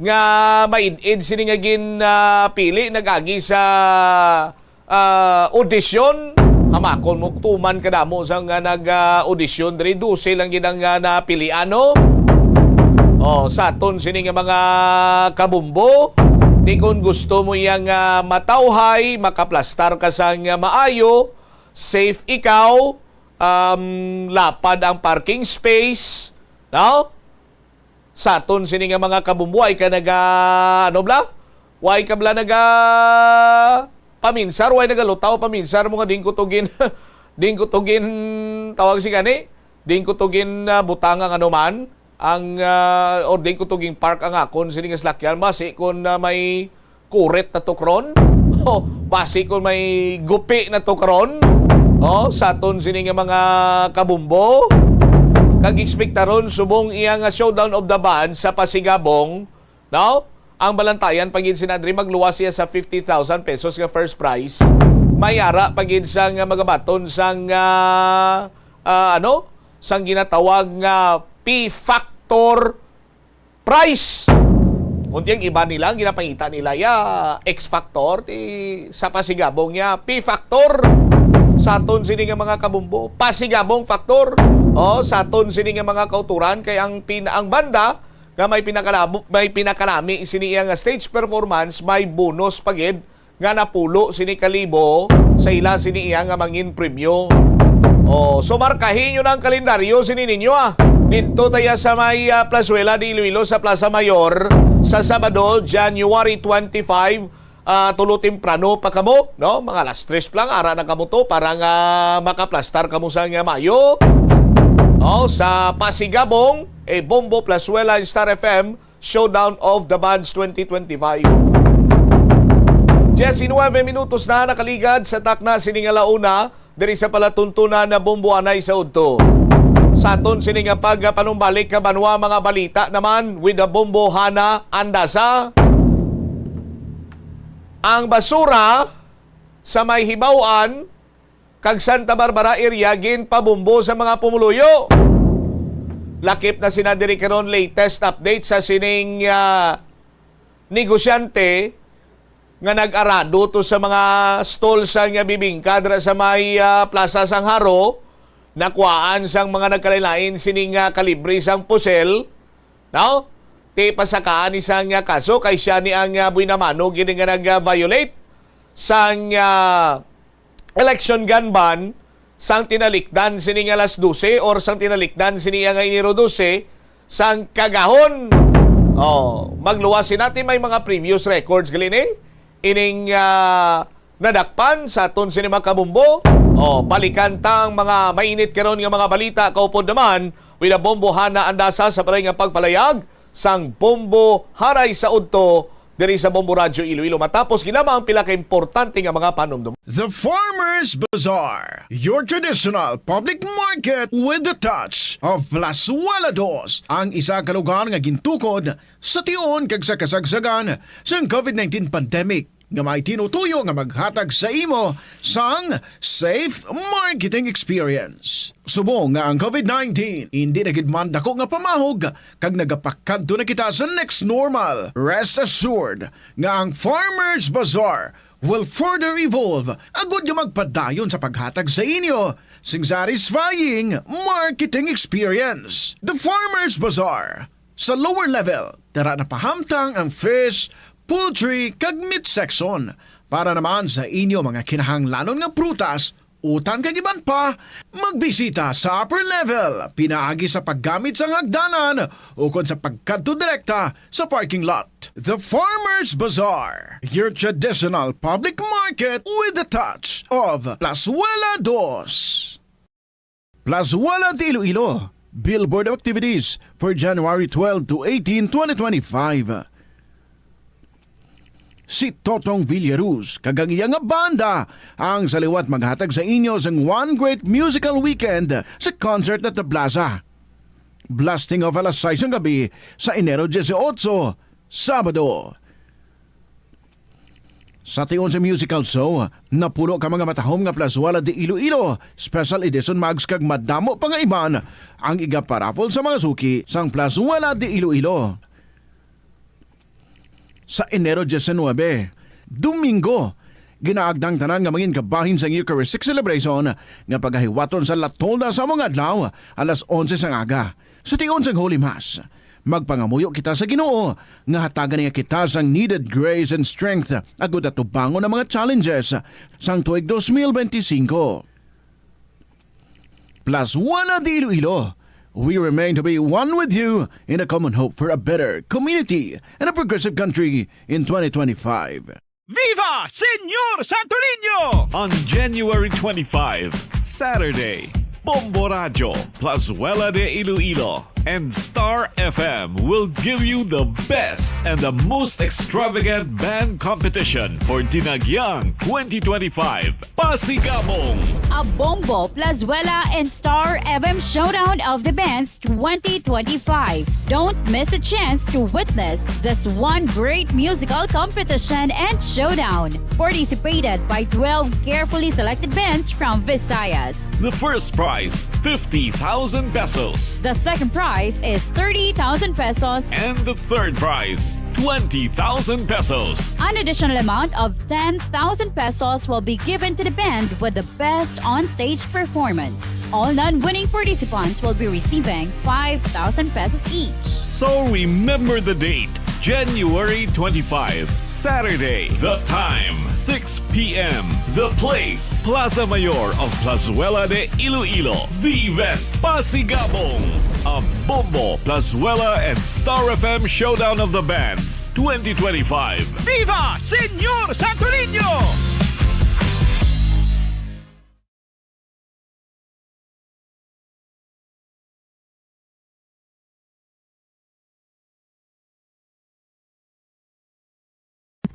nga maid-id sini nga gin, ah, pili nag-agi sa ah, audition. Hamakon mo, tuman kadamo sa nga nag-audition diri, dose lang gid ang, ah, napilian, no? Oh, sa aton sini nga mga kabumbo, di kon gusto mo iya nga matawhay, makaplastar ka sa nga maayo, safe ikaw, um, lapad ang parking space, no? Sa aton sini nga mga kabumbo, way ka naga, ano bala? Way ka bala naga paminsar, way nagalutaw paminsar mo nga din ko to gin, din ko to gin, tawag si gani, din ko to gin, ah, butang ang ano man, ang, ah, or din ko to gin park ang akon sini nga salakyan, basi kon, ah, may kurit na to karon. O, basi kon may gupi na to karon, o, sa aton sini nga mga kabumbo. Kag ekspektaron subong iya nga Showdown of the Band sa Pasigabong, no? Ang balantayan pa gid sina diri, magluwas siya sa fifty thousand pesos nga first prize. May ara pa gid sa nga magabaton sang, ah, ah, ano? Sang ginatawag nga P-Factor price. Kundi ang iba nila, ang ginapangita nila, ya, X Factor, ti, sa Pasigabong niya, P Factor. Sa aton sini nga mga kabumbo, Pasigabong Factor. O, sa aton sini nga mga kauturan, kay ang pin-, ang banda nga may pinakalabo-, may pinakalami sini iya nga stage performance, may bonus pa gid nga napulo sini ka libo sa ila sini iya nga mangin premyo. Oh, so markahi nyo na ang kalendaryo sini ninyo, ah. Didto ta ya sa may, ah, Plazuela de Iloilo sa Plaza Mayor sa Sabado, January twenty-five, ah, tulo temprano pa kamo, no? Mga alas tres pa lang, ara na kamo to para nga makaplastar kamo sa nga mayo. Oh, sa Pasigabong, eh, Bombo, Plazuela, and Star F M, Showdown of the Bands twenty twenty-five. Diecinueve minutos na nakaligad sa takna sini nga launa diri sa palatuntunan na Bombo anay sa udto. Sa aton sini nga pagpanumbalik ka banwa, mga balita naman with the Bombo Hana Andasa. Ang basura sa may Hibaw-an kag Santa Barbara area ginpabombo sa mga pumuluyo. Lakip na sina diri karon, latest update sa sining, ah, negosyante nga nag-arado to sa mga stall sang bibingka dira sa may, ah, Plaza sang Jaro, nakuhaan sang mga nagkalain-lain sining, ah, kalibre sang pusel, no? Ti pasakaan ni sang, ah, kaso kay sia ni ang, ah, buy na mano gid nga nag-violate sang, ah, election gun ban sang tinalikdan sini nga alas dose or sang tinalikdan sini nga Enero dose sang kagahon. Oh, magluwas sina ti may mga previous records gali ni ining, ah, nadakpan sa aton sini mga kabombo. Oh, balikan tang mga mainit karon nga mga balita kaupod naman with a Bombo Hana Andasa sa paray nga pagpalayag sang Bombo Haray sa Udto diri sa Bombo Radyo Iloilo. Matapos gid lamang ang pila ka importante nga mga panumdom. The Farmers Bazaar, your traditional public market with the touch of Plazuela Dos, ang isa ka lugar nga gintukod sa tion kag sa kasagsagan sang covid nineteen pandemic, nga may tinutuyo nga maghatag sa imo sang safe marketing experience. Subong nga ang covid nineteen indi na gid man dako nga pamahog kag nagapakadto na kita sa next normal, rest assured nga ang Farmers Bazaar will further evolve agud nga magpadayon sa paghatag sa inyo sing satisfying marketing experience. The Farmers Bazaar, sa lower level, tara na pahamtang ang fish, poultry, kag meat section. Para naman sa inyo mga kinahanglanon nga prutas, utang kag iban pa, magbisita sa upper level pinaagi sa paggamit sang hagdanan ukon sa pagkadto direkta sa parking lot. The Farmers Bazaar, your traditional public market with the touch of Plazuela Dos. Plazuela de Iloilo, Billboard of Activities for January twelve to eighteen, twenty twenty-five. Si Totong Villaruz kag ang iya nga banda ang sa liwat maghatag sa inyo sang one great musical weekend sa concert at the Plaza. Blasting off alas sais sang gabi sa Enero dieciocho, Sabado. Sa tion sa musical show, napuno ka mga matahom nga Plazuela de Iloilo Special Edition mugs kag madamo pa nga iban ang igaparaffle sa mga suki sang Plazuela de Iloilo. Sa Enero diecinuebe, Domingo, ginaagda ang tanan nga mangin kabahin sang Eucharistic celebration nga pagahiwaton sa La Tolda sa among adlaw, alas onse sang aga. Sa tion sang Holy Mass, magpangamuyo kita sa Ginoo nga hatagan niya kita sang needed grace and strength agud atubangon ang mga challenges sang tuig dos mil benti singko. Plazuela de Iloilo, we remain to be one with you in a common hope for a better community and a progressive country in twenty twenty-five. Viva Señor Santo Niño! On January twenty-five, Saturday, Bombo Radyo, Plazuela de Iloilo, and Star F M will give you the best and the most extravagant band competition for Dinagyang twenty twenty-five. Pasigabong! A Bombo, Plazuela, and Star F M Showdown of the Bands twenty twenty-five. Don't miss a chance to witness this one great musical competition and showdown. Participated by twelve carefully selected bands from Visayas. The first prize, fifty thousand pesos. The second prize is thirty thousand pesos. And the third prize, twenty thousand pesos. An additional amount of ten thousand pesos will be given to the band with the best on-stage performance. All non-winning participants will be receiving five thousand pesos each. So remember the date, January twenty-five, Saturday. The time, six p m. The place, Plaza Mayor of Plazuela de Iloilo. The event, Pasigabong, a Bombo, Plazuela, and Star F M Showdown of the Bands twenty twenty-five. Viva Señor Santo Niño!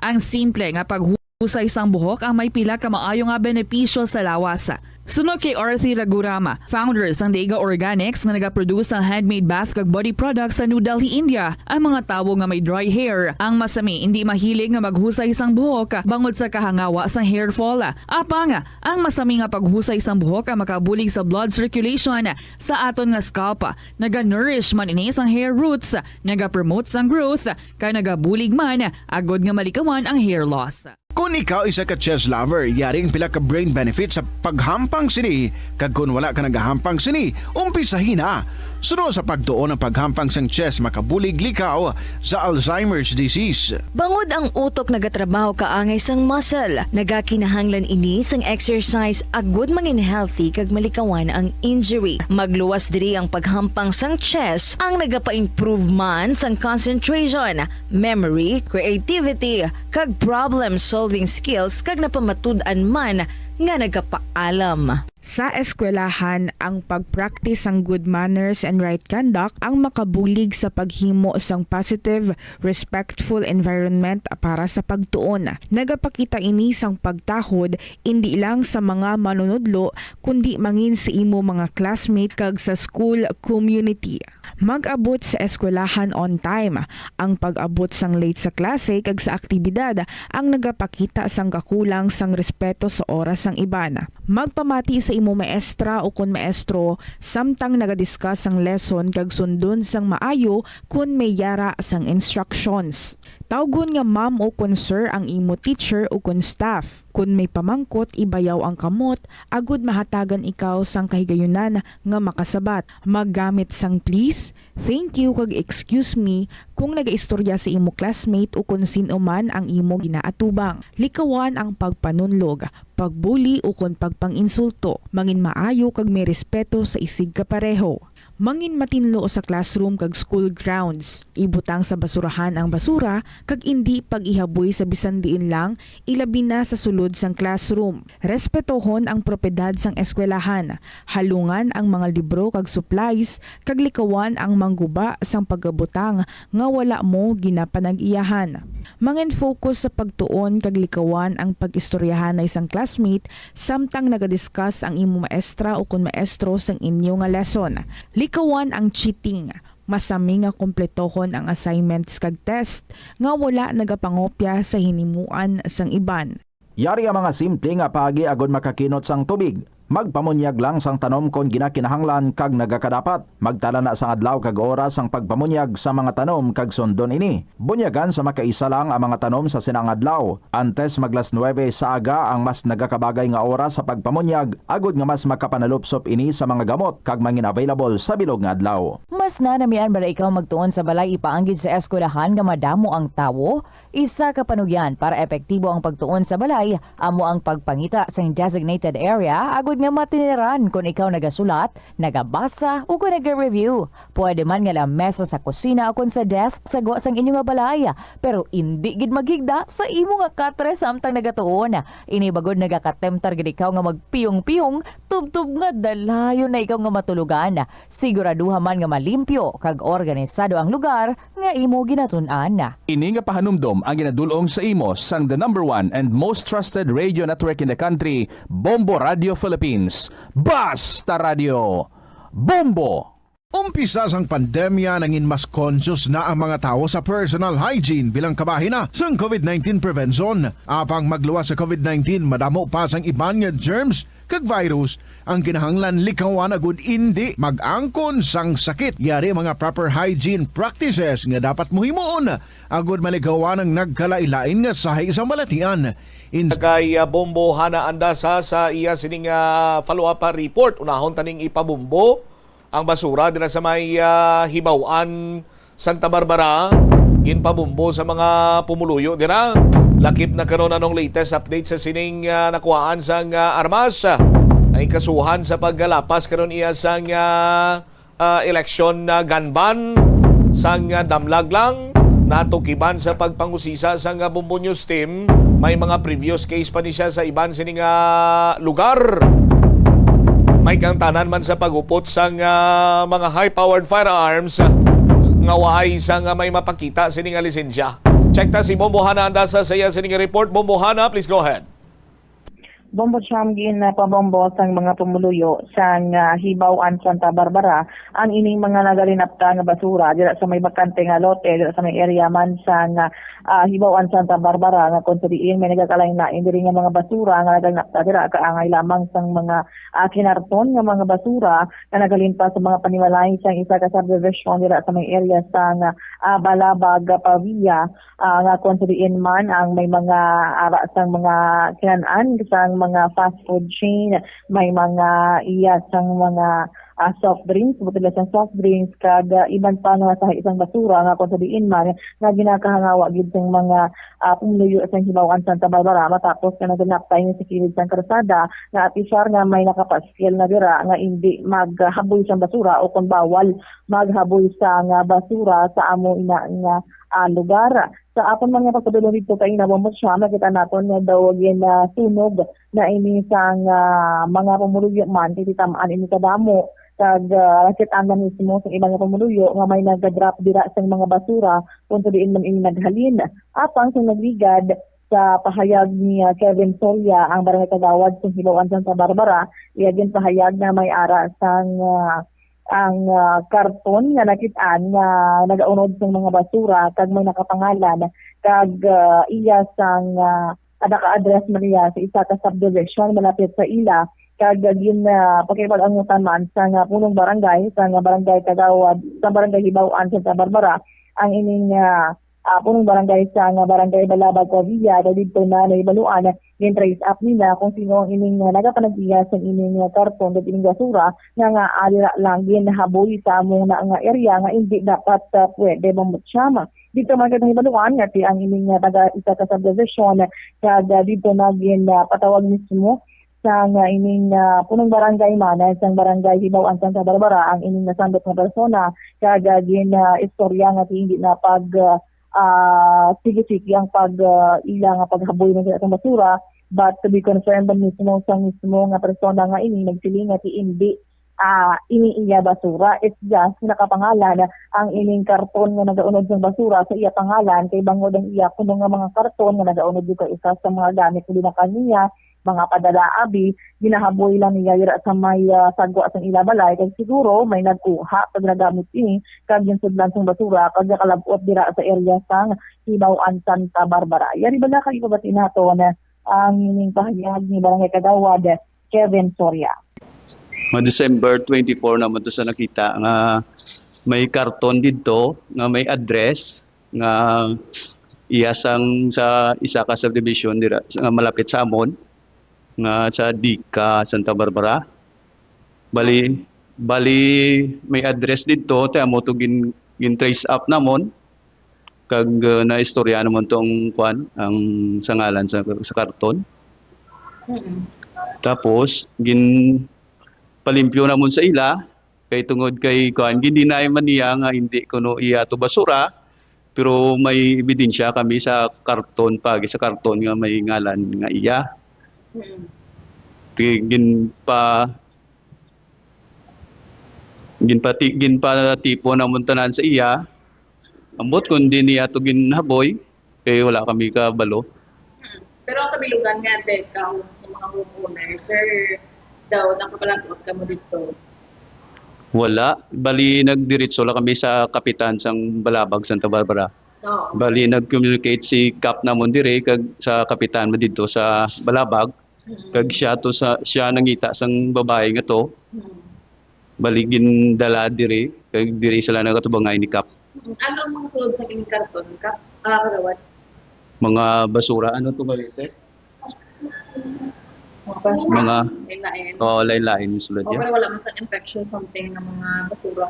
Ang simple nga paghusay sang buhok ang may pila ka maayo nga benepisyo sa lawas. Suno kay Arthi Ragurama, founder sang Dega Organics nga nagaproduce sang handmade bath kag body products sa New Delhi, India, ang mga tawo nga may dry hair, ang masami, indi mahilig nga maghusay sang buhok bangod sa kahangawa sang hair fall. Apang, ang masami nga paghusay sang buhok ang makabulig sa blood circulation sa aton nga scalp. Naga-nourish man ini sang hair roots, naga-promote sang growth, kag nagabulig man agud nga malikawan ang hair loss. Kon ikaw isa ka chess lover, yari ang pila ka brain benefits sa paghampang sini, kag kon wala ka nagahampang sini, umpisahi na. Suno sa pagtuon ang paghampang sang chess makabulig likaw sa Alzheimer's disease. Bangod ang utok nagatrabaho kaangay sang muscle, nagakinahanglan ini sang exercise agud mangin healthy kag malikawan ang injury. Magluwas diri ang paghampang sang chess, ang nagapa-improve man sang concentration, memory, creativity, kag problem-solving skills, kag napamatud-an man nga nagapaalam. Sa eskwelahan, ang pag-practice sang good manners and right conduct ang makabulig sa paghimo sang positive, respectful environment para sa pagtuon. Nagapakita ini sang pagtahod indi lang sa mga manunudlo, kundi mangin sa imo mga classmate kag sa school community. Mag-abot sa eskwelahan on time. Ang pag-abot sang late sa klase kag sa aktibidad ang nagapakita sang kakulang sang respeto sa oras sang iban. Magpamati sa imo maestra ukon maestro samtang naga-discuss sang lesson kag sundon sang maayo kon may yara sang instructions. Tawgon nga ma'am ukon sir ang imo teacher ukon staff. Kon may pamangkot, ibayaw ang kamot agud mahatagan ikaw sang kahigayunan nga makasabat. Maggamit sang please, thank you, kag excuse me kon nagaistorya sa imo classmate ukon sin-o man ang imo ginaatubang. Likawan ang pagpanunlog, pagbuli, ukon pagpang-insulto. Mangin maayo kag may respeto sa isigkapareho. Mangin matinlo sa classroom kag school grounds. Ibutang sa basurahan ang basura kag indi pag-ihaboy sa bisan diin lang, ilabi na sa sulod sang classroom. Respetohon ang propiedad sang eskwelahan. Halungan ang mga libro kag supplies, kag likawan ang mangguba sang pagabutang nga wala mo ginapanag-iyahan. Mangin-focus sa pagtuon kag likawan ang pag-istoryahanay sang classmate samtang naga-discuss ang imo maestra ukon maestro sang inyo nga lesson. Likawan ang cheating. Masami nga kumpletohon ang assignments kag test nga wala nagapangopya sa hinimuan sang iban. Yari ang mga simple nga paagi agud makakinot sang tubig. Magpamunyag lang sang tanom kon ginakinahanglan kag nagakadapat. Magtala na sang adlaw kag oras sang pagpamunyag sa mga tanom kag sundon ini. Bunyagan sa makaisa lang ang mga tanom sa sina nga adlaw. Antes mag las nuebe sa aga ang mas nagakabagay nga oras sa pagpamunyag, agud nga mas makapanalupsop ini sa mga gamot kag mangin-available sa bilog nga adlaw. Mas nanamian bala ikaw magtuon sa balay ipaanggid sa eskwelahan nga madamo ang tawo? Isa ka panugyan para epektibo ang pagtuon sa balay amo ang pagpangita sing designated area agud nga matiniran kon ikaw nagasulat, nagabasa, ukon naga-review. Pwede man nga lamesa sa kusina ukon sa desk sa gwa sang inyo nga balay, pero indi gid maghigda sa imo nga katre samtang nagatuon. Ini bangod nagakatemptar gid ikaw nga magpiyong-piyong tubtob nga dalayon na ikaw nga matulogan. Siguraduha man nga malimpyo kag organisado ang lugar nga imo ginatun-an. Ini nga pahanumdom ang ginadul-ong sa imo sang the number one and most trusted radio network in the country, Bombo Radio Philippines. Basta Radio, Bombo! Umpisa sang pandemya, nangin mas conscious na ang mga tawo sa personal hygiene bilang kabahin na sang covid nineteen prevention. Apang magluwas sa covid nineteen, madamo pa sang iban nga germs kag virus ang kinahanglan likawan agud indi mag-angkon sang sakit. Yari ang mga proper hygiene practices nga dapat mo himuon agud malikawan ang nagkalain-lain nga sahi sang balatian. In- Kay, ah, Bombo Hana Andasa sa iya sining, ah, follow-up, ah, report. Unahon taning ipabombo ang basura dira sa may, ah, Hibaw-an, Santa Barbara, ginpabombo sa mga pumuluyo dira. Lakip na karon anong latest update sa sining, ah, nakuhaan sang, ah, armas. Ay kasuhan sa paggalapas karon iya sang, ah, ah, eleksyon na gun ban sang, ah, Damlag lang. Natukiban sa pagpangusisa sang, ah, Bombo News Team, may mga previous case pa ni siya sa iban sini nga lugar. May kangtanan man sa pagupot sang, ah, mga high-powered firearms nga waay sang, ah, may mapakita sini nga lisensya. Check ta si Bombo Hana Andasa sa iya sini nga report. Bombo Hana, please go ahead. Bombo Cham, ginpabombo sang mga pumuluyo sang, ah, Hibaw-an Santa Barbara ang ining mga nagalinapta nga basura dira sa may bakante nga lote, dira sa may area man sang, ah, Hibaw-an Santa Barbara, nga kung sa diin may nagakalain-lain diri nga mga basura nga nagalinapta dira, kaangay lamang sang mga, ah, kinarton nga mga basura nga nagahalin pa sa mga panimalay sang isa ka subdivision dira sa may area sang, ah, Balabag, ah, Pavia, ah, nga kung sa diin man ang may mga ara sang mga kinan-an sang mga fast food chain, may mga iya sang mga, ah, soft drinks, botelya sang soft drinks, kag, ah, iban pa nga sa isang basura nga kung sa diin man nga ginakahangawa gid sang mga, ah, pumuluyo sang Hibaw-an Santa Barbara matapos nga naganap tayo sa kilid sang karsada nga apisar nga may nakapaskil na dira nga indi maghaboy sang basura o kung bawal maghaboy sang basura sa amo ina nga, ah, lugar. Sa aton mga pagpadulong dito kay Nabomot siya, makita naton nga daw ginasunog na ini sang, ah, mga pumuluyo man kay titamaan ini kadamo. Kag, ah, nakit-an man mismo sa ilang pumuluyo nga may nagadrop dira sang mga basura kung sa diin man ini naghalin. Apang sa nagligad, sa pahayag ni, ah, Kevin Soria, ang barangay kagawad sa Hibaw-an Santa Barbara, iya ginpahayag na may ara sang, ah, ang, ah, karton nga nakit-an nga nagaunod sang mga basura kag may nakapangalan kag, ah, iya sang, ah, naka-address man iya sa isa ka subdivision malapit sa ila kag gin, ah, pakipag-angutan man sa nga punong barangay sa nga barangay kagawad sa barangay Hibaw-an Santa Barbara ang ining, ah, ah, punong barangay sa nga barangay Balabag, Pavia, daw didto na nahibaluan, gin-trace up nila kung sino ang ining, ah, nagapanag-iya sa ining, ah, karton ug ining basura nga, nga, ah, dira lang ginhaboy sa among na nga area nga indi dapat, ah, pwede mamutsyama. Dito man gid nahibaluan nga ti ang ining, ah, taga isa ka subdivision kag, ah, dito na gin, ah, patawag mismo sang, ah, ining, ah, punong barangay man, ah, sang barangay Hibaw-an Santa Barbara ang ining nasambit nga persona kag, ah, gin, ah, istorya nga ti hindi na pag, ah, ah, sige-sige ang pag, ah, ila nga paghaboy na sa atong basura, but to be confirmed mismo sa mismo nga persona nga ini nagsiling nga ti hindi, ah, ini iya basura. It's just nakapangalan ang ining karton nga nagaunod sang basura sa iya pangalan kay bangod ang iya kuno nga mga karton nga nagaunod dito isa sa mga gamit nila kaniya mga padala abi, ginahaboy lang niya dira sa may, ah, sagwa sang ila balay, kag siguro may nagkuha kag nagamit ini, kag ginsudlan sang basura, kag nakalab-ot dira sa area sang Hibaw-an Santa Barbara. Yari bala kay ibabati nato na ang ining pahayag ni Barangay Kagawad Kevin Soria. Mga December twenty-four naman to sa nakita nga may karton didto nga may address nga iya sang sa isa ka subdivision dira nga malapit sa amon nga sa Dika, Santa Barbara. Bali, bali may address didto, te amo to gin, gin trace up namon kag, uh, naistorya namon to ang kwan, ang sa ngalan sa, sa karton. Mm-mm. Tapos gin palimpyo namon sa ila kay tungod kay kuan, gin-deny man niya nga hindi kuno iya to basura, pero may ebidensya kami sa karton pa, sa karton nga may ngalan nga iya. Mm. Ti-, ginpa-, ginpati-, ginpatipon namon tanan sa iya. Ambot kung di niya to ginhaboy, kay wala kami kabalo. Mm. Pero ang kabilugan nga, Dek, ang mga homeowner, sir, daw nakapalagot kamo dito? Wala. Bali, nagdiretso lang kami sa kapitan sang Balabag, Santa Barbara. Oo. Bali, nag-communicate si Kap namon dire kag sa kapitan mo dito sa Balabag. Mm. Kag siya to sa, siya nangita sang babae nga to. Mm. Bali, gindala dire, kag dire sila nagatubangay ni Kap. Mm. Ano ang mga sulod sa ining karton, Kap? Ah, kagawad? Mga basura, ano to ba, sir? Mga, mga, lain-lain. Oo, lain-lain yung sulod. O, yan. Pero wala man sa infection something ng mga basura.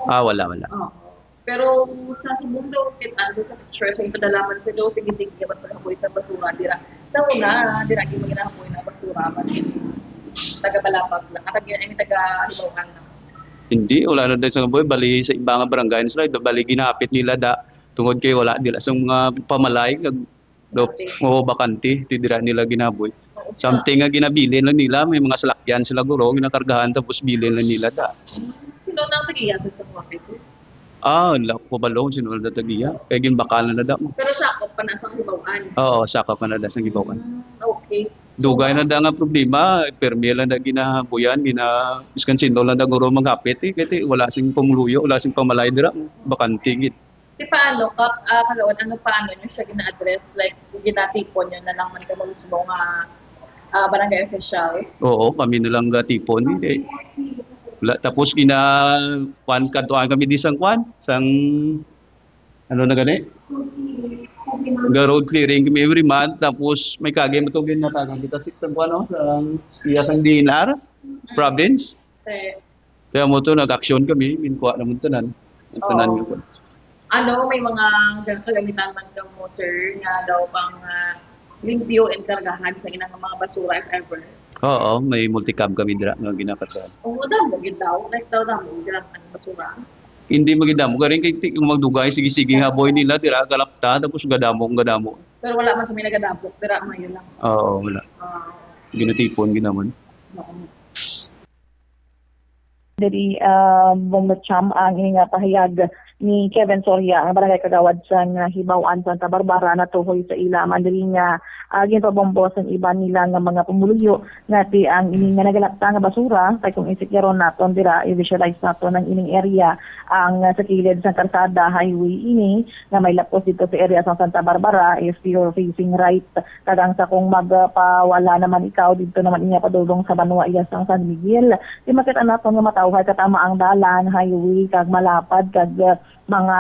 Ah, wala, wala. Oo. Pero sa subong daw, kita sa picture, sa ipadalaman sa daw, sige-sige, dapat maghaboy sa basura, dira. Sa una, dira, di maginahaboy na basura, mas taga Balabag lang. At ang, ang taga Hibaw-an lang. Hindi, wala na din sa boy. Bali, sa iba nga barangay na sila, bali, ginapit nila da. Tungod kay wala, dira sa mga pamalay, kag do, okay. Oo, bakante, ti dira nila ginaboy. Oo. Something nga ginabilin lang nila, may mga salakyan sila guro, ginakargahan tapos bilin lang nila da. Sino nang tagiya sa, sa mga pwede? Ah, wala ko kabalo kung sino na tagiya. Kaya ginbakal na da mo. Pero sakop pa na sa Hibaw-an? Oo, sakop pa na da sa Hibaw-an. Mm, okay. Dugay na da nga problema, permi lang na ginabuyan, gina-, biskan sino lang na guro maghapit, eh, kay wala sing pumuluyo, wala sing pamalay dira, bakante gid. Di paano, Kap, ah, Kagawad, ano, paano nyo siya gina-address? Like, ginatipon nyo na lang man kamo mismo nga, ah, barangay officials? Oo, kami na lang gatipon, eh, kay wala. Tapos gina-, kwan, kadtuan kami di sang kwan, sang, ano na gani? Ga road clearing kami every month, tapos may kagay mo to ginatagan kita sa, sa, ano, sa, iya sang D N R province. Kaya mo to, nag-action kami, minkuha naman tanan. Ang tanan Oo. Nga. Ano, may mga ga-, kagamitan man daw mo, sir, nga daw pang, ah, limpyo and kargahan sa inang mga basura, if ever? Oo, may multicab kami dira nga ginakatahan. Oo, damo gid daw. Like, daw damo gid ang, ano, basura. Hindi magidamo. Garing kay ti-, kung magdugay, sige-sige nga boy nila, dira, galapta, tapos gadamo, gadamo. Pero wala man kami nagadamo, dira, mayo lang. Oo, wala. Ah. Ginatipon, ginaman. Oo. Diri, ah, Bong Cham, ang ini nga pahayag ni Kevin Soria, ang barangay kagawad sa nga Hibaw-an, Santa Barbara, natuhoy sa ila man diri nga, ah, ginpabombo sang iban nila nga mga pumuluyo, nga ti ang ini nga nagalapta nga basura, kay kung isikyaron naton dira, i-visualize naton ang ining area, ang, ah, sa kilid sang karsada, highway ini, nga may lapos dito sa area sa Santa Barbara, if you're facing right, kag ang sa kung magpawala naman ikaw, dito naman inya padulong sa banwa iya sang San Miguel. Di makita naton nga matawhay katama ang dalan, highway, kag malapad, kag, uh, mga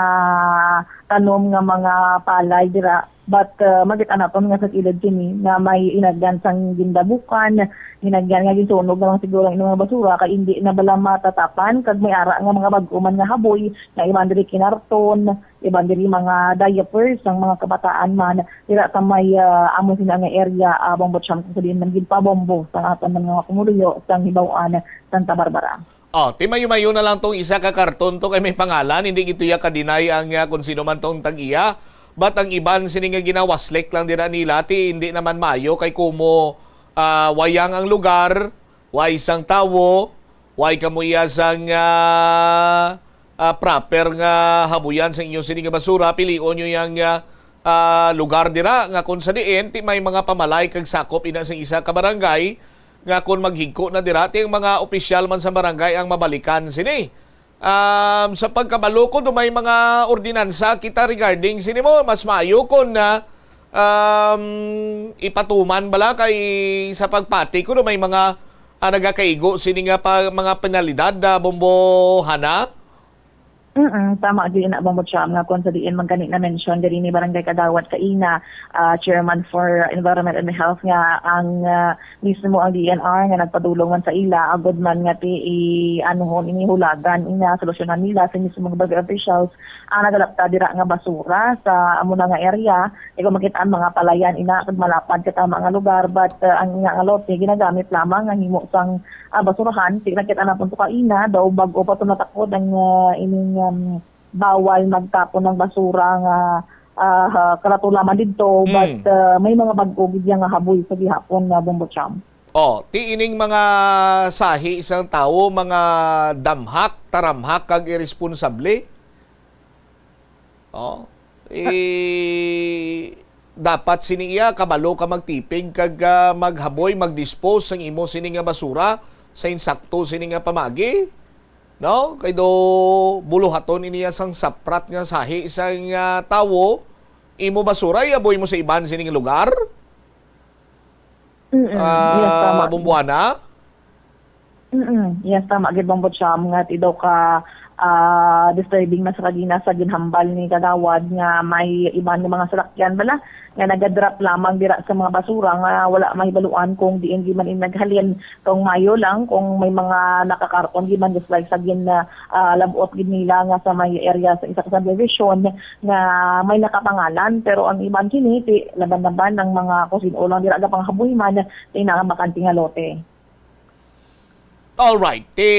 tanom nga mga palay dira. But, uh, makita naton nga sa kilid sini nga may inagyan sang gindabukan, inagyan nga gisunog naman siguro ang ilang mga basura, kay hindi na bala matatapan, kag may ara nga mga bag-o man nga haboy nga iban diri kinarton, iban diri mga diapers sang mga kabataan man, dira sa may, ah, amo sina nga area, ah, Bong Butcham, kung sa diin man ginpabombo sang aton man nga pumuluyo sang Hibaw-an, Santa Barbara. Oh, ti mayo-mayo na lang tong isa ka karton to kay may pangalan, hindi gid to iya ka-deny ang, ah, kung sino man tong tag-iya. But ang iban sini nga ginawaslik lang dira nila, ti hindi naman mayo kay kumo, ah, wayang ang lugar, way sang tawo, way kamo iya sang, ah, ah, proper nga habuyan sa inyo sini nga basura, pilion nyo yang, ah, ah, lugar dira nga kung sa diin ti may mga pamalay kag sakop ina sa isa ka barangay nga kung maghigko na dira ti ang mga opisyal man sa barangay ang mabalikan sini. Um, sa pagkabalo ko, do may mga ordinansa kita regarding sini mo, mas maayo kon na, um, ipatuman bala kay sa pagpati ko, do may mga, ah, nagakaigo sini nga pa, mga penalidad na bombohana? Mm, tama gyud na, Bombo Cham, nga kung sa diin man gani na-mention diri ni Barangay Kagawad kaina, ah, Chairman for Environment and Health, nga ang, ah, mismo ang D N R nga nagpadulong man sa ila, agod man nga ti i-, anuhon ini, hulagan ina, solusyonan nila sa mismo nga barangay officials ang nagalapta dira nga basura sa amo na nga area. Kay kung makita ang mga palayan ina kag malapad katama nga lugar, but, uh, ang ina nga lote ginagamit lamang nga himo sang, ah, basurahan. Ti nakita na punto kaina, daw bag-o pa to natakod ang, ah, ining, um, bawal magtapon ng basura nga, ah, karatula man didto, Mm. but, ah, may mga bag-o gid nga haboy sa gihapon nga, Bombo Cham. Oh, ti ining mga sahi sang tawo, mga damhak, taramhak, kag iresponsable. Oh, eh, dapat sini iya, kabalo ka magtipig kag, ah, maghaboy, mag-dispose sang imo sini nga basura sa insakto sini nga pamagi. No? Kay do buluhaton ini sang saprat nga sahi sang, ah, tawo, imo basura, ihaboy mo sa iban sining lugar? Mm-mm. Yes, tama. Ah, Bumbuana? Mm-mm. Yes, tama gid, Bombo Cham, nga ti daw ka, ah, disturbing na sa kagina sa ginhambal ni Kagawad nga may iban nga mga salakyan bala nga nagadrop lamang dira sa mga basura nga wala mahibaluan kung diin gid man ini naghalin. Kung mayo lang, kung may mga nakakarton gid man, just like sa gin-, ah, labot gid nila nga sa may area sa isa ka subdivision nga may nakapangalan, pero ang iban kini ti laban-laban ang mga kusin-o lang dira gapanghaboy man, ti na nga bakante nga lote. Alright. Ti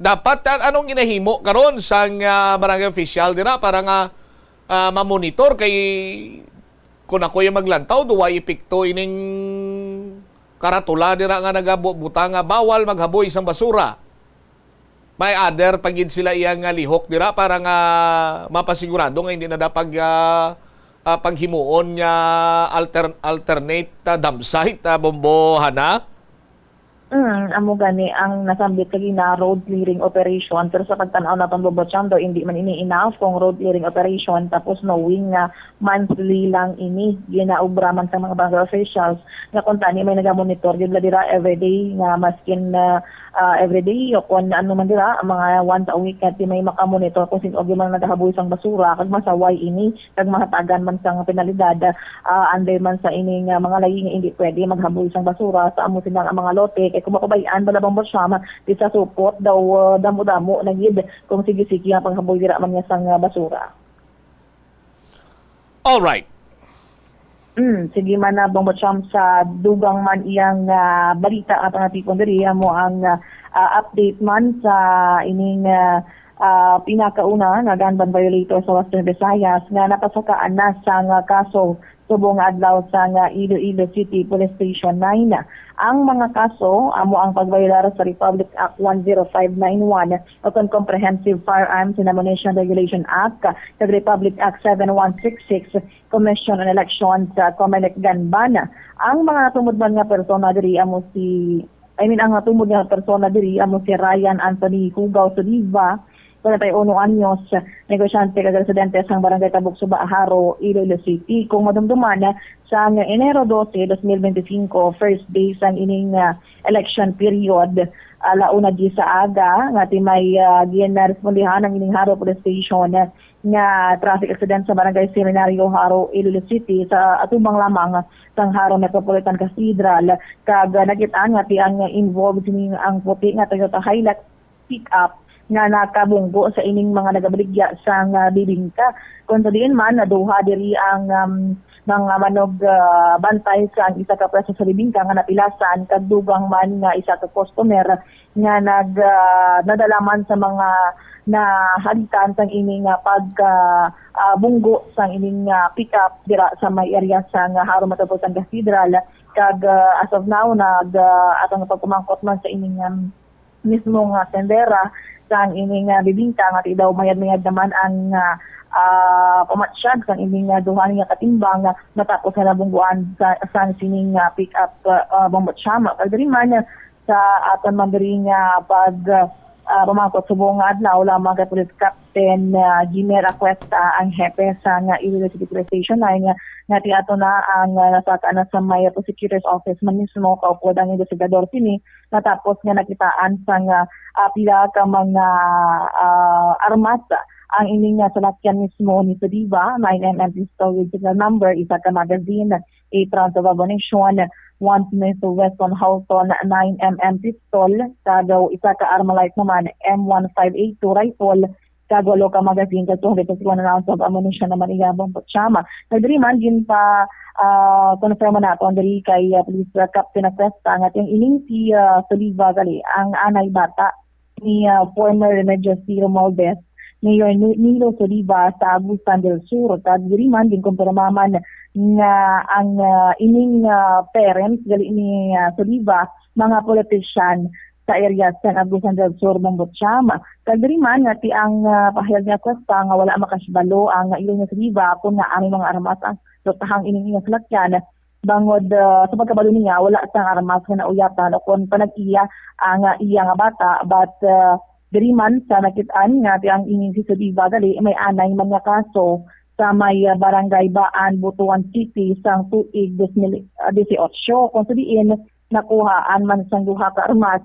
dapat, an-, anong ginahimo karon sang, ah, barangay official dira para nga, ah, mamonitor kay kung ako yung maglantaw, duway epekto ining karatula dira nga nagabutang nga bawal maghaboy sang basura. May other pa gid sila iya nga lihok dira para nga mapasigurado nga hindi na dapat, ah, ah, paghimuon nga alter-, alternate, ah, dump site, ah, Bombo Hana? Mm, amo gani ang nasambit sa gina road clearing operation, pero sa pagtan-aw naton, Bobo Cham, daw hindi man ini enough kung road clearing operation, tapos knowing nga monthly lang ini, ginaobra man sa mga barangay officials nga kung tani may nagamonitor gyud la dira everyday, nga maskin, ah, ah, everyday o kung ano man dira, mga once a week nga ti may makamonitor kung sin-o gyud man nagahaboy sang basura kag masaway ini kag mahatagan man sang penalidad, ah, under man sa ining, ah, mga layi nga hindi pwede maghaboy sang basura sa amo sila nga mga lote. Kay kung mapabayan bala, Bombo Cham, di sa supot daw, ah, damo-damo na gid kung sige-sige ang paghaboy dira man nga sang, ah, basura. All right. Mm, sige man na, Bombo Cham, sa dugang man iyang, ah, balita nga pangatipon diri, amo ang, ah, ah, update man sa ining, ah, ah, pinakauna nga gun ban violator sa Western Visayas nga napasakaan na sang kaso subong nga adlaw sang Iloilo City Police Station nine. Ang mga kaso amo ang pagbayolar sa Republic Act one zero five nine one o kon Comprehensive Firearms and Ammunition Regulation Act kag Republic Act seven one six six, Commission on Elections, ah, COMELEC gun ban. Ang mga natumod man nga persona diri amo si, I mean, ang natumod nga persona diri amo si Ryan Anthony Hugaw Soliva, kwarenta y uno anyos, negosyante kag residente sang Barangay Tabok Suba, Jaro, Iloilo City. Kung madumduman, sang Enero dose, dos mil benti singko, first day sang ining, ah, election period, ala una diyes sa aga, nga ti may, ah, ginarespondihan ang ining Jaro Police Station nga traffic accident sa Barangay Seminario, Jaro, Iloilo City, sa atubang lamang sang Jaro Metropolitan Cathedral, kag, ah, nakit-an nga ti ang involved sini ang puti nga Toyota Hilux pickup nga nakabunggo sa ining mga nagabaligya sang, ah, bibingka. Kung sa diin man, naduha diri ang, um, mga manog, ah, bantay sang isa ka pwesto sa bibingka nga napilasan, kag dugang man nga isa ka customer nga nag, ah, nadala man sa mga nahalitan sang ini nga pag, ah, ah, bunggo sang ining, ah, pickup dira sa may area sang Jaro Metropolitan Cathedral. Kag, ah, as of now, nag, ah, atong pagpamangkot man sa ining, um, mismo nga tendera sang ining, ah, bibingka nga ti daw mayad-mayad naman ang, ah, ah, pamatsyag sang ining, ah, duha nga katimbang nga matapos nga nabungguan sa, sang sining, ah, pick-up, ah, ah, Bombo Cham. Kag diri man, ah, sa aton man diri nga pag, ah, pamangkot subong nga adlaw lamang kay Police Captain, ah, Jimmer Acuesta ang hepe sang Iloilo City Police Station nine nga, nga ti ato na ang, ah, nasaka na sa may prosecutor's office man mismo, kaupod ang investigador sini, natapos nga nakitaan sang, ah, ah, pila ka mga, ah, armas ang ining, ah, salakyan mismo ni Soliva, nine M M pistol with serial number, isa ka magazine, eight rounds of ammunition, one Smith Wesson Halton nine M M pistol, kag isa ka Armalite naman, M one five eight two rifle, kag walo ka magazine, kag two hundred fifty-one rounds of ammunition naman iya, Bombo Cham. Kag diri man, ginpa, ah, confirm naton diri kay, ah, Police Captain Acuesta nga ti ang ining si, ah, Soliva gali ang anay bata ni, ah, former Remedios City Romualdez, Mayor Ni-, Nilo Soliva sa Agusan del Sur. Kag diri man, ginkumpirma man nga ang, ah, ining, ah, parents gali ni, ah, Soliva, mga politician sa area sa Agusan del Sur, Bombo Cham. Kag diri man nga ti ang, ah, pahayag ni Acuesta nga wala makahibalo ang ilo ni Soliva kung naa may mga armas ang lutahang ining iya salakyan. Bangod, ah, sa pagkabalo niya, wala sang armas nga nauyatan o kon panag-iya ang, ah, iya nga bata, but, ah, diri man sa nakit-an nga ti ang ining si Soliva gali may anay man nga kaso sa may, ah, Barangay Baan, Butuan City sang tuig dos mil dieciocho, kung sa diin nakuhaan man sang duha ka armas,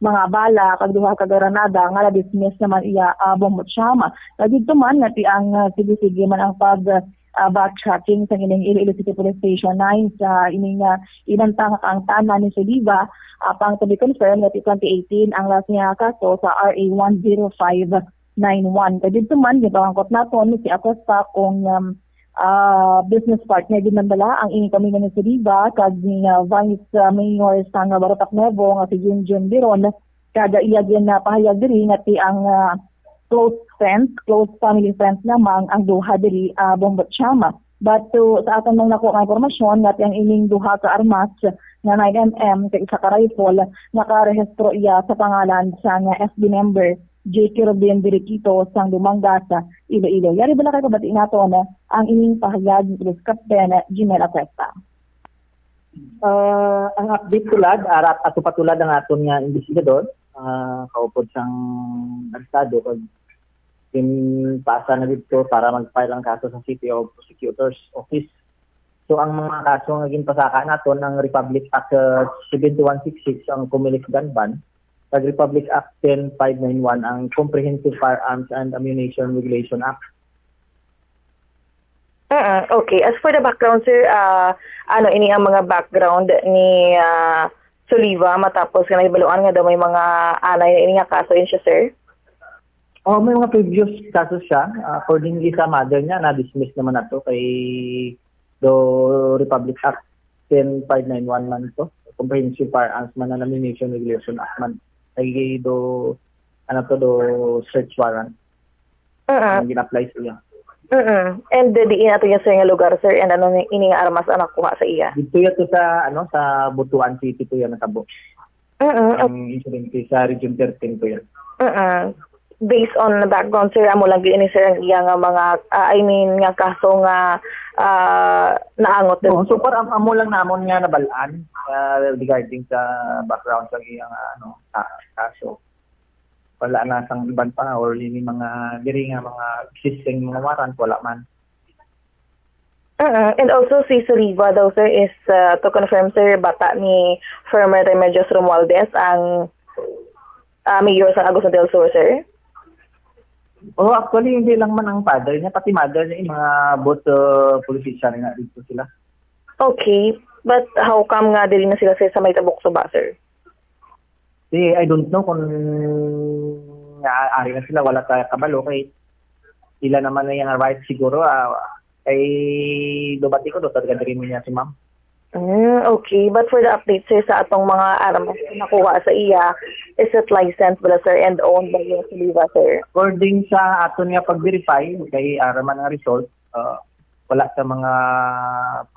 mga bala, kag duha ka granada nga na-dismiss naman iya, ah, Bombo Cham. Kag didto man nga ti ang, ah, sige-sige man ang pag, ah, backtracking sa ining Iloilo City Police Station nine sa ining, ah, ibantang kaangtanan ni Soliva, apang to be confirmed nga ti twenty eighteen ang last niya kaso sa R A one zero five nine one. Kag didto man, gipangangkot naton ni si Acosta kung, um, ah, business partner din man bala ang ining pamilya ni Soliva kag ni, ah, Vice, ah, Mayor sang Barotac Nuevo nga si Junjun Biron. Kag iya gin, ah, pahayag diri nga ti ang, ah, close friends, close family friends lamang ang duha diri, ah, Bombo Cham. But to, sa aton lang nako nga impormasyon, nga ti ang ining duha ka armas nga nine M M kag isa ka rifle, nakarehistro iya sa pangalan sang F B member J K Robin Diriquito sang Dumangas, Iloilo. Yari bala kay pabati naton ang ining pahayag ni Police Captain Jimel Acuesta. Ah, ang update tulad, arat ato pa tulad ang aton nga investigador, ah, kaupod sang estado kag ginpasa na didto para mag-file ang kaso sa City of Prosecutor's Office. So, ang mga kaso nga ginpasaka naton ang Republic Act, ah, seven two one six six, ang Comelec gun ban, kag Republic Act ten five nine one, ang Comprehensive Firearms and Ammunition Regulation Act. Mm, okay. As for the background, sir, ah, ano ini ang mga background ni, ah, Soliva matapos nga nahibaluan nga daw may mga anay na ini nga kaso yun siya, sir? Oh, may mga previous kaso siya. Ah, accordingly sa mother niya, na-dismiss naman na to kay do Republic Act ten five nine one man to. Comprehensive Firearms man and Ammunition Regulation Act man. Kay do, ano to, do search warrant. Mm. Ang gin-apply sa iya. Mm. And, uh, diin ato niya, sir, nga lugar, sir, and ano ni, ini nga armas ang nakuha sa iya? Dito yato sa, ano, sa Butuan City to yan natabo. Mm. Ang insidente sa Region thirteen to yan. Mm. Based on the background, sir, amo lang gyud ini, sir, ang iya nga mga, ah, I mean, nga kaso nga, ah, naangot din. Oo, so far, am-, amo lang namon nga nabalaan, ah, regarding sa background sa iya nga, ano, ka-, kaso. Wala na sang iban pa or ini mga diri nga mga existing mga warrant, wala man. Mm, and also si Soliva daw, sir, is, uh, to confirm, sir, bata ni former Remedios Romualdez, ang, uh, mayor sa Agusan del Sur, sir? Oh, actually, hindi lang man ang father niya, pati mother niya, yung mga both, uh, politician nga dito sila. Okay, but how come nga dili na sila, sir, sa may tabok suba, sir? Di, I don't know kung nga ari na sila, wala ta kabalo kay ila naman na yung right siguro, ah, kay dubati ko, do, taga diri niya si ma'am. Mm, okay. But for the update, sir, sa atong mga armas na nakuha sa iya, is it licensed bala, sir, and owned by Soliva, sir? According sa aton nga pag-verify, kay ara man ang result, ah, wala sa mga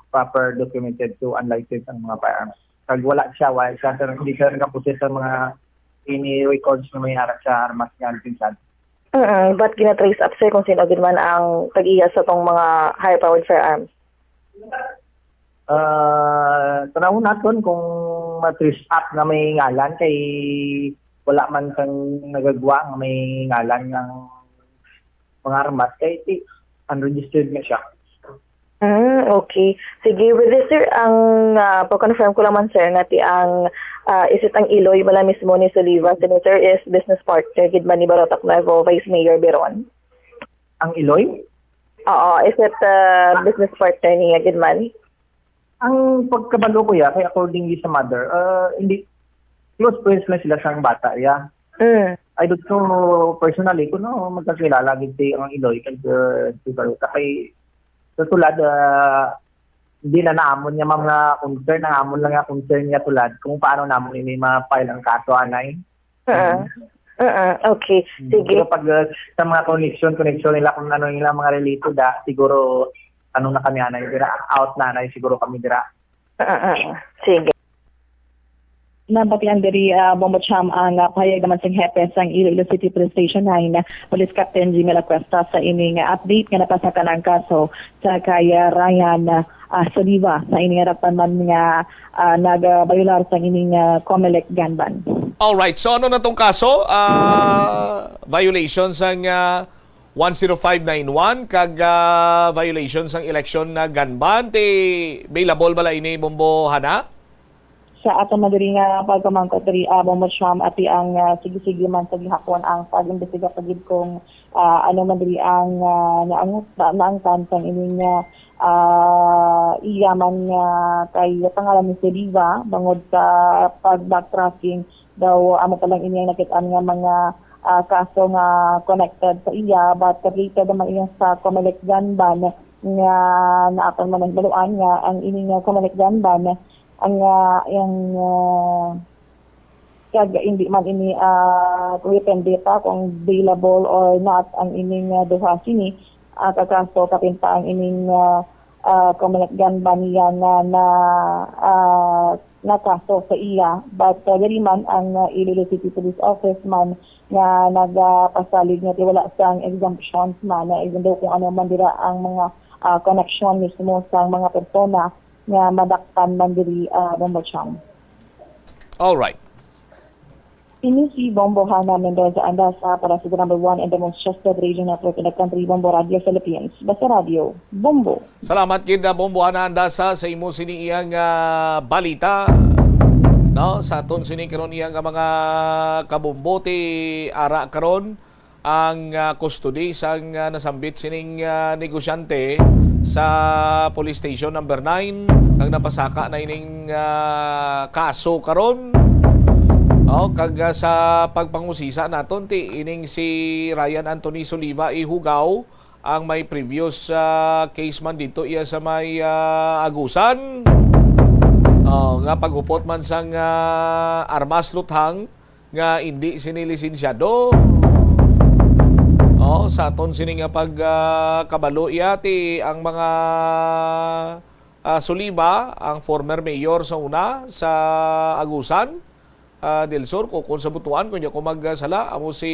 proper documented to unlicensed ang mga firearms. Kag wala siya, wala siya, sir, hindi siya nakapossess sa mga any records na may ara sa armas nga lisensyado. Mm, but gina-trace up, sir, kung sino gid man ang tag-iya sa tong mga high-powered firearms? Ah, tanawon naton kung ma-trace up nga may ngalan, kay wala man sang nagagwa nga may ngalan ng mga armas, kay ti-, unregistered nga siya. Mm, okay. Sige, with this, sir, ang, ah, pa-confirm ko lang man, sir, nga ti ang, ah, is it ang iloy bala mismo ni Soliva, sini, sir, is business partner gid man ni Barotac Nuevo Vice Mayor Biron? Ang iloy? Oo, is it, ah, business partner niya gid man? Ang pagkabalo ko ya, kay accordingly sa mother, ah, hindi, close friends na sila sang bata ya. Mm. I don't know personally kung no, magkakilala gid si ang iloy kag, uh, si Baruta. Kay sa tulad, ah, hindi na namon nga mga concern, ang amon lang nga concern nga tulad kung paano namon ini ma-file ang kaso anay. Mm. Mm. Mm-mm. Okay. Hmm. Sige. Pero pag, uh, sa mga connection, connection nila kung ano nila mga related, ah, siguro ano na kami anay dira, out na anay siguro kami dira. Mm-mm. Sige. Nabatian diri, ah, Bombo Cham, ang, ah, pahayag naman sang hepe sang Iloilo City Police Station nine, Police Captain Jimmy Lacuesta, sa ini nga update nga napasaka na ang kaso sa kay, ah, Ryan, ah, Soliva, sa ini nga dapat man nga, ah, nagabayular sa ining, ah, Comelec gun ban. Alright, so ano na tong kaso, ah, violation sang, ah, one zero five nine one kag, ah, violation sang election na gun ban, ti bailable bala ini, Bombo Hana? Sa ato man diri nga pagpamangkot diri, ah, Bombo Cham, ati ang, ah, sige-sige man sa gihapon ang pag-imbestiga pa gid kung, ah, ano man diri ang, ah, naang-, na-, naangtan sang ining, ah, ah, iya man nga kay pangalan ni Soliva, bangod sa pag-backtracking daw, amo pa lang ini ang nakit-an nga mga, ah, kaso nga connected sa iya, but related naman iya sa Comelec gun ban nga naatong man nahibaluan nga ang ini nga Comelec gun ban ang, ah, ang, ah, kag hindi man ini, ah, kung depende pa kung bailable or not ang ining, ah, duha sini, ah, ka kaso, kapin pa ang ining, ah, ah, kung may gunman niya na, na, ah, nakaso sa iya. But, ah, diri man ang, ah, Iloilo City Police Office man nga nagapasalig nga ti wala sang exemptions man, na even though kung ano man dira ang mga, ah, koneksyon mismo sa mga persona nga madakpan man diri, ah, Bombo Chang. Alright. Ini si Bombo Hana Mendoza Andasa para sa the number one and the most trusted radio network in the country, Bombo Radio Philippines. Basta Radio, Bombo. Salamat gid na Bombo Hana Andasa sa imo sini iyang ah, balita. No, sa aton sini karon iyang nga mga kabombo ti ara karon ang ah, custody sang ah, nasambit sining ah, negosyante sa police station number nine kag napasaka na ining ah, kaso karon. Oh, kag ah, sa pagpangusisa naton ti ining si Ryan Anthony Soliva Ihugaw ang may previous ah, case man dito iya sa may ah, Agusan. Oh, nga paghupot man sang ah, armas luthang nga indi sini lisensyado. Oh, sa aton sini nga pag ah, kabalo iya ti ang mga ah, Soliva, ang former mayor sa una sa Agusan ah, del Sur, kung, kung sa Butuan, kung di ako magsala, amo si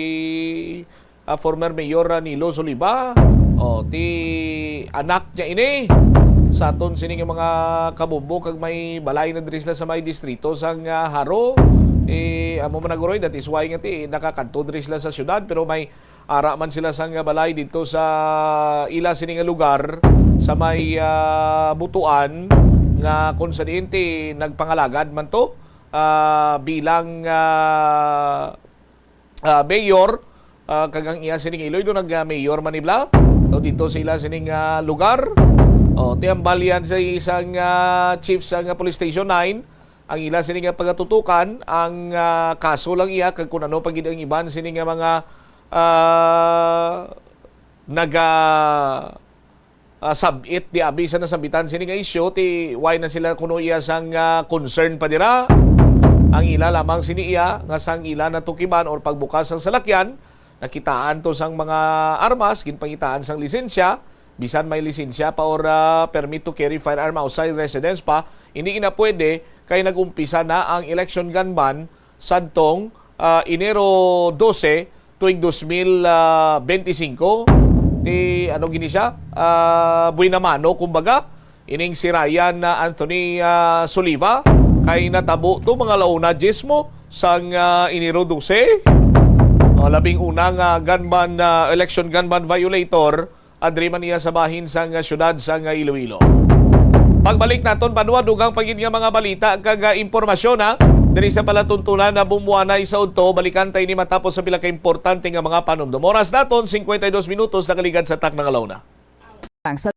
ah, former Mayor ah, Nilo Soliva. O, ti anak niya ini. Sa aton sini nga mga kabombo kag may balay na diri sila sa may distrito sang ah, Jaro. Eh, amo man naguroy, that is why nga ti nakakadto diri sila sa syudad, pero may ara man sila sang balay dito sa ila sini nga lugar sa may ah, Butuan nga kung sa diin ti nagpangalagad man to ah, bilang ah, ah, mayor ah, kag ang iya sining Iloilo nag ah, mayor man ni bla. So, dito sila sining ah, lugar. O, ti ambal yan sa isang ah, chief sa nga Police Station nine. Ang ila sining nga pagatutukan, ang ah, kaso lang iya kag kung ano pa gid ang iban sining nga mga ah, naga ah, sab-it di abi sa nasambitan sini nga isyu ti why na sila kuno iya sang ah, concern pa dira. Ang ila lamang sini iya nga sang ila natukiban or pagbukas sang salakyan, nakitaan to sang mga armas, ginpangitaan sang lisensya, bisan may lisensya pa or ah, permit to carry firearm outside residence pa, hindi ina pwede kay nag-umpisa na ang election gun ban sadtong ah, Enero dose tuig dos mil benti singko. Ti ano gini siya? Ah, buena mano, kumbaga, ining si Ryan na Anthony ah, Soliva kay natabo to mga launa dies mo sang ah, Enero dose. O, labing una nga gunman, ah, election gunman violator, adri man niya sa bahin sang siyudad sang Iloilo. Pagbalik naton, banwa, dugang pa gid nga mga balita kag ah, impormasyon, ha, diri sa palatuntunan na bumuanay sa udto. Balikan ta ini matapos sa pila ka importante nga mga panumdom. Oras naton, cincuenta y dos minutos nakaligad sa takna nga launa. Ang sa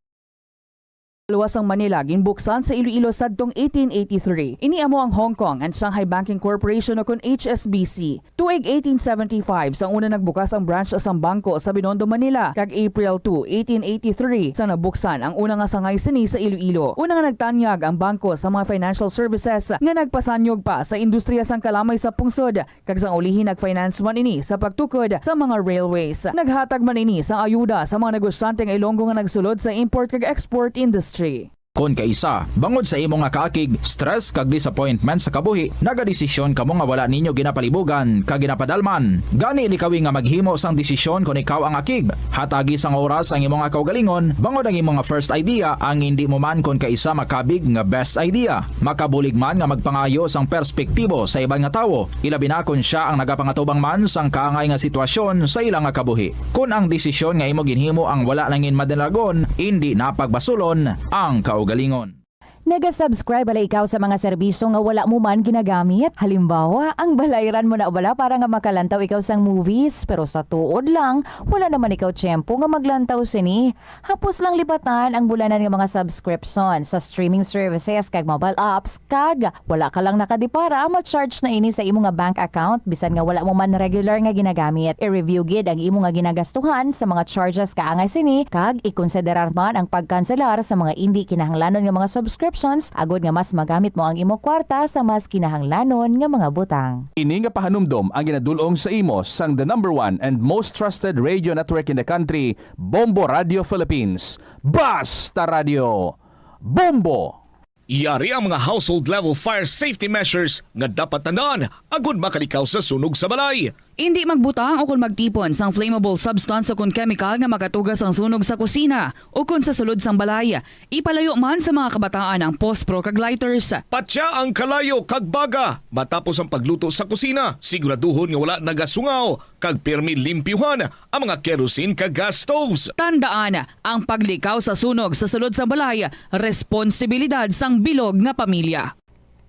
luwas sang Manila ginbuksan sa Iloilo sadtong eighteen eighty-three. Ini amo ang Hong Kong and Shanghai Banking Corporation o kon H S B C. Tuig eighteen seventy-five sang una nagbukas ang branch sang bangko sa Binondo, Manila, kag April two, eighteen eighty-three sang nabuksan ang una nga sangay sini sa Iloilo. Una nga nagtanyag ang bangko sa mga financial services nga nagpasanyog pa sa industriya sang kalamay sa pungsod, kag sang ulihi nag-finance man ini sa pagtukod sa mga railways. Naghatag man ini sang ayuda sa mga negosyante nga Ilonggo nga nagsulod sa import kag export industry. Kon kaisa, bangod sa imo nga kaakig, stress kag disappointment sa kabuhi, nagadesisyon kamo nga wala ninyo ginapalibugan kag ginapadalman. Gani likawi nga maghimo sang desisyon kon ikaw ang akig. Hatagi sang oras ang imo nga kaugalingon, bangod ang imo nga first idea ang indi mo man kon kaisa makabig nga best idea. Makabulig man nga magpangayo sang perspektibo sa iban nga tawo, ilabi na kon sia ang nagapangatubang man sang kaangay nga sitwasyon sa ila nga kabuhi. Kon ang desisyon nga imo ginhimo ang wala nangin madalagon, indi na pagbasulon ang kaugalingon. Naga-subscribe bala ikaw sa mga serbisyo nga wala mo man ginagamit? Halimbawa, ang balayran mo na bala para nga makalantaw ikaw sang movies, pero sa tuod lang, wala naman ikaw tiyempo nga maglantaw sini. Hapos lang lipatan ang bulanan nga mga subscription sa streaming services kag mobile apps, kag wala ka lang nakadipara, ma-charge na ini sa imo nga bank account bisan nga wala mo man regular nga ginagamit. I-review gid ang imo nga ginagastuhan sa mga charges kaangay sini, kag ikonsiderar man ang pagkanselar sa mga indi kinahanglanon nga mga subscriptions agod nga mas magamit mo ang imo kwarta sa mas kinahanglanon nga mga butang. Ini nga pahanumdom ang ginadul-ong sa imo sang the number one and most trusted radio network in the country, Bombo Radio Philippines. Basta Radio! Bombo! Yari ang mga household level fire safety measures nga dapat tandaan agud makalikaw sa sunog sa balay. Indi magbutang o kon magtipon sang flammable substance o kon chemical nga makatuga sang sunog sa kusina o kon sa sulod sang balay. Ipalayo man sa mga kabataan ang pospro kag lighters. Patya ang kalayo kag baga matapos ang pagluto sa kusina. Siguraduhon nga wala nagasungaw kag pirmi limpyuhan ang mga kerosene kag gas stoves. Tandaan, ang paglikaw sa sunog sa sulod sang balay, responsibilidad sang bilog nga pamilya.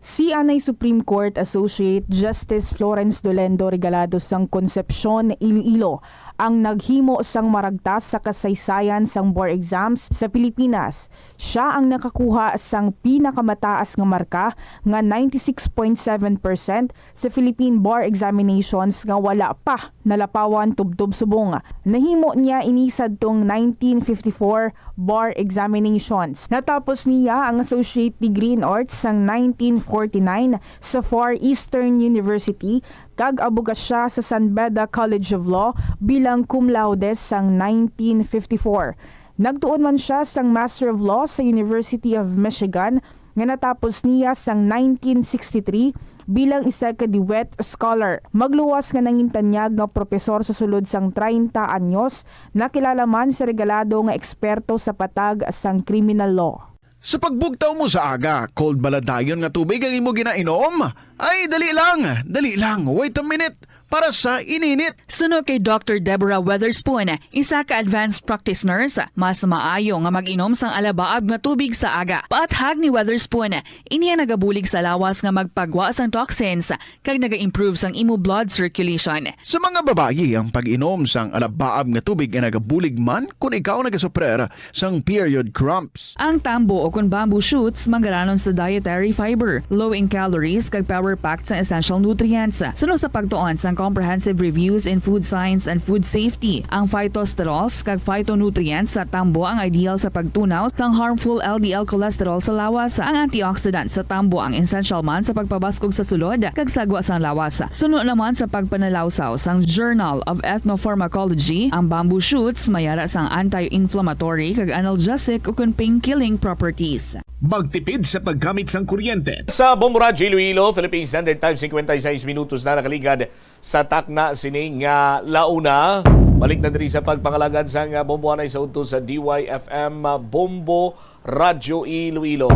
Si anay Supreme Court Associate Justice Florence Dolendo Regalado sang Concepcion, Iloilo, ang naghimo sang maragtas sa kasaysayan sang bar exams sa Pilipinas. Siya ang nakakuha sang pinakamataas nga marka nga ninety-six point seven percent sa Philippine Bar Examinations nga wala pa nalapawan tubtob subong. Nahimo niya ini sadtong nineteen fifty-four bar examinations. Natapos niya ang associate degree in arts sang nineteen forty-nine sa Far Eastern University kag abogasya sa San Beda College of Law bilang cum laude sang nineteen fifty-four. Nagtuon man siya sang Master of Law sa University of Michigan nga natapos niya sang nineteen sixty-three bilang isa ka DeWitt Scholar. Magluwas nga nangintanyag nga propesor sa sulod sang treinta anyos, nakilala man si Regalado nga eksperto sa patag sang criminal law. Sa pagbugtaw mo sa aga, cold bala dayon nga tubig ang imo ginainom? Ay, dali lang, dali lang, wait a minute, para sa ininit. Suno kay Doctor Deborah Weatherspoon, isa ka advanced practice nurse, mas maayo nga mag-inom sang alabaab nga tubig sa aga. Paathag ni Weatherspoon, ini ang nagabulig sa lawas nga magpagwa sang toxins kag naga-improve sang imo blood circulation. Sa mga babayi, ang pag-inom sang alabaab nga tubig ay nagabulig man kon ikaw nagasuprer sang period cramps. Ang tambo o kon bamboo shoots manggaranon sa dietary fiber, low in calories, kag power-packed sang essential nutrients. Suno sa pagtuon sang Comprehensive Reviews in Food Science and Food Safety, ang phytosterols kag phytonutrients sa tambo ang ideal sa pagtunaw sang harmful L D L cholesterol sa lawas. Ang antioxidants sa tambo ang essential man sa pagpabaskog sa sulod kag sagwa sang lawas. Suno naman sa pagpanalawsaw sang Journal of Ethnopharmacology, ang bamboo shoots may ara sang anti-inflammatory kag analgesic ukon pain-killing properties. Magtipid sa paggamit sang kuryente. Sa Bombo Radyo Iloilo, Philippine Standard Time, cincuenta y seis minutos na nakaligad sa takna sining, ah, launa. Balik na diri sa pagpangalagad sang, ah, Bombo Anay sa udto sa D Y F M, ah, Bombo Radyo Iloilo.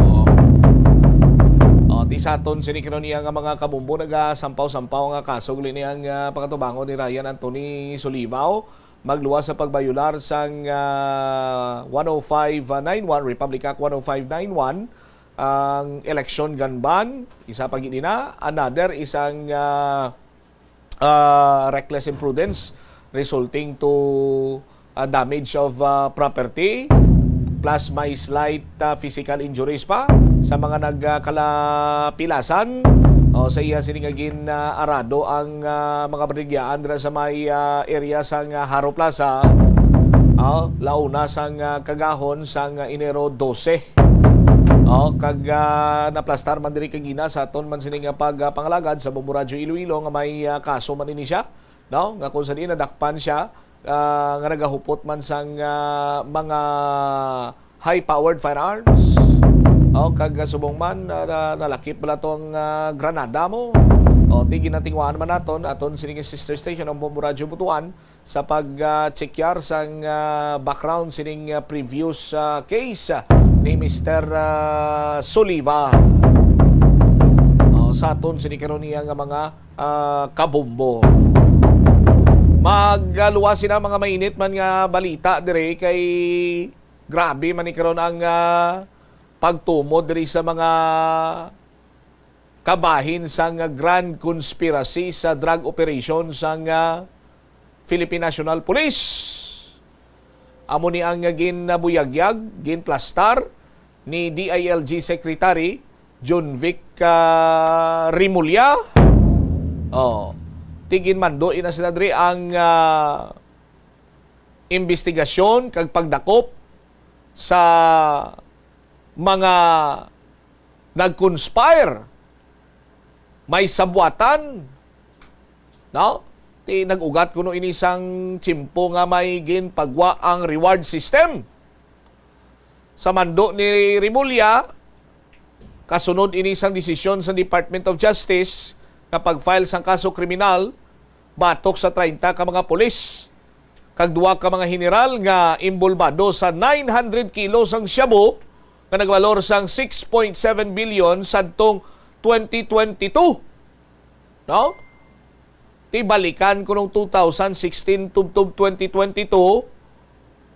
O, ti sa aton sini karon niya nga mga kabombo, nagasampaw-sampaw nga kaso gali niya nga pagatubangon ni Ryan Anthony Sulibao. Magluwas sa pagbayular sang, ah, one oh five nine one, Republic Act one oh five nine one, ang election gun ban, isa pa gid ina, another isang, ah, ah, reckless imprudence resulting to, ah, damage of, ah, property, plus may slight, ah, physical injuries pa sa mga nagkalapilasan. O, sa iya sini nga gin-, ah, arado ang, ah, mga barigyaan dira sa may, ah, area sang, ah, Haro Plaza. O, launa sang, ah, kagahon sang, ah, Enero dose. O, kag, ah, naplastar man diri kagina sa aton man sini nga pag, ah, pangalagad sa Bombo Radyo Iloilo nga may, ah, kaso man ini siya, no? Nga kung sa diin nadakpan siya, ah, nga nagahupot man sang, ah, mga high-powered firearms. O, kag, ah, subong man, ah, na-, nalakip bala tong, ah, granada mo. O, ti ginatingwaan man naton, aton sining sister station ang Bombo Radyo Butuan, sa pag, ah, check-yar sang, ah, background sining, ah, previous, ah, case, ah, ni Mister, ah, Soliva. O, sa aton sini karon niya nga mga, ah, kabombo. Magluwas sina mga mainit man nga balita dire kay grabe man ni karon ang, ah, pagtumod diri sa mga kabahin sang grand conspiracy sa drug operation sang, ah, Philippine National Police. Amo ni ang ginabuyagyag, ginplastar ni D I L G Secretary Jonvic, ah, Remulla. Oh, ti ginmando ina sila diri ang, ah, imbestigasyon kag pagdakop sa mga nag-conspire, may sabwatan, no? Ti nag-ugat kuno ini sang tiyempo nga may ginpagwa ang reward system. Sa mando ni Remulla, kasunod ini sang desisyon sa Department of Justice nga pag-file sang kaso kriminal batok sa treinta ka mga pulis kag duha ka mga general nga inbolbado sa nine hundred kilo sang shabu nga nagbalor sang six point seven billion sadtong twenty twenty-two. No? Ti balikan ko nung two thousand sixteen tubtob twenty twenty-two,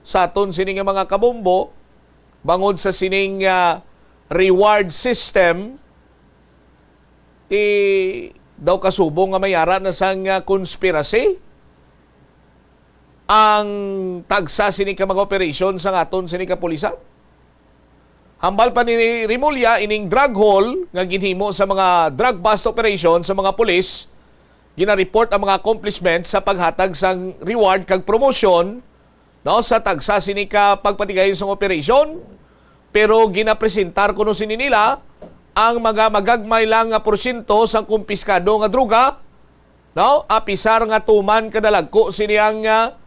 sa aton sini nga mga kabombo, bangod sa sining, ah, reward system, ti daw kasubong nga may ara na sang, ah, conspiracy ang tagsa sini ka mga operasyon sa aton sini kapulisan. Hambal pa ni Remulla, ining drug haul nga ginhimo sa mga drug bust operation sa mga pulis, ginareport ang mga accomplishment sa paghatag sang reward kag promotion, no, sa tagsa sini ka pagpatigayon sang operasyon, pero ginapresentar kuno sini nila ang mga magagmay lang nga porsyento sang kumpiskado nga droga, no, apisar nga tuman ka dalagko sini ang, ah,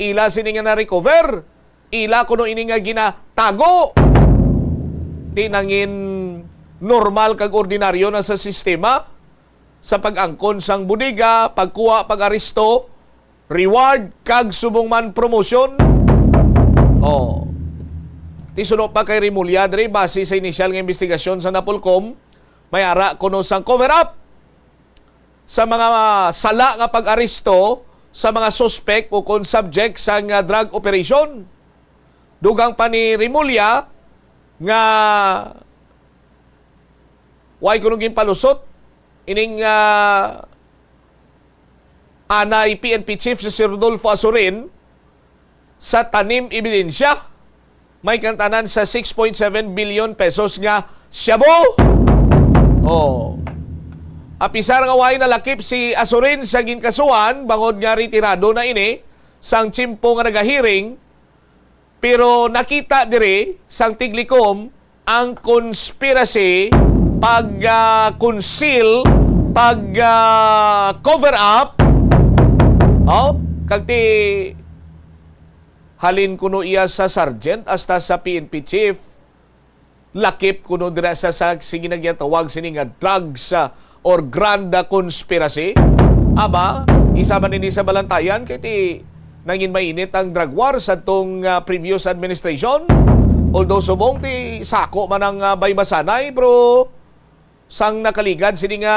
ila sini nga na-recover. Ila kuno ini nga ginatago. Ti nangin normal kag ordinaryo na sa sistema sa pag-angkon sang bodega, pagkuha, pag-aresto, reward, kag subong man promotion. Oh. Ti suno pa kay Remulla diri, base sa inisyal nga investigasyon sa Napolcom, may ara kuno sang cover-up sa mga sala nga pag-aresto sa mga suspek ukon subject sang, ah, drug operation. Dugang pa ni Remulla nga way kuno ginpalusot ining, ah, anay P N P chief si Sir Rodolfo Azurin sa tanim ebidensya. May kantanan sa six point seven billion pesos nga shabu. Oh. Apisar nga way nalakip si Azurin sa ginkasuhan, bangod nga retirado na ini sang tiyempo nga nagahearing, pero nakita diri sang tiglikom ang conspiracy, pag, ah, conceal, pag, ah, cover up. Oh, kag ti halin kuno iya sa sergeant hasta sa P N P chief. Lakip kuno dira sa, sa, sige na ginatawag sini nga drugs, ah, or grand, ah, conspiracy. Aba, isa man ini sa balantayan kay ti nangin mainit ang drug war sa tong, ah, previous administration. Although subong ti sako man ang, ah, baybasanay, pero sang nakaligad sini nga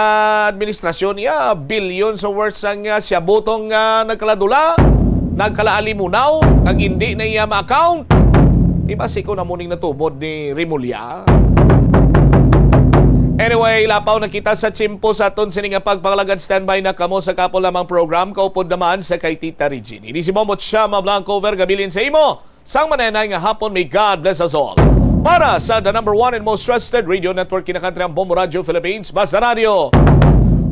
administrasyon niya, billion sa worth sang, ah, shabu tong, ah, nagkaladula, nagkalaalimunaw, kag indi na iya ma-account. Di ba, siko na mo ning natubod ni Remulla? Anyway, lapaw na kita sa tiyempo sa aton sini nga pagpangalagad. Standby na kamo sa kapo lamang program, kaupod naman sa kay Tita Regine. Ini si Momot Shama Blanco Vergabilin sa imo. Sang manenay nga hapon, may God bless us all. Para sa the number one and most trusted radio network, kinakantri ang Bombo Radio Philippines, Basta Radio.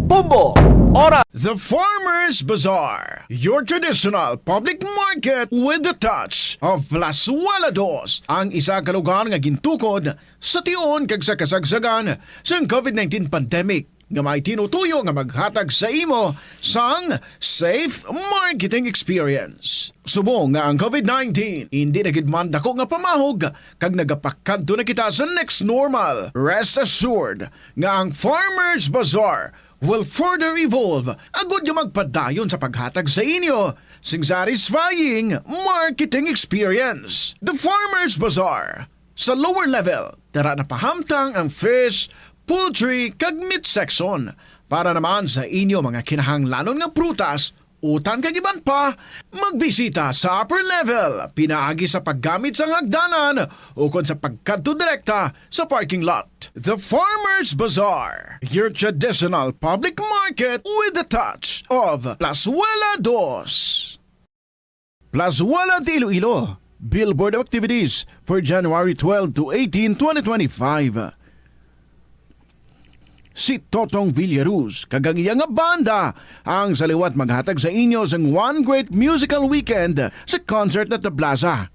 Bombo, oras. The Farmers Bazaar, your traditional public market with the touch of Plazuela Dos, ang isa ka lugar nga gintukod sa tion kag sa kasagsagan sang covid nineteen pandemic, nga may tinutuyo nga maghatag sa imo sang safe marketing experience. Subong nga ang covid nineteen indi na gid man dako nga pamahog kag nagapakadto na kita sa next normal, rest assured nga ang Farmers Bazaar will further evolve agud nga magpadayon sa paghatag sa inyo sing satisfying marketing experience. The Farmers Bazaar. Sa lower level, tara na pahamtang ang fish, poultry, kag meat section. Para naman sa inyo mga kinahanglanon nga prutas, utan kag iban pa, magbisita sa upper level, pinaagi sa paggamit sang hagdanan ukon sa pagkadto direkta sa parking lot. The Farmers Bazaar, your traditional public market with the touch of Plazuela Dos. Plazuela de Iloilo, Billboard of Activities for January twelve to eighteen, twenty twenty-five. Si Totong Villaruz kag ang iya nga banda ang sa liwat maghatag sa inyo sang one great musical weekend sa concert at the plaza.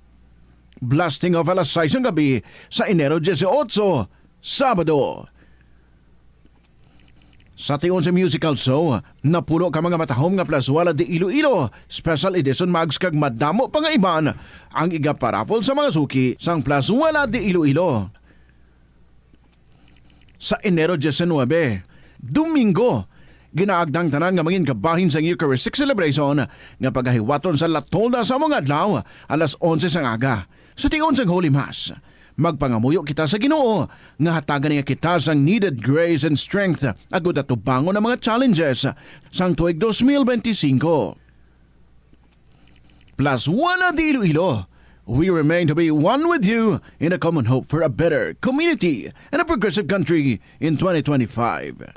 Blasting off alas sais ng gabi sa Enero dieciocho, Sabado. Sa tion sa musical show, napulo ka mga matahom nga Plazuela de Iloilo Special Edition mugs kag madamo pa nga iban ang igaparaffle sa mga suki sang Plazuela de Iloilo. Sa Enero diecinuebe, Domingo, ginaagda ang tanan nga mangin kabahin sang Eucharistic celebration nga pagahiwaton sa La Tolda sa mga adlaw alas onse sang aga. Sa tion sang Holy Mass, magpangamuyo kita sa Ginoo nga hatagan niya kita sang needed grace and strength agud atubangon ang mga challenges sang tuig dos mil benti singko. Plazuela de Iloilo, we remain to be one with you in a common hope for a better community and a progressive country in twenty twenty-five.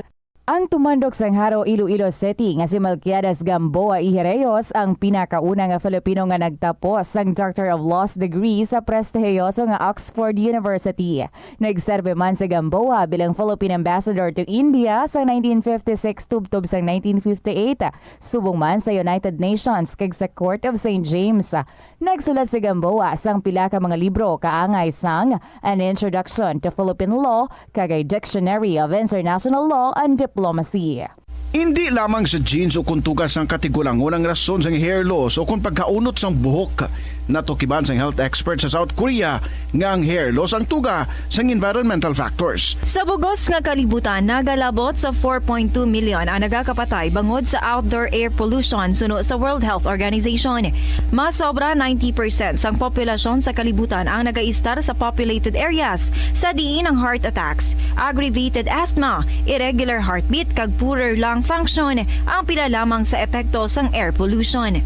Ang tumandok sang Jaro, Iloilo City nga si Melquiades Gamboa y Herreos ang pinakauna nga Filipino nga nagtapos sang Doctor of Laws degree sa prestihiyoso nga Oxford University. Nagserbi man si Gamboa bilang Philippine Ambassador to India sa nineteen fifty-six tubtob sang nineteen fifty-eight, subong man sa United Nations kag sa Court of Saint James. Nagsulat si Gamboa sang pila ka mga libro kaangay sang An Introduction to Philippine Law kag a Dictionary of International Law and Diplomacy. Indi lamang sa genes o kon tuga sang katigulangon ang rason sang hair loss o kon pagkaunot sang buhok. Natukiban sang health expert sa South Korea nga ang hair loss ang tuga sang environmental factors. Sa bugos nga kalibutan, nagalabot sa four point two million ang nagakapatay bangod sa outdoor air pollution suno sa World Health Organization. Mas sobra ninety percent sang populasyon sa kalibutan ang nagaistar sa populated areas, sa diin ang heart attacks, aggravated asthma, irregular heartbeat, kag poorer lung function ang pila lamang sa epekto sang air pollution.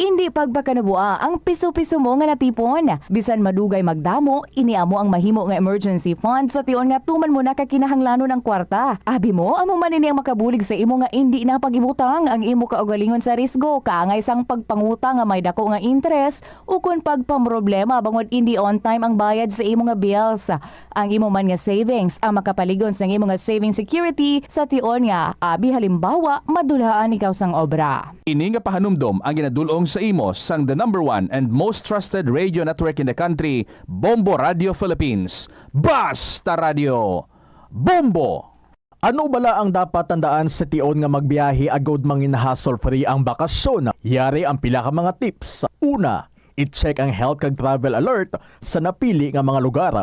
Indi pagpakanabua ang piso-piso mo nga natipon. Bisan madugay magdamo, ini amo ang mahimo nga emergency fund sa tion nga tuman mo na ka kinahanglanon ang kwarta. Abi mo, amo man ini ang makabulig sa imo nga indi na pag-ibutang ang imo kaugalingon sa risgo, kaangay sang pagpangutang nga may dako nga interes, ukon pagpamroblema bangod indi on time ang bayad sa imo nga bills. Ang imo man nga savings ang makapaligon sang imo nga saving security sa tion nga, abi halimbawa, madulhaan ikaw sang obra. Ini nga pahanumdom ang ginadul-ong sa imo sang the number one and most trusted radio network in the country, Bombo Radio Philippines. Basta Radio! Bombo! Ano bala ang dapat tandaan sa tion nga magbiyahe agud mangin hassle-free ang bakasyon? Yari ang pila ka mga tips. Una, i-check ang health kag travel alert sa napili nga mga lugar.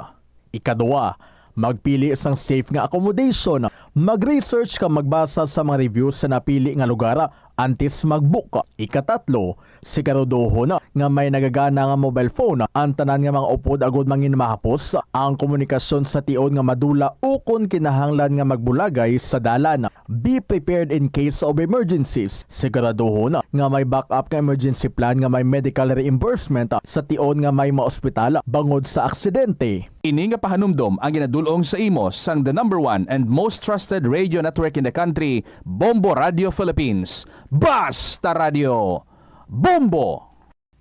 Ikadua, magpili sang safe nga accommodation. Mag-research kag magbasa sa mga reviews sa napili nga lugar antes mag-book. Ikatatlo, siguraduhon nga may nagagana nga mobile phone ang tanan nga mga upod agud mangin mahapos ang komunikasyon sa tion nga madula ukon kinahanglan nga magbulagay sa dalan. Be prepared in case of emergencies. Siguraduhon nga may backup nga emergency plan nga may medical reimbursement sa tion nga may maospital bangod sa aksidente. Ini nga pahanumdom ang ginadul-ong sa imo sang the number one and most trusted radio network in the country, Bombo Radio Philippines. Basta Radio! Bombo!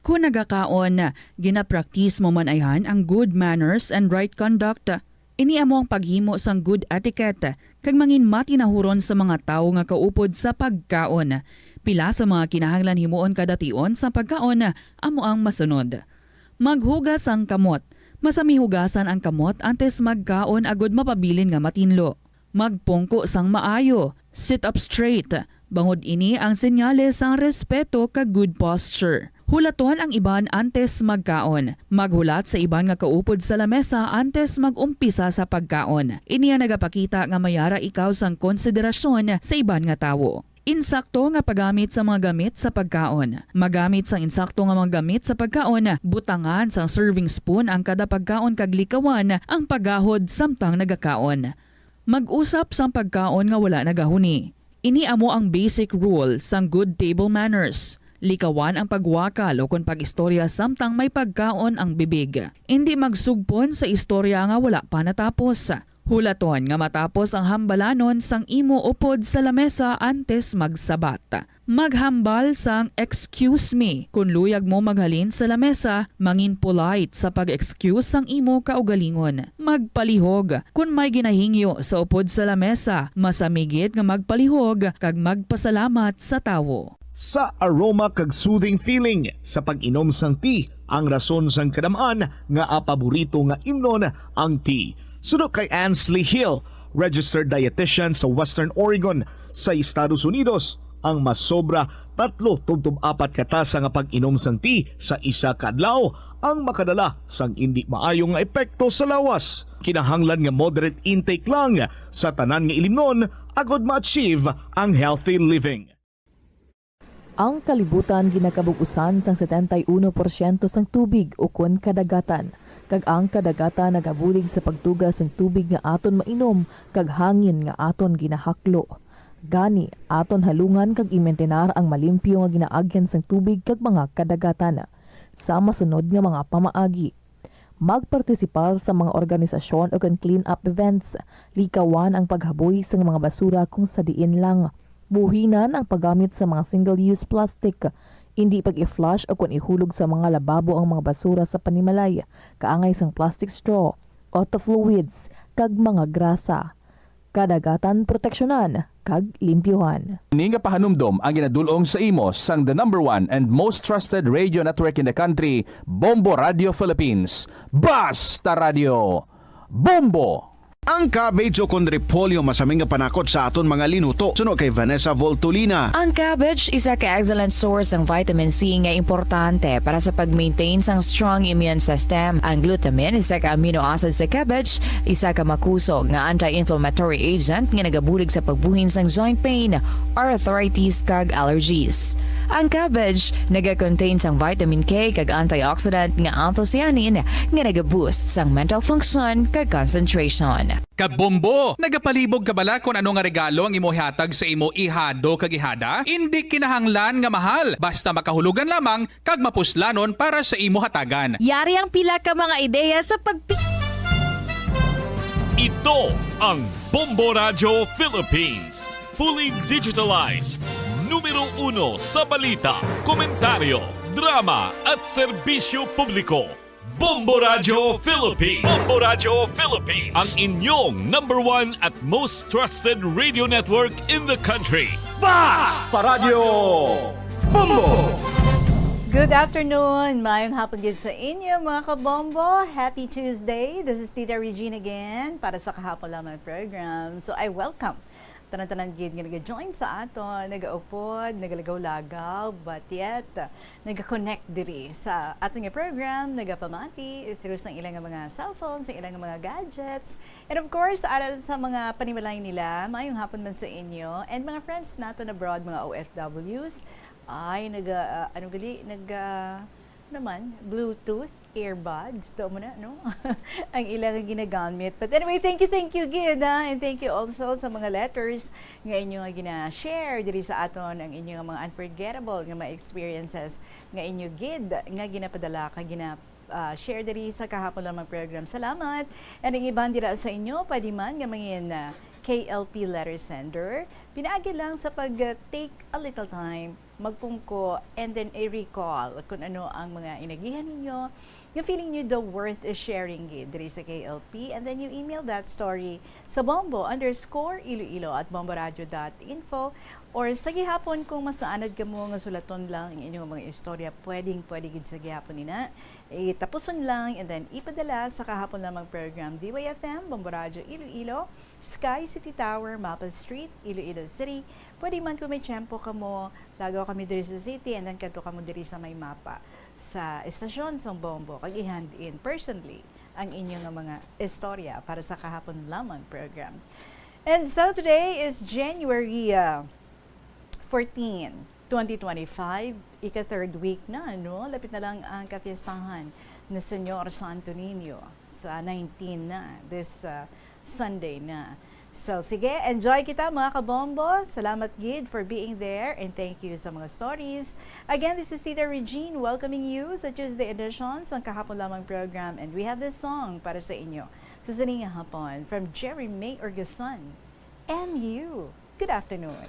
Kon nagakaon, ginapraktis mo man ayhan ang good manners and right conduct. Ini amo ang paghimo sang good etiquette kag mangin matinahuron sa mga tawo nga kaupod sa pagkaon. Pila sa mga kinahanglan himuon kada tion sa pagkaon amo ang masunod. Maghugas sang kamot. Masami hugasan ang kamot antes magkaon agud mapabilin nga matinlo. Magpungko sang maayo, sit up straight, bangod ini ang senyales sang respeto kag good posture. Hulaton ang iban antes magkaon. Maghulat sa iban nga kaupod sa lamesa antes mag-umpisa sa pagkaon. Ini ang nagapakita nga may ara ikaw sang konsiderasyon sa iban nga tawo. Insakto nga paggamit sa mga gamit sa pagkaon. Magamit sang insakto nga mga gamit sa pagkaon. Butangan sang serving spoon ang kada pagkaon kag likawan ang paggahod samtang nagakaon. Mag-usap sang pagkaon nga wala nagahuni. Ini amo ang basic rule sang good table manners. Likawan ang pagwakal ukon pag-istorya samtang may pagkaon ang bibig. Indi magsugpon sa istorya nga wala pa natapos. Hulaton nga matapos ang hambalanon sang imo upod sa lamesa antes magsabat. Maghambal sang "Excuse me" kon luyag mo maghalin sa lamesa. Mangin polite sa pag-excuse sang imo kaugalingon. Magpalihog. Kon may ginahingyo sa upod sa lamesa, masami gid nga magpalihog kag magpasalamat sa tawo. Sa aroma kag soothing feeling sa pag-inom sang tea, ang rason sang kadam-an nga paborito nga imnon ang tea. Suno kay Ansley Hill, Registered dietitian sa Western Oregon sa Estados Unidos, ang masobra tatlo tubtob apat ka tasa nga pag-inom sang tea sa isa ka adlaw ang makadala sang indi maayo nga epekto sa lawas. Kinahanglan nga moderate intake lang sa tanan nga ilimnon agod ma-achieve ang healthy living. Ang kalibutan ginakabug-usan sang setenta y uno porsyento sang tubig ukon kadagatan, kag ang kadagatan nagabulig sa pagtuga sang tubig nga aton mainom kag hangin nga aton ginahaklo. Gani, aton halungan kag imintinar ang malimpyo nga ginaagyan sang tubig kag mga kadagatan. Sa masunod nga mga pamaagi, magpartisipar sa mga organisasyon o kon clean-up events. Likawan ang paghaboy sang mga basura kung sa diin lang. Buhinan ang paggamit sa mga single-use plastic. Indi pag-i-flush o kon ihulog sa mga lababo ang mga basura sa panimalay, kaangay sang plastic straw, auto fluids, kag mga grasa. Kadagatan proteksyonan kag limpyuhan. Ini nga pahanumdom ang ginadul-ong sa imo sang the number one and most trusted radio network in the country, Bombo Radio Philippines. Basta Radio, Bombo! Ang cabbage o kon repolyo masami nga panakot sa aton mga linuto, suno kay Vanessa Voltolina. Ang cabbage isa ka excellent source sang vitamin C nga importante para sa pag-maintain sang strong immune system. Ang glutamine, isa ka amino acid sa cabbage, isa ka makusog nga anti-inflammatory agent nga nagabulig sa pagbuhin sang joint pain, arthritis, kag allergies. Ang cabbage naga-contain sang vitamin K kag antioxidant nga anthocyanin nga naga-boost sang mental function kag concentration. Kabombo, nagapalibog ka bala kon ano nga regalo ang imo ihatag sa imo ihado kag ihada? Indi kinahanglan nga mahal, basta makahulogan lamang kag mapuslanon para sa imo hatagan. Yari ang pila ka mga ideya sa pagpi- Ito ang Bombo Radyo Philippines. Fully digitalized. Numero uno sa balita, komentaryo, drama, at serbisyo publiko. Bombo Radyo Philippines. Bombo Radyo Philippines. Ang inyong number one at most trusted radio network in the country. Basta Radyo Bombo! Good afternoon! Mayong hapon gid sa inyo, mga kabombo. Happy Tuesday! This is Tita Regine again para sa Kahapon Lamang program. So, I welcome tanan-tanan gid nga naga-join sa aton, nagaupod, nagalagaw-lagaw, but yet, naga-connect diri sa aton nga program, nagapamati through sang ilang nga mga cellphone, sa ilang nga mga gadgets. And of course, ara sa mga panimalay nila, mayong hapon man sa inyo. And mga friends naton abroad, mga O F Ws, ay, naga, ah, ano gali, naga, ano man, Bluetooth, earbuds, daw mo na, no? Ang ilang ginagamit. But anyway, thank you, thank you, gid, ha? And thank you also sa mga letters nga inyo nga gina-share diri sa aton, ang inyo nga mga unforgettable nga mga experiences nga inyo gid nga ginapadala ka, gina, ah, share diri sa Kahapon Lamang program. Salamat. And ang iban dira sa inyo, pwede man nga mangin, ah, K L P letter sender. Pinaagi lang sa pag, ah, take a little time, magpungko, and then i-recall kung ano ang mga inagihan ninyo nga feeling nyo the worth is sharing gid diri sa K L P, and then you email that story sa bombo underscore iloilo at bomboradio dot info, or sa gihapon, kung mas naanad kamo nga sulaton lang ang inyong mga istorya, pwedeng pwede gid sa gihapon nina. Itapuson lang and then ipadala sa Kahapon Lamang program, D Y F M, Bombo Radyo Iloilo, Sky City Tower, Mapa Street, Iloilo City. Pwede man kung may tiyempo kamo, lagaw kami diri sa city and then kadto kamo diri sa may Mapa, sa estasyon sang Bombo, kag i-hand in personally ang inyo nga mga istorya para sa Kahapon Lamang program. And so today is January, uh, fourteen, twenty twenty-five, ika-third week na, no? Lapit na lang ang kafiestahan ni Señor Santo Niño sa nineteen na, this, uh, Sunday na. So, sige, enjoy kita, mga kabombo. Salamat gid for being there, and thank you sa mga stories. Again, this is Tita Regine welcoming you sa Tuesday edition sang Kahapon Lamang program, and we have this song para sa inyo sa sining nga hapon from Jerry May Orgasan, M U. Good afternoon.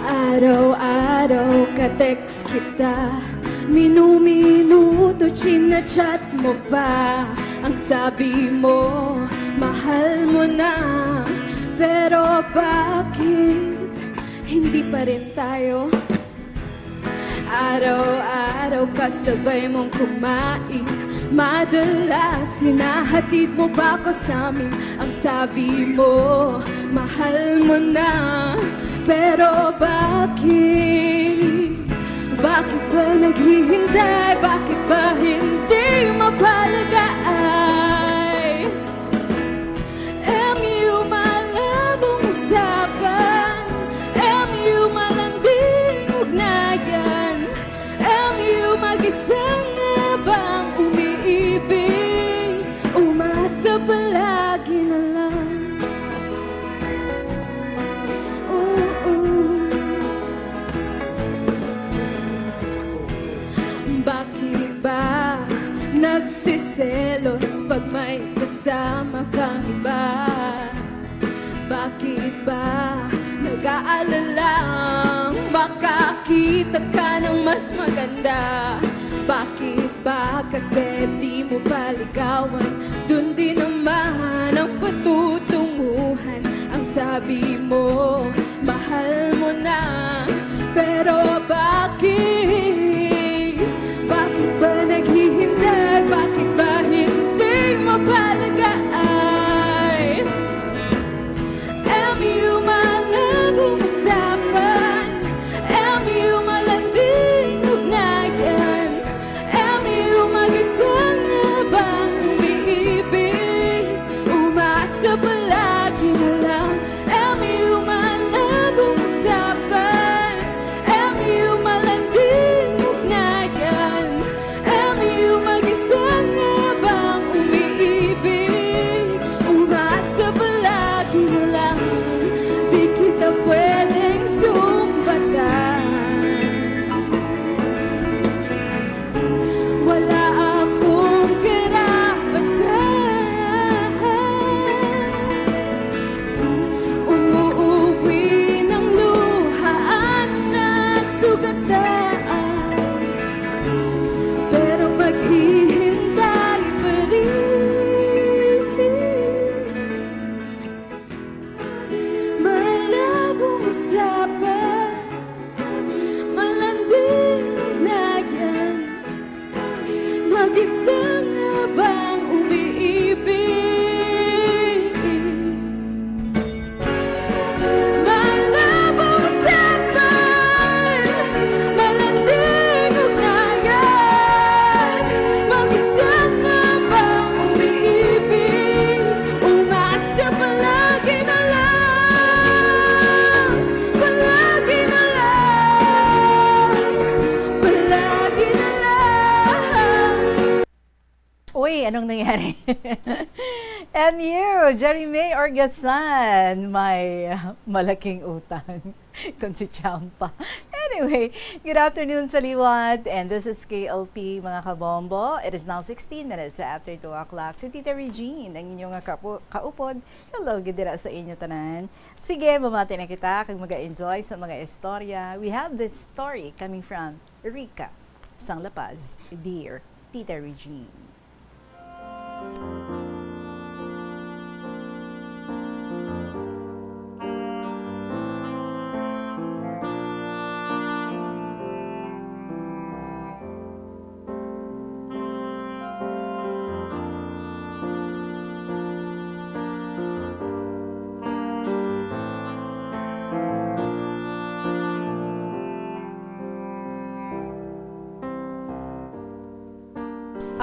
Araw-araw ka-text kita, minu-minuto china-chat mo pa. Ang sabi mo, mahal mo na, pero bakit hindi pa rin tayo? Araw-araw kasabay mong kumain, Madalas hinahatid mo pa ko sa amin. Ang sabi mo, mahal mo na. Pero bakit? Bakit ba naghihintay? Bakit ba hindi mapalagaan? M U malabong usapan, M U malanding ugnayan, M U mag-isa nga bang umiibig, umasa palagi na lang. Oo. Bakit ba nagsiselos pag may kasama kang iba? Bakit ba nag-aalalang makakita ka ng mas maganda? Bakit ba kasi di mo pa ligawan? Dun din naman ang patutunguhan. Ang sabi mo, mahal mo na. Pero bakit? Bakit ba naghihintay? Bakit ba hindi mapalagaan? M U malabong usapan, M U malanding ugnayan, M U mag-isa nga bang umiibig, umasa palagi na lang. M U malabong usapan, M U malanding ugnayan, M U mag-isa nga bang umiibig, umasa palagi na lang, di kita pwedeng sumbatan. Wala akong karapatan. Umuuwi ng luhaan at sugatan, pero maghihintay pa rin. Malabong usapan, malanding na yan. Mag-isa nga bang umiibig? Malabong usapan, malanding ugnayan. Mag-isa nga bang umiibig? Umasa palagi na lang, palagi na lang, palagi na lang. Uy, anong nangyari? M U, Jerry May Orgasan, may malaking utang. Kung si Champa. Anyway, good afternoon sa liwat. And this is K L P, mga kabombo. It is now sixteen minutes after two o'clock. Si Tita Regine, ang inyong kapu-, kaupod. Hello, gid dira sa inyo tanan. Sige, mamati na kita kag mag-enjoy sa mga istorya. We have this story coming from Rica, sang La Paz. Dear Tita Regine.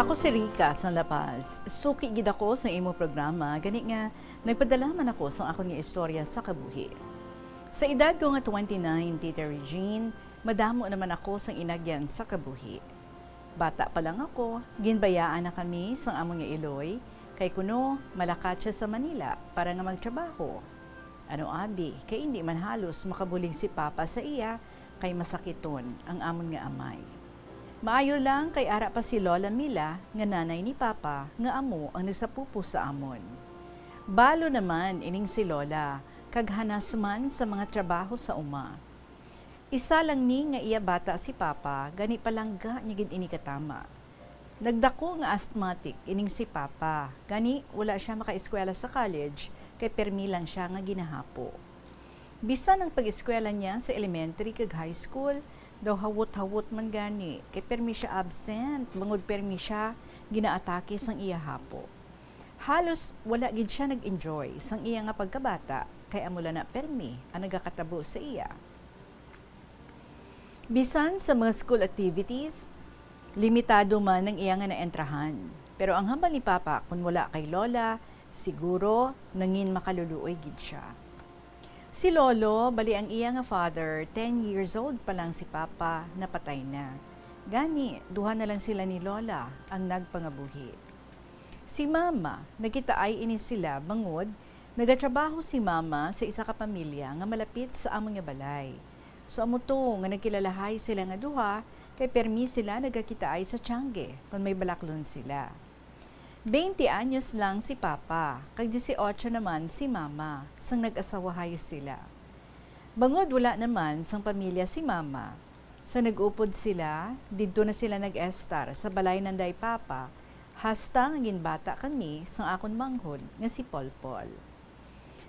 Ako si Rica sang La Paz. Suki gid ako sa imo programa, gani nga nagpadala man ako sang akon nga istorya sa kabuhi. Sa edad ko nga twenty-nine, Tita Regine, madamo naman ako sang inagyan sa kabuhi. Bata pa lang ako, ginbayaan na kami sang amon nga iloy, kay kuno malakat sia sa Manila para nga magtrabaho. Ano abi, kay indi man halos makabulig si Papa sa iya, kay masakiton ang amon nga amay. Maayo lang kay ara pa si Lola Mila nga nanay ni Papa nga amo ang nagsapupo sa amon. Balo naman ining si Lola, kag hanas man sa mga trabaho sa uma. Isa lang ni nga iya bata si Papa, gani palangga niya gid ini katama. Nagdako nga asthmatic ining si Papa, gani wala sia makaeskwela sa college, kay permi lang sia nga ginahapo. Bisan ang pag-eskwela niya sa elementary kag high school, Daw hawot-hawot man gani, kay permi siya absent, bangod permi siya ginaatake sang iya hapo. Halos wala gid siya nag-enjoy sang iya nga pagkabata, kay amo lang na permi ang nagakatabo sa iya. Bisan sa mga school activities, limitado man ang iya nga naentrahan. Pero ang hambal ni Papa, kun wala kay Lola, siguro nangin makaluluoy gid siya. Si Lolo, bali ang iya nga father, ten years old pa lang si Papa, napatay na. Gani, duha na lang sila ni Lola ang nagpangabuhi. Si Mama, nagkitaay ini sila bangod nagatrabaho si Mama sa isa ka pamilya nga malapit sa amon nga balay. So, amo to nga nagkilalahay sila nga duha, kay permi sila nagakitaay sa tiangge kon may balaklon sila. Twenty anyos lang si Papa, kag dieciocho naman si Mama, sang nag-asawahay sila. Bangod wala naman sang pamilya si Mama, sa nag-upod sila, didto na sila nag-estar sa balay nanday Papa, hasta nga ginbata kami sang akon manghod nga si Polpol.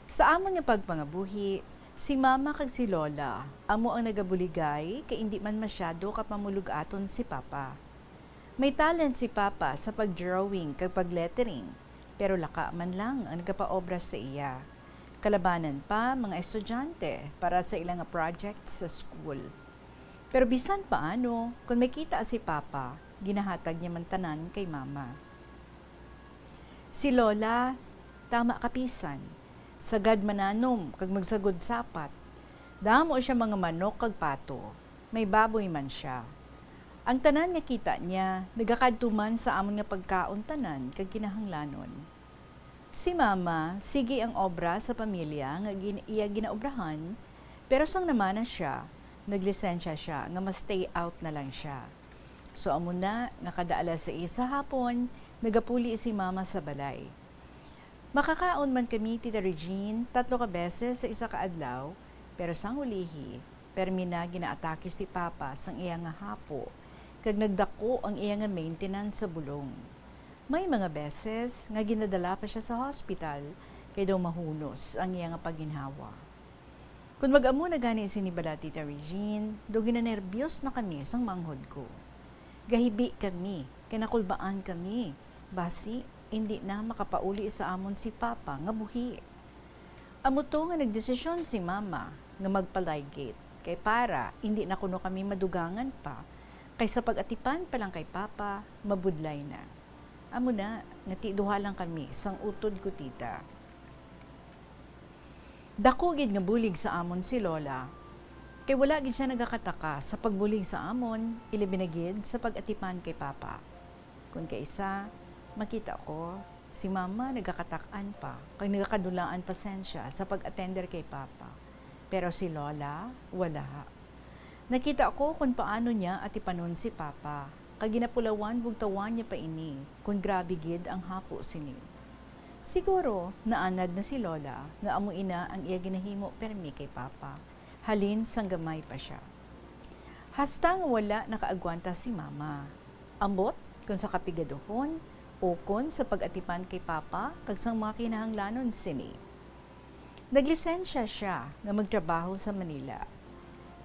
Sa amon nga pagpangabuhi, si Mama kag si Lola amo ang nagabuligay, kay indi man masyado kapamulug-aton si Papa. May talent si Papa sa pag-drawing kag pag-lettering, pero laka man lang ang nagapaobra sa iya. Kalabanan pa mga estudyante para sa ila nga project sa school. Pero bisan paano, kon may kita si Papa, ginahatag niya man tanan kay Mama. Si Lola, tama kapisan, sagad mananom kag magsagod sapat. Damo siya mga manok kag pato, may baboy man sia. Ang tanan nga kita niya nagakadto man sa amon nga pagkaon tanan kag kinahanglanon. Si Mama, sige ang obra sa pamilya nga gin-, iya ginaobrahan, pero sang namana sia, naglisensya sia nga ma-stay out na lang sia. So, amo na nga kada alas sais sa hapon, nagapuli si Mama sa balay. Makakaon man kami, Tita Regine, tatlo ka beses sa isa ka adlaw, pero sang ulihi, permi na ginaatake si Papa sang iya nga hapo, kag nagdako ang iya nga maintenance sa bulong. May mga beses nga ginadala pa sia sa hospital, kay daw mahunos ang iya nga pagginhawa. Kon mag-amo na gani sini bala, Tita Regine, daw ginanerbiyos na kami sang manghod ko. Gahibi kami, kay nakulbaan kami, basi indi na makapauli sa amon si Papa nga buhi. Amo to nga nagdesisyon si Mama nga magpa-ligate, kay para indi na kuno kami madugangan pa, kay sa pag-atipan pa lang kay Papa, mabudlay na. Amo na nga ti duha lang kami sang utod ko, Tita. Daku gid nga bulig sa amon si Lola, kay wala gid sia nagakataka sa pagbulig sa amon, ilabi na gid sa pag-atipan kay Papa. Kon kaisa, makita ko, si Mama nagakatak-an pa, kag nagakadulaan pasensya sa pag-atender kay Papa. Pero si Lola, wala. Nakita ko kon paano niya atipanon si Papa, kag ginapulawan bugtawan niya pa ini kon grabe gid ang hapo sini. Siguro naanad na si Lola nga amo ina ang iya ginahimo permi kay Papa, halin sang gamay pa sia. Hasta nga wala nakaagwanta si Mama, ambot kon sa kapigaduhon ukon sa pag-atipan kay Papa kag sang mga kinahanglanon sini. Naglisensya sia nga magtrabaho sa Manila.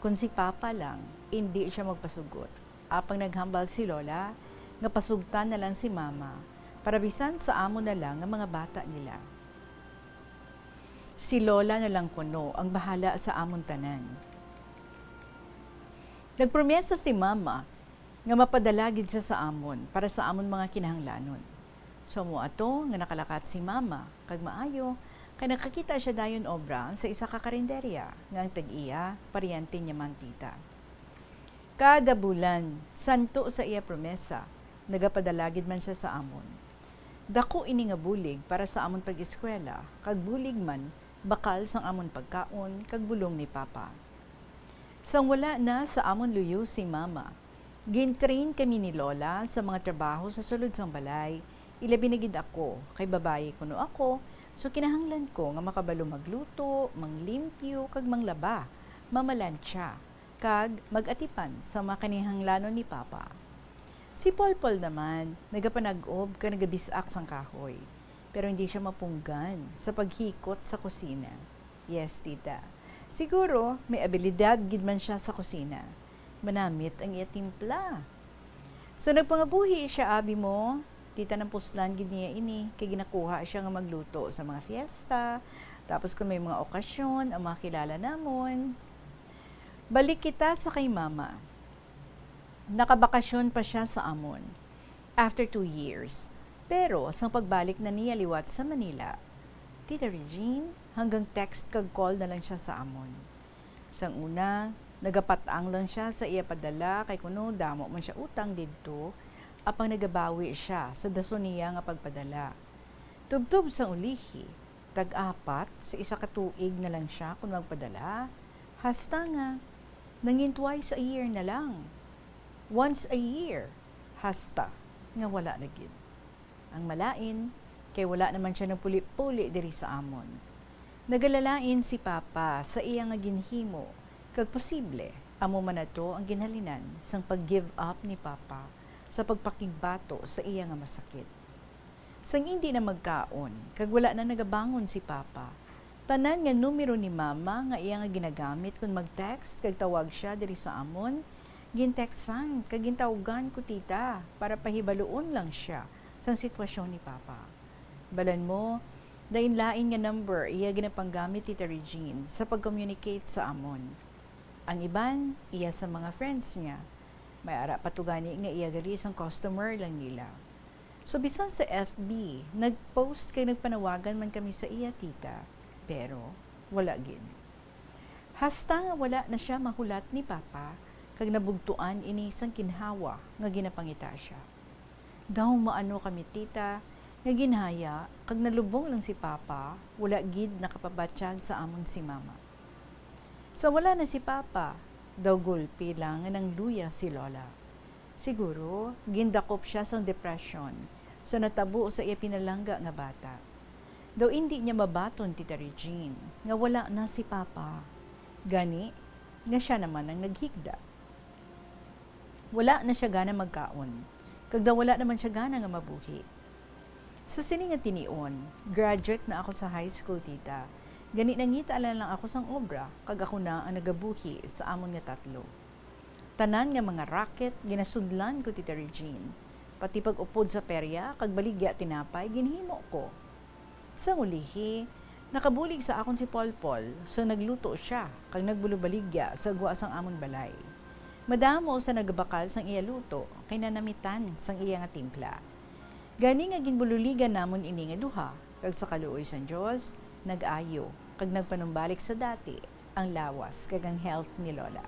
Kon si Papa lang, indi sia magpasugot. Apang naghambal si Lola nga pasugtan na lang si Mama para bisan sa amo na lang nga mga bata nila. Si Lola na lang kuno ang bahala sa amon tanan. Nagpromesa si Mama nga mapadala gid sia sa amon para sa amon mga kinahanglanon. So, amo ato nga nakalakat si Mama, kag maayo, kay nakakita sia dayon obra sa isa ka karinderya nga ang tag-iya, paryente niya man, Tita. Kada bulan, santo sa iya promesa, nagapadala gid man sia sa amon. Daku ini nga bulig para sa amon pag-eskwela, kag bulig man bakal sang amon pagkaon kag bulong ni Papa. Sang wala na sa amon luyo si Mama, gin-train kami ni Lola sa mga trabaho sa sulod sang balay, ilabi na gid ako, kay babayi kuno ako, so kinahanglan ko nga makabalo magluto, manglimpyo, kag manglaba, mamalantsa, kag mag-atipan sa mga kinahanglanon ni Papa. Si Polpol naman, nagapanag-ob kag nagabis-ak sang kahoy, pero hindi siya mapunggan sa paghikot sa kusina. Yes, Tita. Siguro, may abilidad gid man sia sa kusina. manamit ang iya timpla. So, nagpangabuhi siya, abi mo, tita, nang puslan gid niya ini, kay ginakuha siya nga magluto sa mga fiesta, tapos kung may mga okasyon, ang mga kilala namon. Balik kita sa kay mama. Nakabakasyon pa siya sa amon after two years. Pero sang pagbalik na niya liwat sa Manila, Tita Regine, hanggang text kag call na lang siya sa amon. Sang una, nagapat-ang lang siya sa iya padala kay kuno damo man siya utang didto, apang nagabawi siya sa dason niya nga pagpadala. Tubtob sang ulihi, tag-apat sa isa ka tuig na lang siya kon magpadala, hasta nga nangin twice a year na lang. Once a year, hasta nga wala na gid. Ang malain, kay wala naman siya nagpuli-puli diri sa amon. Nagalalain si Papa sa iya nga ginhimo, kag posible amo man nato ang ginhalinan sang pag-give up ni Papa sa pagpakigbato sa iya nga masakit. Sang indi na magkaon, kag wala na nagabangon si Papa, tanan nga numero ni Mama nga iya nga ginagamit kon mag-text kag tawag siya diri sa amon, gin-textan kag gintawgan ko, tita, para pahibaluon lang siya sang sitwasyon ni Papa. Balan mo, lain-lain nga number iya ginapanggamit, Tita Regine, sa pag-communicate sa amon. Ang iban, iya sa mga friends niya. May ara pa to gani nga iya gali sang customer lang nila. So, bisan sa F B, nag-post kag nagpanawagan man kami sa iya, tita, pero wala gid. Hasta nga wala na siya mahulat ni Papa, kag nabugtuan ini sang ginhawa nga ginapangita siya. Daw maano kami, tita, nga ginhaya kag nalubong lang si Papa, wala gid nakapabatyag sa amon si Mama. Sa wala na si Papa, daw gulpi lang nga nangluya si Lola. Siguro, gindakop siya sang depresyon sa natabo sa iya pinalangga nga bata. Daw indi niya mabaton, Tita Regine, nga wala na si Papa. Gani, nga siya naman ang naghigda. Wala na siya gana magkaon, kag daw wala naman siya gana nga mabuhi. Sa sini nga tinion, graduate na ako sa high school, tita. Gani nangita lang, lang ako sang obra, kag ako na ang nagabuhi sa amon nga tatlo. Tanan nga mga racket, ginasudlan ko, Tita Regine. Pati pag-upod sa perya, kag baligya tinapay, ginhimo ko. Sang ulihi, nakabulig sa akon si Polpol, sang nagluto siya, kag nagbulobaligya sa gwa sang amon balay. Madamo sa nagabakal sang iya luto, kay nanamitan sang iya nga timpla. Gani nga ginbululigan namon ini nga duha, kag sa kaluoy sang Dios, nag-ayo, kag nagpanumbalik sa dati ang lawas kag ang health ni Lola.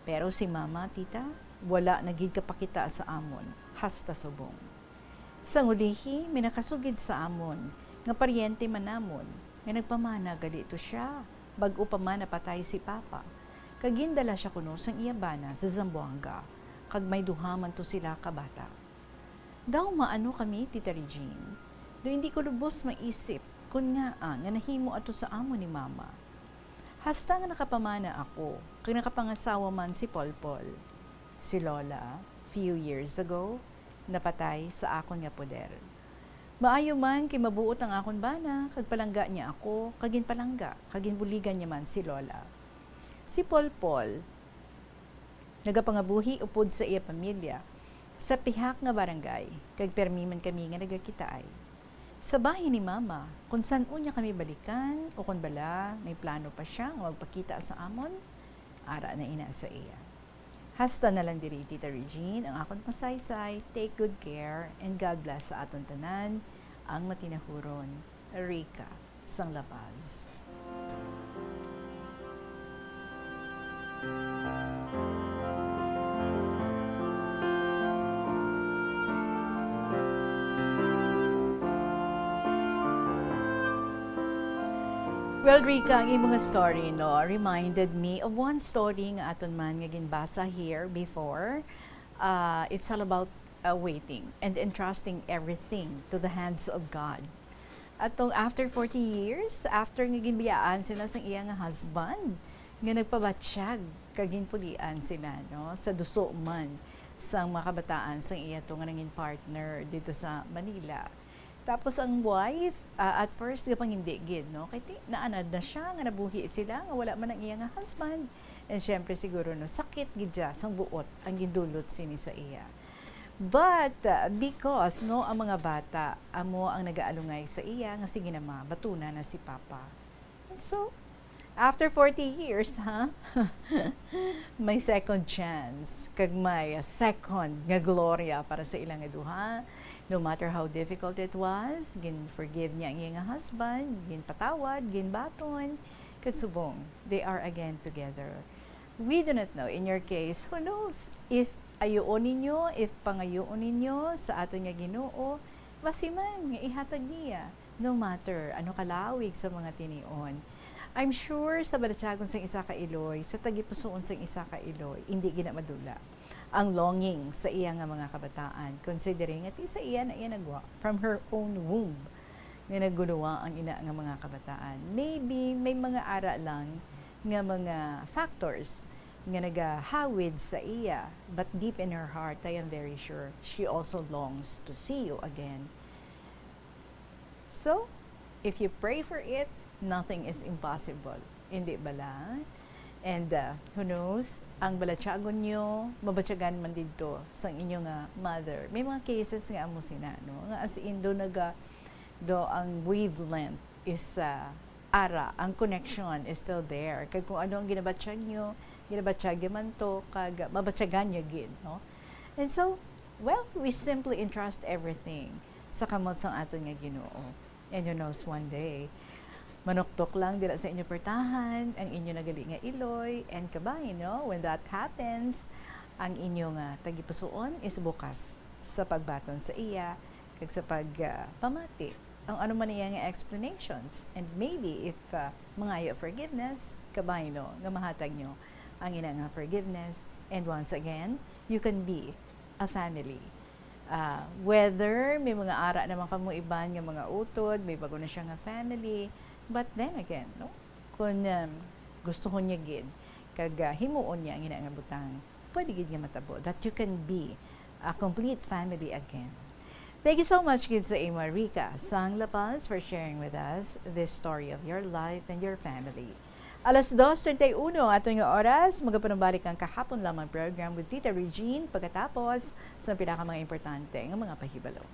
Pero si Mama, tita, wala na gid kapakita sa amon, hasta subong. Sang ulihi, may nakasugid sa amon nga paryente man namon nga nagpamana gali to sia bag-o pa man napatay si Papa, kag gindala sia kuno sang iya bana sa Zamboanga, kag may duha man to sila ka bata. Daw maano kami, Tita Regine? Daw hindi ko lubos maisip kon ngaa nga nahimo ato sa amon ni Mama. Hasta nga nakapamana ako, kag nakapangasawa man si Polpol. Si Lola, few years ago, napatay sa akon nga poder. Maayo man kay mabuot ang akon bana, kag palangga niya ako, kag ginpalangga, kag ginbuligan niya man si Lola. Si Polpol, nagapangabuhi upod sa iya pamilya sa pihak nga barangay, kag permi man kami nga nagakitaay. Sa bahin ni Mama, kon san-o niya kami balikan, o kon bala may plano pa sia nga magpakita sa amon, ara na ina sa iya. Hasta na lang diri, Tita Regine, ang akon pasaysay. Take good care, and God bless sa aton tanan, ang matinahuron. Rica, sang La Paz. Well, Rica, ang imong story, no, reminded me of one story nga aton man nga ginbasa here before. Uh, it's all about, uh, waiting and entrusting everything to the hands of God. Atong after forty years, after nga ginbiyaan sila sang iya nga husband, nga nagpabatyag kag ginpulian sila, no, sa duso man sang mga kabataan sang iya to nga nangin partner dito sa Manila. Tapos ang wife, ah, at first, gapangindi gid, no? Kay ti-, naanad na siya nga nabuhi sila, nga wala man ang iya nga husband. And syempre, siguro, no, sakit gid siya sang buot ang gindulot sini sa iya. But, ah, because, no, ang mga bata, amo ang nagaalungay sa iya, nga sige na ma, batuna na si Papa. And so, after forty years, ha? May second chance, kag may second nga gloria para sa ila nga duha. No matter how difficult it was, gin-forgive niya ang iya nga husband, ginpatawad, ginbaton, kag subong, they are again together. We do not know, in your case, who knows? If ayuon ninyo, if pangayuon ninyo sa aton nga Ginoo, basi man nga ihatag niya, no matter ano kalawig sa mga tinion. I'm sure sa balatyagon sang isa ka iloy, sa tagipusoon sang isa ka iloy, indi gina madula ang longing sa iya nga mga kabataan, considering nga ti sa iya na iya nagwa from her own womb nga nagguluwa ang ina nga mga kabataan. Maybe may mga ara lang nga mga factors nga nagahawid sa iya, but deep in her heart, I am very sure she also longs to see you again. So, if you pray for it, nothing is impossible. Hindi bala? And, uh, who knows, ang balatyagon nyo, mabatyagan man didto sang inyo nga mother. May mga cases nga amo sina, no? Nga as in, do naga, do ang wavelength is, uh, ara, ang connection is still there. Kag kung ano ang ginabatyag nyo, ginabatyag man to, kag mabatyagan nyo gid, no? And so, well, we simply entrust everything sa kamot sang aton nga Ginoo. And who knows, one day, manuktok lang dira sa inyo portahan ang inyo nagali nga iloy, and kabay, no? When that happens, ang inyo nga tagipusoon is bukas sa pagbaton sa iya, kag sa pag, ah, pamati ang ano man niya nga explanations. And maybe if, ah, mangayo forgiveness, kabay, no, nga mahatag nyo ang ina nga forgiveness. And once again, you can be a family. Ah, whether may mga ara naman kamo iban nga mga utod, may bago na siya nga family, but then again, no? Kung, um, gustuhon niya gid, kag, ah, himuon niya ang ina nga butang, pwede gid nga matabo that you can be a complete family again. Thank you so much gid sa imo, Rica Sang La Paz, for sharing with us this story of your life and your family. Alas dos treinta y uno aton nga oras, magapanumbalik ang Kahapon Lamang program with Tita Regine pagkatapos sa pinaka mga importante nga mga pahibalo.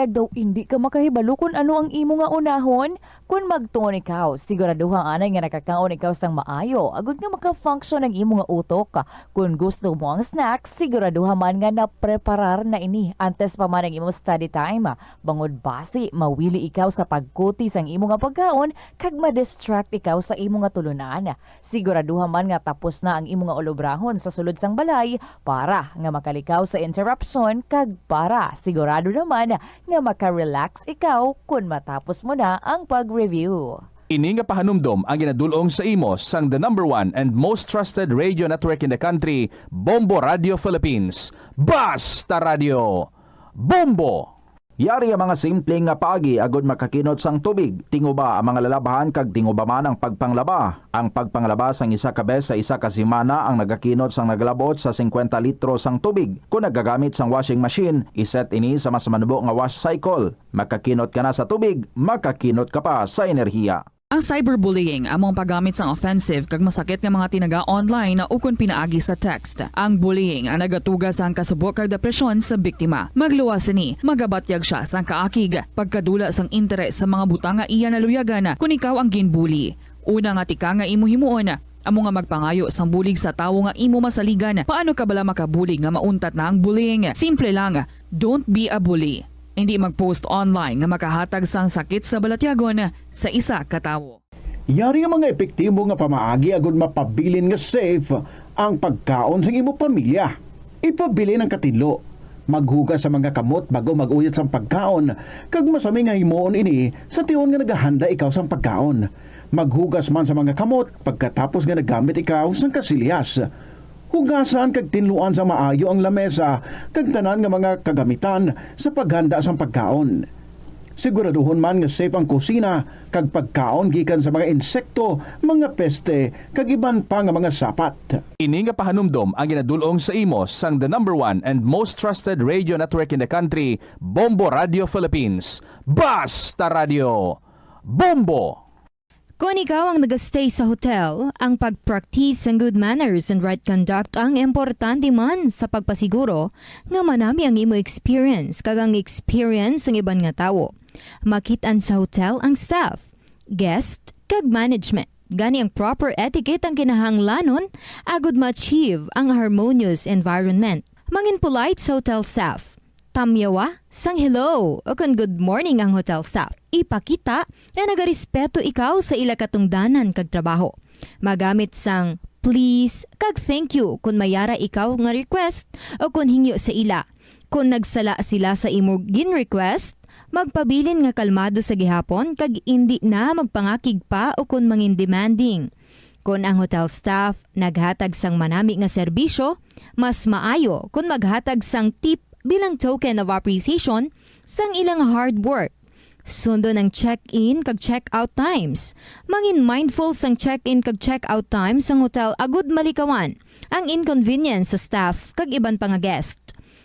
Kag daw indi ka makahibalo kon ano ang imo nga unahon? Kon magtuon ikaw, siguraduha anay nga nakakaon ikaw sang maayo, agud nga maka-function ang imo nga utok. Kon gusto mo ang snack, siguraduha man nga napreparar na ini antes pa man ang imo study time, bangod basi mawili ikaw sa pagkuti sang imo nga pagkaon kag ma-distract ikaw sa imo nga tulunan. Siguraduha man nga tapos na ang imo nga ulobrahon sa sulod sang balay para nga makalikaw sa interruption kag para sigurado naman nga maka-relax ikaw kon matapos mo na ang pag-review. Ini nga pahanumdom ang ginadul-ong sa imo sang the number one and most trusted radio network in the country, Bombo Radio Philippines. Basta Radio Bombo! Yari ang mga simple nga paagi agud makakinot sang tubig. Tinguba ang mga lalabhan kag tinguba man ang pagpanglaba. Ang pagpanglaba sang isa ka bes sa isa ka semana ang nagakinot sang nagalabot sa singkwenta litro sang tubig. Kon nagagamit sang washing machine, iset ini sa mas manubo nga wash cycle. Makakinot ka na sa tubig, makakinot ka pa sa enerhiya. Ang cyberbullying amo ang paggamit sang offensive kag masakit nga mga tinaga online ukon pinaagi sa text. Ang bullying ang nagatuga sang kasubo kag depresyon sa biktima. Magluwas sini, magabatyag sia sang kaakig, pagkadula sang interes sa mga butang nga iya naluyagan kon ikaw ang ginbully. Una nga tika nga imo himuon, amo nga magpangayo sang bulig sa tawo nga imo masaligan. Paano ka bala makabulig nga mauntat na ang bullying? Simple lang, don't be a bully. Indi mag-post online nga makahatag sang sakit sa balatyagon sa isa ka tawo. Yari ang mga epektibo nga pamaagi agud mapabilin nga safe ang pagkaon sang imo pamilya. Ipabilin ang katinlo. Maghugas sa mga kamot bago mag-uyat sang pagkaon, kag masami nga himuon ini sa tion nga nagahanda ikaw sang pagkaon. Maghugas man sa mga kamot pagkatapos nga naggamit ikaw sang kasilyas. Hugasan kag tinluan sa maayo ang lamesa kag tanan nga mga kagamitan sa paghanda sang pagkaon. Siguraduhon man nga safe ang kusina kag pagkaon gikan sa mga insekto, mga peste, kag iban pa nga mga sapat. Ini nga pahanumdom ang ginadul-ong sa imo sang the number one and most trusted radio network in the country, Bombo Radio Philippines. Basta Radio, Bombo! Kon ikaw ang nagastay sa hotel, ang pag-practice sang good manners and right conduct ang importante man sa pagpasiguro nga manami ang imo experience kag ang experience sang iban nga tawo. Makit-an sa hotel ang staff, guest, kag management. Gani ang proper etiquette ang kinahanglanon agud ma-achieve ang harmonious environment. Mangin polite sa hotel staff. Tamyawa sang hello o kon good morning ang hotel staff. Ipakita nga nagarespeto ikaw sa ila katungdanan kag trabaho. Magamit sang please kag thank you kon may ara ikaw nga request o kon hingyo sa ila. Kon nagsala sila sa imo gin-request, magpabilin nga kalmado sa gihapon kag indi na magpangakig pa o kon mangin demanding. Kon ang hotel staff naghatag sang manami nga serbisyo, mas maayo kon maghatag sang tip bilang token of appreciation sang ilang hard work. Sundon ang check-in kag check-out times. Mangin mindful sang check-in kag check-out times sang hotel agud malikawan ang inconvenience sa staff kag iban pa nga guest.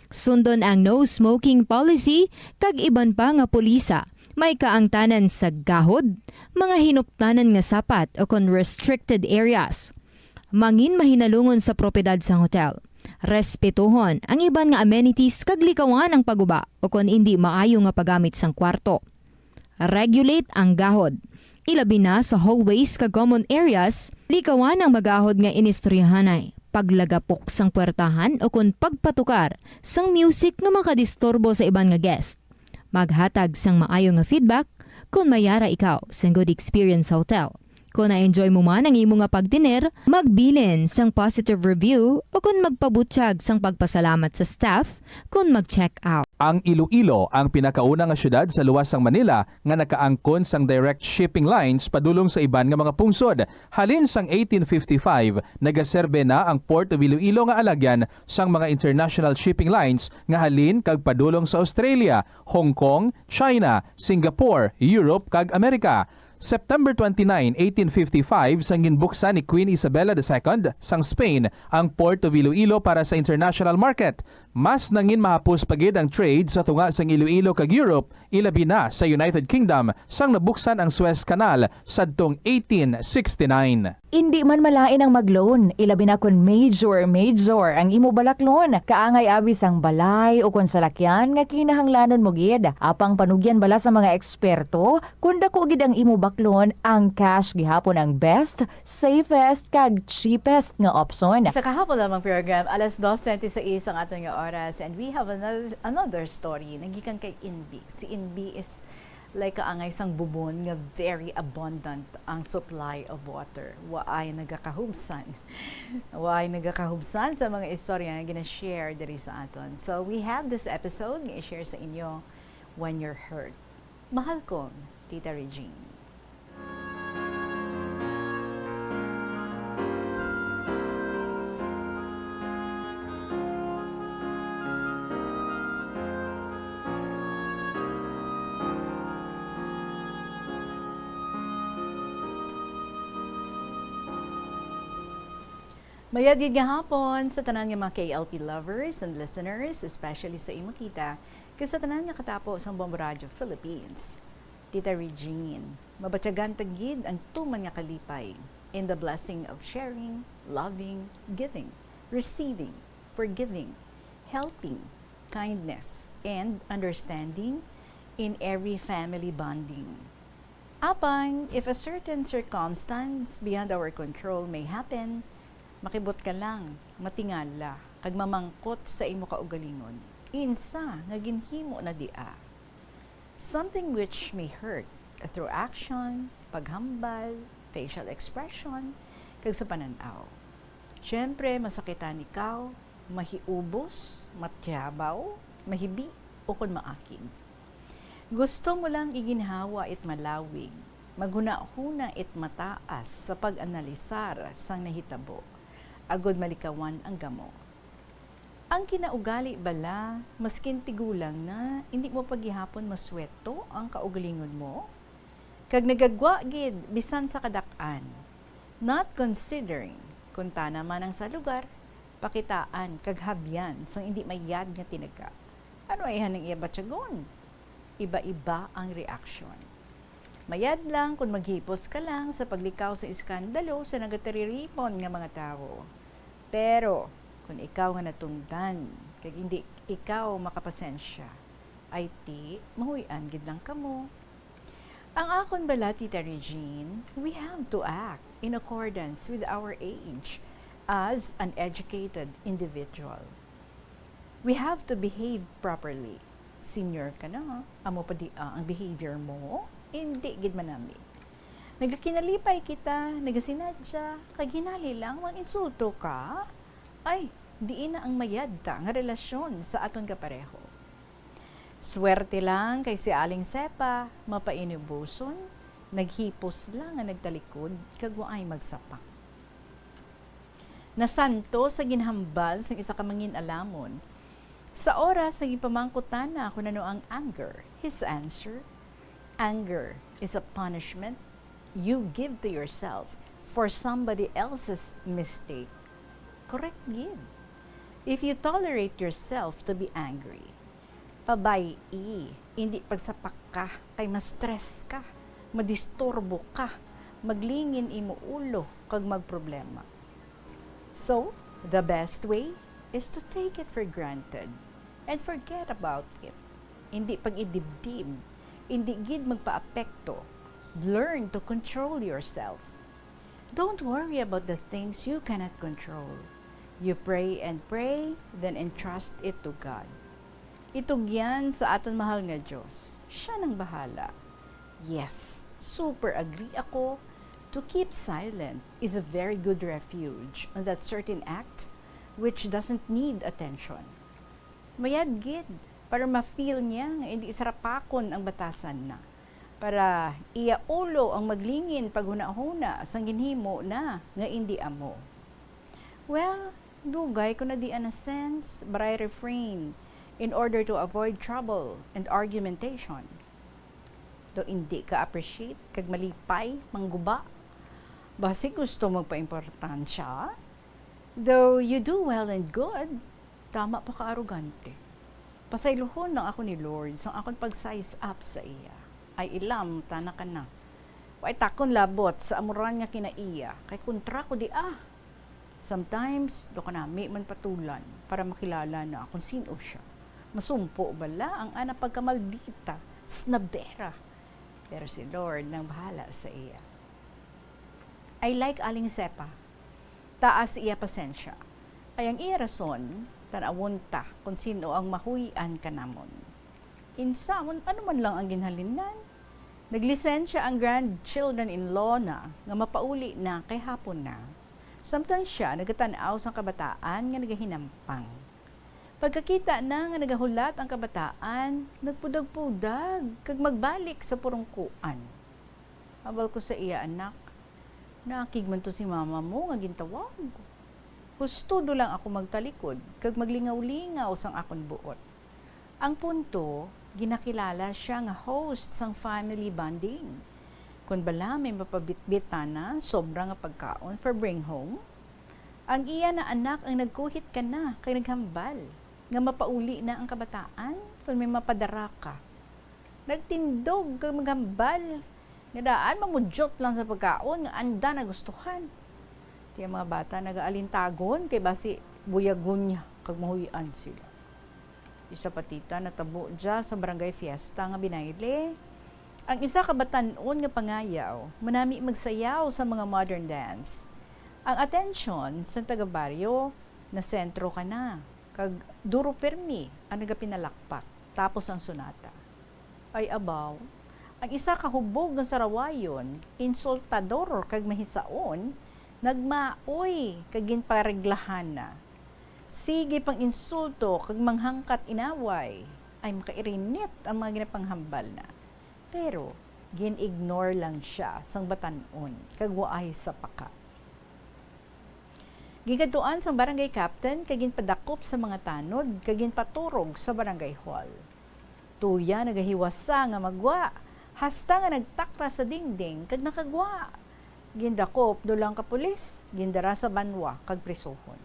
Sundon ang no smoking policy kag iban pa nga pulisa. May kaangtanan sa gahod, mga hinuptanan nga sapat o kon restricted areas. Mangin mahinalungon sa propiedad sang hotel. Respetuhon ang iban nga amenities kag likawan ang paguba o kon indi maayo nga paggamit sang kwarto. Regulate ang gahod. Ilabi na sa hallways kag common areas, likawan ang magahod nga inistoryahanay, paglagapok sang puwertahan o kon pagpatukar sang music nga makadisturbo sa iban nga guest. Maghatag sang maayo nga feedback kon may ara ikaw sang good experience sa hotel. Kon na-enjoy mo man ang imo nga pagtener, magbilin sang positive review o kon magpabutyag sang pagpasalamat sa staff kon mag-check out. Ang Iloilo ang pinakauna nga siyudad sa luwas sang Manila nga nakaangkon sang direct shipping lines padulong sa iban nga mga pungsod. Halin sang eighteen fifty-five, nagaserbe na ang Port of Iloilo nga alagyan sang mga international shipping lines nga halin kag padulong sa Australia, Hong Kong, China, Singapore, Europe, kag Amerika. September twenty-nine, eighteen fifty-five, sang ginbuksan ni Queen Isabella the Second sang Spain ang Port of Iloilo para sa international market. Mas nangin mahapos pa gid ang trade sa tunga sang Iloilo kag Europe, ilabi na sa United Kingdom, sang nabuksan ang Suez Canal sadtong eighteen sixty-nine. Indi man malain ang mag-loan, ilabi na kon major, major ang imo balaklon. Kaangay abi sang balay o kon salakyan nga kinahanglanon mo gid. Apang panugyan bala sa mga eksperto, kon dako gid ang imo baklon, ang cash gihapon ang best, safest, kag cheapest nga opsyon. Sa kahapon lamang program, alas dos twenty sais ang aton nga oras, and we have another, another story. Nagikan kay Inbi. Si Inbi is like kaangay sang bubon nga very abundant ang supply of water. Waay nagakahubsan. Waay nagakahubsan sa mga istorya nga gina-share diri sa aton. So, we have this episode nga i-share sa inyo, When You're Hurt. Mahal kong Tita Regine. Mayad gid nga hapon sa tanan nga mga K L P lovers and listeners, especially sa imo, Tita, kag sa tanan nga katapo sang Bombo Radio Philippines. Tita Regine, mabatyagan ta gid ang tuman nga kalipay in the blessing of sharing, loving, giving, receiving, forgiving, helping, kindness, and understanding in every family bonding. Apang, if a certain circumstance beyond our control may happen, makibot ka lang, matingala, kag mamangkot sa imo kaugalingon, insa nga ginhimo na dia? Something which may hurt through action, paghambal, facial expression, kag sa panan-aw. Siyempre, masakitan ikaw, mahiubos, matyabaw, mahibi, o kon maakig. Gusto mo lang iginhawa it malawig, maghunahuna it mataas sa pag-analisar sang nahitabo, agud malikawan ang gamo. Ang kinaugali bala, maskin tigulang na, indi mo pa gihapon masweto ang kaugalingon mo? Kag nagagwa gid bisan sa kadak-an, not considering kon tana man ang sa lugar, pakitaan kag habyan sang indi mayad nga tinaga. Ano ay hanang iya batyagon? Iba-iba ang reaksyon. Mayad lang kon maghipos ka lang sa paglikaw sa iskandalo sa nagatiriripon nga mga tawo. Pero kon ikaw nga natungdan kag indi ikaw makapasensya, ay ti mahuy-an gid lang kamo. Ang akon bala, Tita Regine, we have to act in accordance with our age as an educated individual. We have to behave properly. Senior ka na, amo pa di, ah, ang behavior mo, hindi gid manami. Nagakinalipay kita, nagasinadya, kag hinali lang mag-insulto ka. Ay, diin na ang mayad ta nga relasyon sa aton kapareho. Swerte lang kay si Aling Sepa, mapainibuson, naghipos lang nga nagtalikod kag waay magsapa. Nasanto sa ginhambal sang isa ka mangin-alamon, sa oras nga ginpamangkot tana kon ano ang anger, his answer, "Anger is a punishment you give to yourself for somebody else's mistake." Correct gid. If you tolerate yourself to be angry, pabay-i, indi pagsapak ka, kay ma-stress ka, madisturbo ka, maglingin imo ulo, kag magproblema. So, the best way is to take it for granted and forget about it. Indi pag-idibdib, indi gid magpaapekto. Learn to control yourself. Don't worry about the things you cannot control. You pray and pray, then entrust it to God. Itugyan sa aton mahal nga Dios. Siya nang bahala. Yes, super agree ako. To keep silent is a very good refuge on that certain act which doesn't need attention. Mayad gid, para ma-feel niya nga indi sarapakon ang batasan na. Para iya ulo ang maglingin paghunahuna sang ginhimo na nga indi amo. Well, dugay ko na di ana sense, but I refrain in order to avoid trouble and argumentation. Do indi ka appreciate kag malipay, mangguba? Basi gusto magpaimportansya? Though you do well and good, tama pa ka arogante. Pasayluhon lang ako ni Lord sang akon pag-size up sa iya. Ay ilam, tana ka na. Way takon labot sa amuran nga kinaiya, kay kontra ko di ah. Sometimes, do ka nami man patulan para makilala na kung sino siya. Masumpo bala ang ana pagkamaldita, snabera. Pero si Lord nang bahala sa iya. I like Aling Sepa. Taas iya pasensya. Kay ang iya rason, tan-awon ta kung sino ang mahuy-an kanamon. Insa man, ano man lang ang ginhalinan? Naglisensya ang grandchildren-in-law na nga mapauli na kay hapon na. Samtang siya nagatan-aw sang kabataan nga nagahinampang. Pagkakita na nga nagahulat ang kabataan, nagpudag-pudag kag magbalik sa purungkuan. Abal ko sa iya, anak, naakig man to si mama mo nga gintawag. Husto do lang ako magtalikod kag maglingaw-lingaw sang akon buot. Ang punto, ginakilala siya nga host sang family bonding. Kon bala may mapabitbit tana sobra nga pagkaon for bring home, ang iya na anak ang nagkuhit kana kay naghambal nga mapauli na ang kabataan kon may mapadara ka. Nagtindog kag maghambal nga daan mamudyot lang sa pagkaon nga anda nagustuhan. Ti ang mga bata nagaalintagon kay basi buyagon niya kag mahuy-an sila. Isa pa, tita, natabo dya sa barangay fiesta nga binayle. Ang isa ka batan-on nga pangayaw manami magsayaw sa mga modern dance. Ang atensyon sa taga-baryo nasentro kana, kag duro pirmi ang nagapinalakpak, tapos ang sunata. Ay abaw, ang isa ka hubog nga sarawayon, insultador kag mahisaon, nagmaoy kag ginpareglahan na. Sige pang insulto kag manghangkat inaway, ay makairinit ang mga ginapanghambal na. Pero gin-ignore lang siya sang batan-on kag waay sapaka. Gikadtuan sang barangay captain kag ginpadakop sa mga tanod kag ginpaturog sa barangay hall. Tuya nagahiwasa nga magwa, hasta nga nagtakras sa dingding kag nakagwa. Gindakop dulang ka pulis, gindara sa banwa kag prisuhon.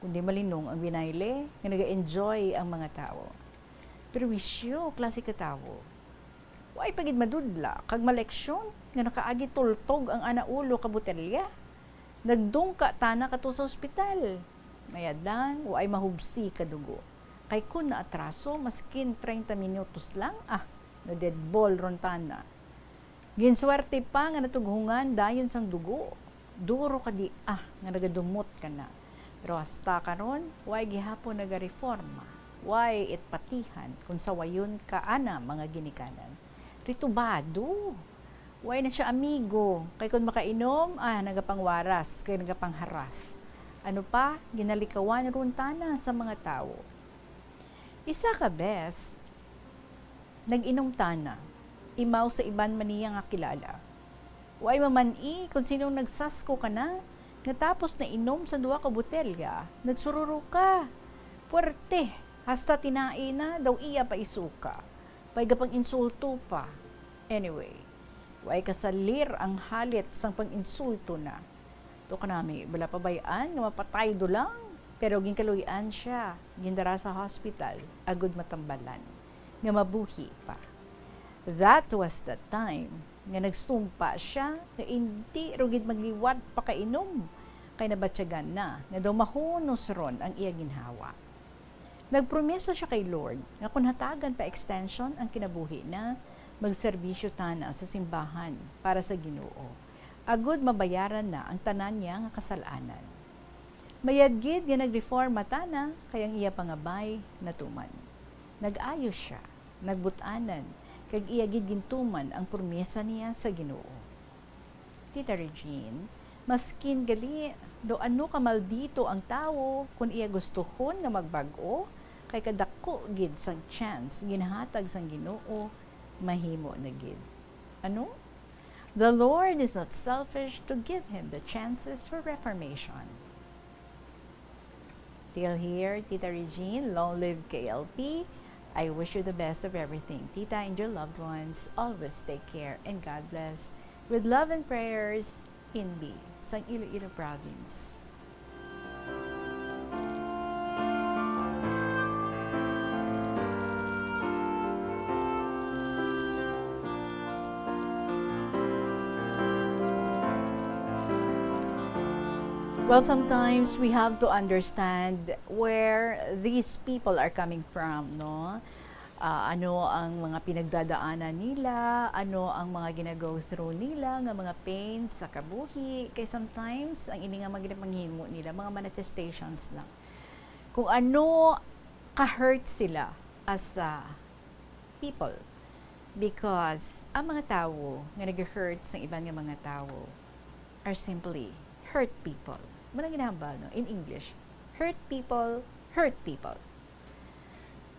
Kundi malinong ang binayle nga naga-enjoy ang mga tawo. Perwisyo, klase ka tawo. Wa pa gid madudla kag maleksyon nga nakaagi tultog ang ana ulo ka botelya. Nagdungka tana kato sa ospital. Mayad lang, wa ay mahubsi ka dugo. Kay kun naatraso, maskin treinta minutos lang, ah, na-dead ball ron tana. Ginswerte pa nga natughungan dayon sang dugo. Duro ka di, ah, nga nagadumot ka na. Pero hasta karon, way gihapon nagareforma. Way itpatihan kung sawayon ka ana mga ginikanan. Ritubado. Way na siya amigo. Kay kung makainom, ah, nagapangwaras, kay nagapangharas. Ano pa, ginalikawan run tana sa mga tawo. Isa ka bes, nag-inom tana, imaw sa iban man niya nga kilala. Way maman-i kung sinong nagsasko kana, nga tapos na inom sa duha ka botelya, nagsururo ka. Puwerte, hasta tinai na daw iya pa isuka. Pay gapang-insulto pa. Anyway, way kasalir ang halit sang pang-insulto na. To kanami, bala pabay-an nga mapatay dulang, pero ginkaluy-an siya, gindara sa hospital, agud matambalan nga mabuhi pa. That was the time nga nagsumpa siya nga indi ro gid magliwat pakainom, kay nabatyagan na nga daw mahunos ron ang iya ginhawa. Nagpromesa siya kay Lord nga kon hatagan pa extension ang kinabuhi na, magserbisyo tana sa simbahan para sa Ginoo, agud mabayaran na ang tanan niya nga kasal-anan. Mayad gid nga nagreforma tana, kay ang iya pangabay natuman. Nag-ayo sia, nagbut-anan, kag iya gid gintuman ang promesa niya sa Ginoo. Tita Regine, maskin gali, daw ano ka maldito ang tawo kon iya gustuhon nga magbag-o, kay kadako gid sang chance ginhatag sang Ginoo, mahimo na gid. Ano? The Lord is not selfish to give him the chances for reformation. Till here, Tita Regine, long live K L P. I wish you the best of everything, Tita, and your loved ones. Always take care and God bless. With love and prayers, Inbi, sang Iloilo Province. Well, sometimes we have to understand where these people are coming from, no? Ah, ano ang mga pinagdadaanan nila, ano ang mga gina-go through nila nga mga pain sa kabuhi. Kay sometimes, ang ini nga mga ginapanghimo nila, mga manifestations lang. Kung ano ka-hurt sila as a people. Because ang mga tawo nga nag-hurt sa iban nga mga tawo are simply hurt people. Muna ginahambal, no? In English, hurt people, hurt people.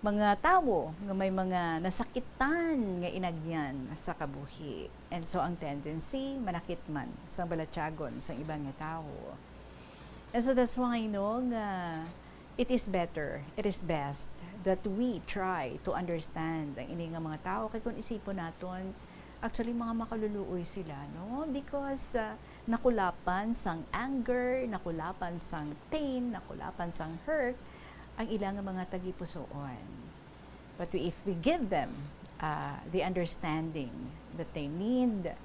Mga tawo nga may mga nasakitan nga inagyan sa kabuhi. And so, ang tendency, manakit man sang balatyagon sang iban nga tawo. And so, that's why, no, nga it is better, it is best that we try to understand ang ini nga mga tawo. Kay kung isipon naton, actually, mga makaluluoy sila, no? Because, ah, nakulapan sang anger, nakulapan sang pain, nakulapan sang hurt, ang ila nga mga tagipusoon. But we, if we give them, uh, the understanding that they need,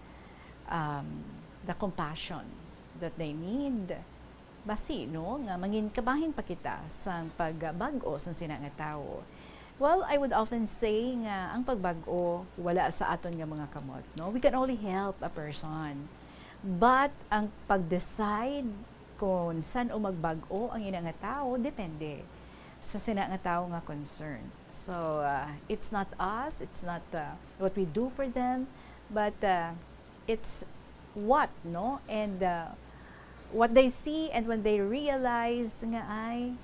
um, the compassion that they need, basi, no, nga mangin kabahin pa kita sang pagbag-o sang sina nga tawo. Well, I would often say nga ang pagbag-o wala sa aton nga mga kamot, no? We can only help a person. But ang pag-decide kung san-o magbag-o ang ina nga tawo, depende sa sina nga tawo nga concern. So, uh, it's not us, it's not, uh, what we do for them, but, uh, it's what, no? And, uh, what they see, and when they realize nga, "Ay,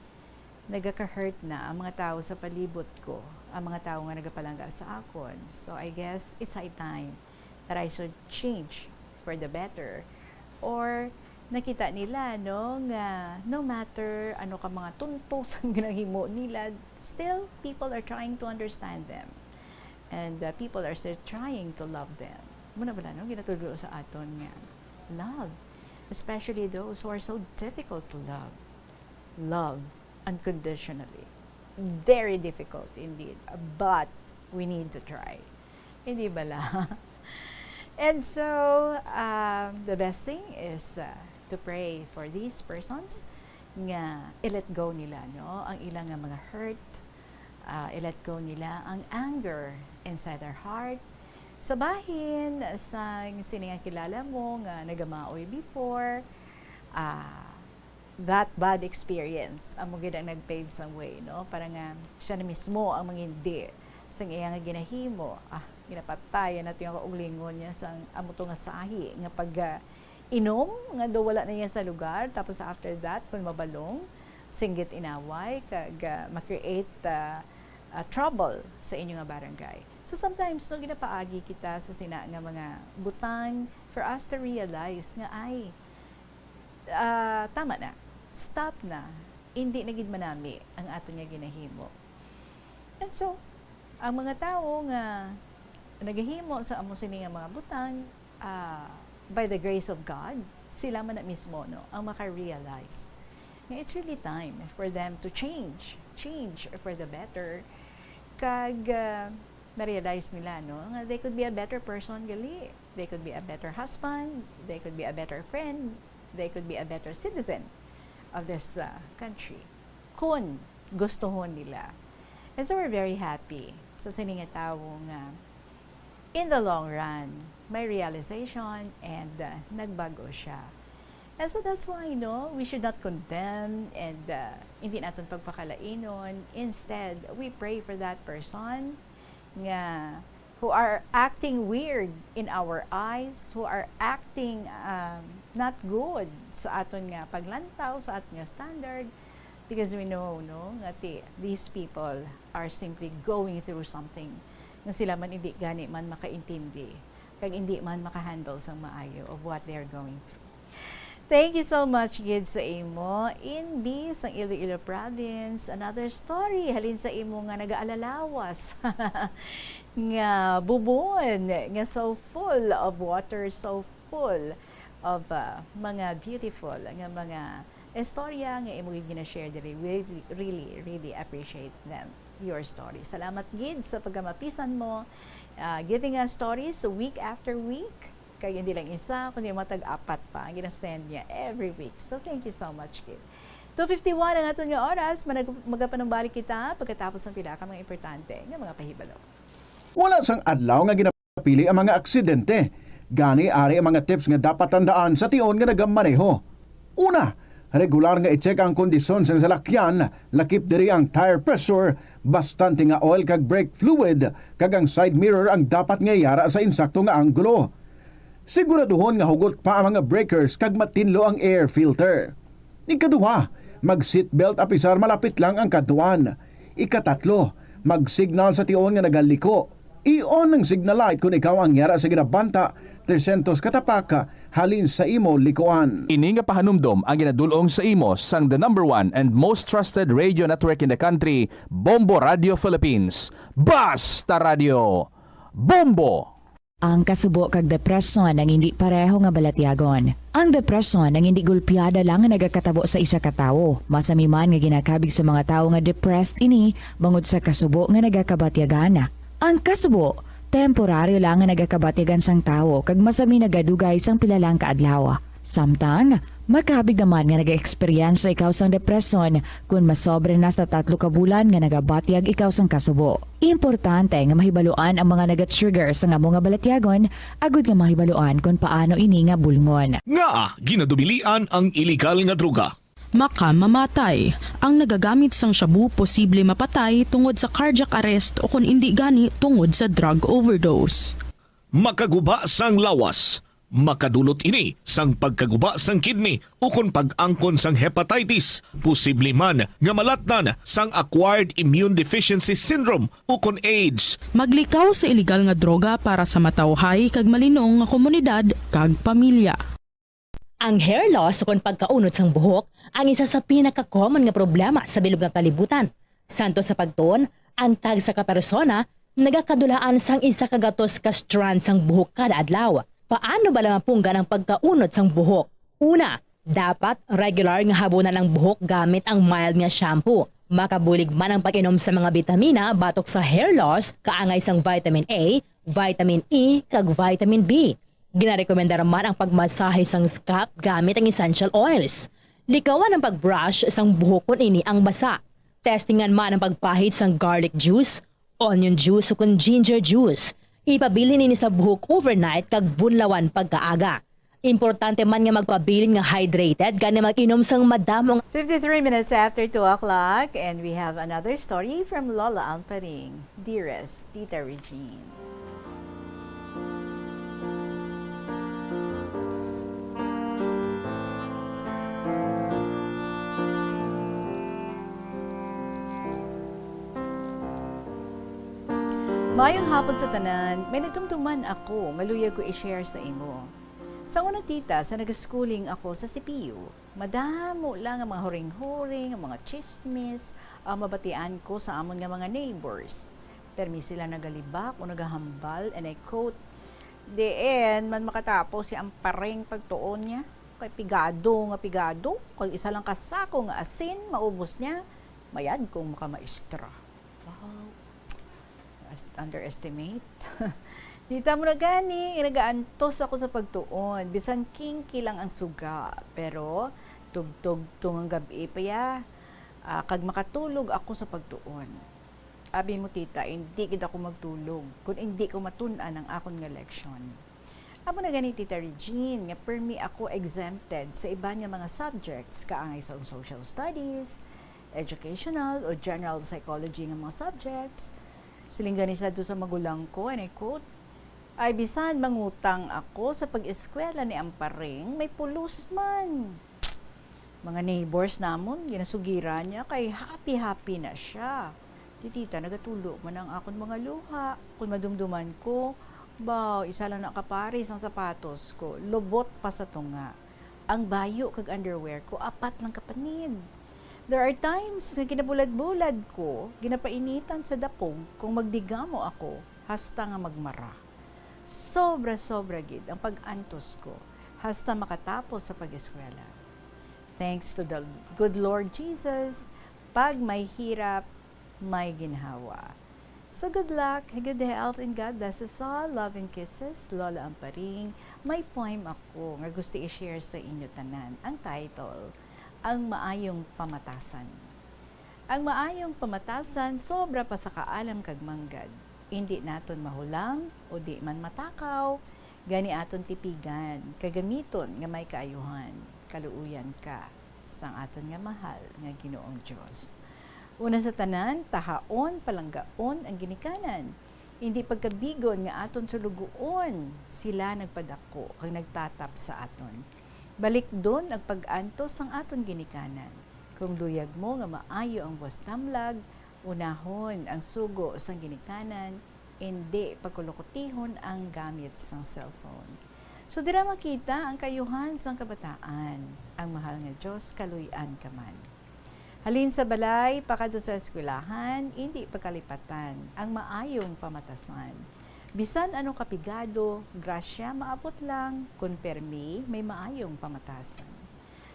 nagaka-hurt na ang mga tawo sa palibot ko, ang mga tawo nga nagapalangga sa akon." So, I guess it's high time that I should change for the better. Or nakita nila, no, nga no matter ano ka mga tuntos ang ginahimo nila, still people are trying to understand them. And, uh, people are still trying to love them. Muna bala, no, ginatudlo sa aton nga love, especially those who are so difficult to love. Love unconditionally. Very difficult indeed, but we need to try. Hindi bala? And so, um, the best thing is, uh, to pray for these persons nga i-let go nila, no, ang ilang nga mga hurt, uh, i-let go nila ang anger inside their heart. Sa bahin sang sini nga kilala mo nga nagamaoy before, ah, that bad experience amo gid ang nag-pave some way, no? Para nga siya na mismo ang mangindi sang iya nga ginahimo. Ah, ginapatayan nato yung kaugalingon niya sang amo to nga sahi nga pag, ah, inom, nga daw wala na niya sa lugar, tapos after that, kung mabalong, singgit inaway, kag, ah, ma-create, ah, ah, trouble sa inyo nga barangay. So sometimes, no, ginapaagi kita sa sina nga mga butang for us to realize nga, ay, ah, tama na, stop na, hindi na gid manami ang aton nga ginahimo. And so, ang mga tawo nga nagahimo sa amo sini nga mga butang, ah, by the grace of God, sila man na mismo, no, ang maka-realize nga it's really time for them to change, change for the better. Kag, ah, na-realize nila, no, nga they could be a better person gali. They could be a better husband, they could be a better friend, they could be a better citizen of this, uh, country, kun gustuhon nila. And so we're very happy sa sini nga tawo nga, in the long run, may realization and, uh, nagbago siya. And so that's why, no, we should not condemn and, uh, hindi naton pagpakalainon. Instead, we pray for that person nga who are acting weird in our eyes, who are acting, um, not good sa aton nga paglantaw, sa aton nga standard, because we know, no, nga ti-, these people are simply going through something nga sila man hindi gani man makaintindi, kag hindi man makahandle sang maayo of what they're going through. Thank you so much gid sa imo, Inbi, sang Iloilo Province. Another story halin sa imo nga nagaalalawas nga bubon nga so full of water, so full of, uh, mga beautiful nga mga istorya nga imo gid gina-share diri. We really, really, really appreciate them, your story. Salamat gid sa pagkamapisan mo, uh, giving us stories week after week. Kay hindi lang isa, kundi mga tag-apat pa ang ginasend niya every week. So, thank you so much, Kim. Two fifty-one ang aton nga oras. Manag-, magapanumbalik kita pagkatapos ng pila ka mga importante nga mga pahibalo. Wala sang adlaw nga ginapili ang mga aksidente. Gani, ari ang mga tips nga dapat tandaan sa tion nga nagamaneho. Una, regular nga i-check ang kondisyon sang salakyan, lakip diri ang tire pressure, bastante nga oil kag brake fluid, kag ang side mirror ang dapat nga yara sa insakto nga anggulo. Siguraduhon nga hugot pa ang mga breakers kag matinlo ang air filter. Ikaduha, mag-seatbelt apisar malapit lang ang kadtuan. Ikatatlo, mag-signal sa tion nga nagaliko. I-on ang signal light kon ikaw ang yara sa ginabanta trescientos ka tapak halin sa imo likuan. Ini nga pahanumdom ang ginadul-ong sa imo sang the number one and most trusted radio network in the country, Bombo Radio Philippines. Basta Radio, Bombo! Ang kasubo kag depresyon ang hindi pareho nga balatyagon. Ang depresyon ang hindi gulpiada lang nga nagakatabo sa isa ka tawo. Masami man nga ginakabig sa mga tawo nga depressed ini bangod sa kasubo nga nagakabatyagan. Ang kasubo, temporaryo lang nga nagakabatyagan sang tawo kag masami nagadugay sang pila lang ka adlaw. Samtang, makabig naman nga nag-eksperyensya ikaw sang depresyon kon masobra na sa tatlo ka bulan nga nagabatyag ikaw sang kasubo. Importante nga mahibaluan ang mga naga-trigger sang amo nga balatyagon agud nga mahibaluan kon paano ini nga bulngon. Ngaa ginadubilian ang iligal nga droga? Makamamatay. Ang nagagamit sang shabu posible mapatay tungod sa cardiac arrest o kon indi gani tungod sa drug overdose. Makaguba sang lawas. Makadulot ini sang pagkaguba sang kidney ukon pag-angkon sang hepatitis, posible man nga malatnan sang acquired immune deficiency syndrome ukon AIDS. Maglikaw sa iligal nga droga para sa matawhay kag malinong nga komunidad kag pamilya. Ang hair loss ukon pagkaunod sang buhok ang isa sa pinaka-common nga problema sa bilog nga kalibutan. Santo sa pagtuon, ang tagsa ka persona nagakadulaan sang isa ka gatos ka strand sang buhok kada adlaw. Paano bala mapunggan ang pagkaunod sang buhok? Una, dapat regular nga habunan ang buhok gamit ang mild nga shampoo. Makabulig man ang pag-inom sa mga bitamina batok sa hair loss, kaangay sang vitamin A, vitamin E, kag vitamin B. Ginarekomendar man ang pagmasahe sang scalp gamit ang essential oils. Likawan ang pag-brush sang buhok kon ini ang basa. Testingan man ang pagpahid sang garlic juice, onion juice, o kon ginger juice. Ipabilin ini sa buhok overnight kag bunlawan pagkaaga. Importante man nga magpabilin nga hydrated, gani mag-inom sang madamo nga Fifty-three minutes after two o'clock, and we have another story from Lola Amparing. Dearest Tita Regine. Maayong hapon sa tanan. May nadumduman ako nga luyag ko i-share sa imo. Sa una, tita, sa nagaschooling ako sa C P U, madamo lang ang mga huring-huring, ang mga chismis, ang mabatian ko sa amon nga mga neighbors. Permi sila nagalibak o nagahambal, and I quote, "Diin man makatapos si Amparing pagtuon niya? Kay pigado nga pigado, kag isa lang ka sako nga asin maubos niya, mayad kong makamaestra." Wow. As-, underestimate. Kita mo na gani, nagaantos ako sa pagtuon. Bisan kinky lang ang suga. Pero, tugtog tungang gab-i pa ya. Ah, kag makatulog ako sa pagtuon. Abi mo, tita, hindi gid ako magtulog kung hindi ko matun-an ang akon nga leksyon. Amo na gani, Tita Regine, nga permi ako exempted sa iban nga mga subjects, kaangay sa social studies, educational, o general psychology nga mga subjects. Siling gani sadto sa magulang ko, and I quote, "Ay, bisan mangutang ako sa pag-eskwela ni Amparing, may pulos man." Mga neighbors namon, ginasugiran niya kay happy-happy na siya. Ti tita, nagatulo man ang akon mga luha. Kung madumduman ko, baw, isa lang na kapares ang sapatos ko, lubot pa sa tunga. Ang bayo kag underwear ko, apat lang ka panid. There are times nga ginabulad-bulad ko, ginapainitan sa dapog kung magdigamo ako, hasta nga magmara. Sobra-sobra gid ang pag-antos ko hasta makatapos sa pag-eskwela. Thanks to the good Lord Jesus, pag may hirap, may ginhawa. So good luck, good health, and God bless us all. Love and kisses, Lola Amparing. May poem ako nga gusto i-share sa inyo tanan. Ang title, Ang Maayong Pamatasan. Ang maayong pamatasan sobra pa sa kaalam kag manggad. Indi naton mahulam o di man matakaw, gani aton tipigan, kag gamiton nga may kaayuhan. Kaluoyan ka sang aton nga mahal nga Ginoong Dios. Una sa tanan, tahaon, palanggaon ang ginikanan. Indi pagkabigon nga aton sulugoon, sila nagpadako kag nagtatap sa aton. Balikdon ang pag-antos sang aton ginikanan. Kung luyag mo nga maayo ang buwas damlag, unahon ang sugo sang ginikanan, indi pagkulukutihon ang gamit sang cellphone. So, dira makita ang kaayuhan sang kabataan. Ang mahal nga Dios kaluy-an ka man. Halin sa balay pakadto sa eskwelahan, indi pagkalipatan ang maayong pamatasan. Bisan ano kapigado, grasya maabot lang kon permi may maayong pamatasan.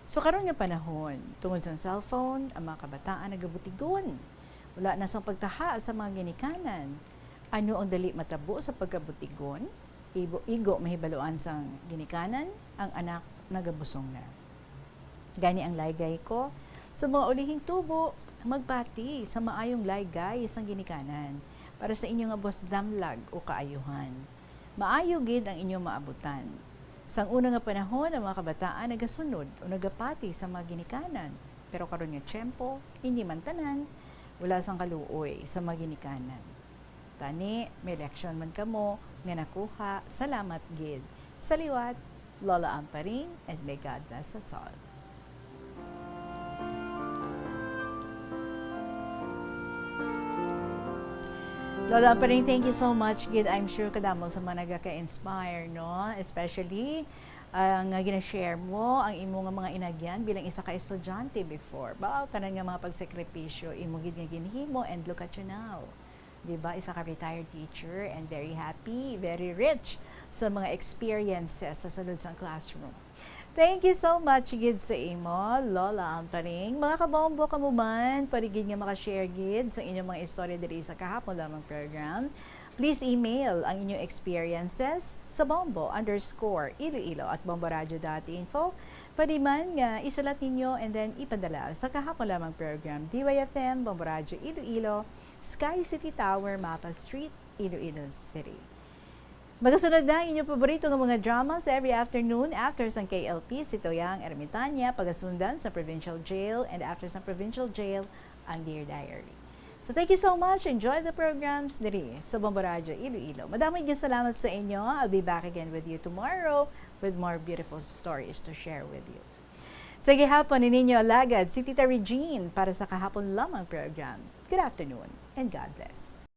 So, karon nga panahon, tungod sa cellphone, ang mga kabataan nagabutigon. Wala na sang pagtaha sa mga ginikanan. Ano ang dali matabo sa pagkabutigon? Ibo-, igo mahibaluan sang ginikanan, ang anak nagabusong na. Gani ang laygay ko sa mga ulihing tubo, magpati sa maayong laygay sang ginikanan para sa inyo nga buwas damlag o kaayuhan. Maayo gid ang inyo maabutan. Sang una nga panahon, ang mga kabataan nagasunod o nagapati sa mga ginikanan. Pero karon nga tiyempo, hindi man tanan, wala sang kaluoy sa mga ginikanan. Tani, may leksyon man kamo nga nakuha. Salamat gid. Sa liwat, Lola Amparing, and may God bless us all. Lola Amparing, thank you so much gid. I'm sure kadamo sa mga nagaka-inspire, no? Especially, Ang, ah, gina-share mo ang imo nga mga inagyan bilang isa ka estudyante before. Ba, tanan nga mga pagsakripisyo, imo gid nga ginhimo, and look at you now. Di ba? Isa ka retired teacher and very happy, very rich sa mga experiences sa sulod sang classroom. Thank you so much gid sa imo, Lola Amparing. Mga kabombo, kamo man, pwede gid nga maka-share gid sa inyong mga istorya diri sa Kahapon Lamang program. Please email ang inyong experiences sa bombo underscore iloilo at bomboradio dot info. Pwede man nga isulat ninyo and then ipadala sa Kahapon Lamang program, D Y F M, Bombo Radyo Iloilo, Sky City Tower, Mapa Street, Iloilo City. Magasunod na ang inyong paborito nga mga drama sa every afternoon after sang K L P, si Toyang Ermitania, pagasundan sa Provincial Jail, and after sa Provincial Jail, ang Dear Diary. So thank you so much. Enjoy the programs diri sa Bombo Radyo Iloilo. Madamo nga salamat sa inyo. I'll be back again with you tomorrow with more beautiful stories to share with you. Sa gihapon ni ninyo alagad si Tita Regine para sa Kahapon Lamang program. Good afternoon and God bless.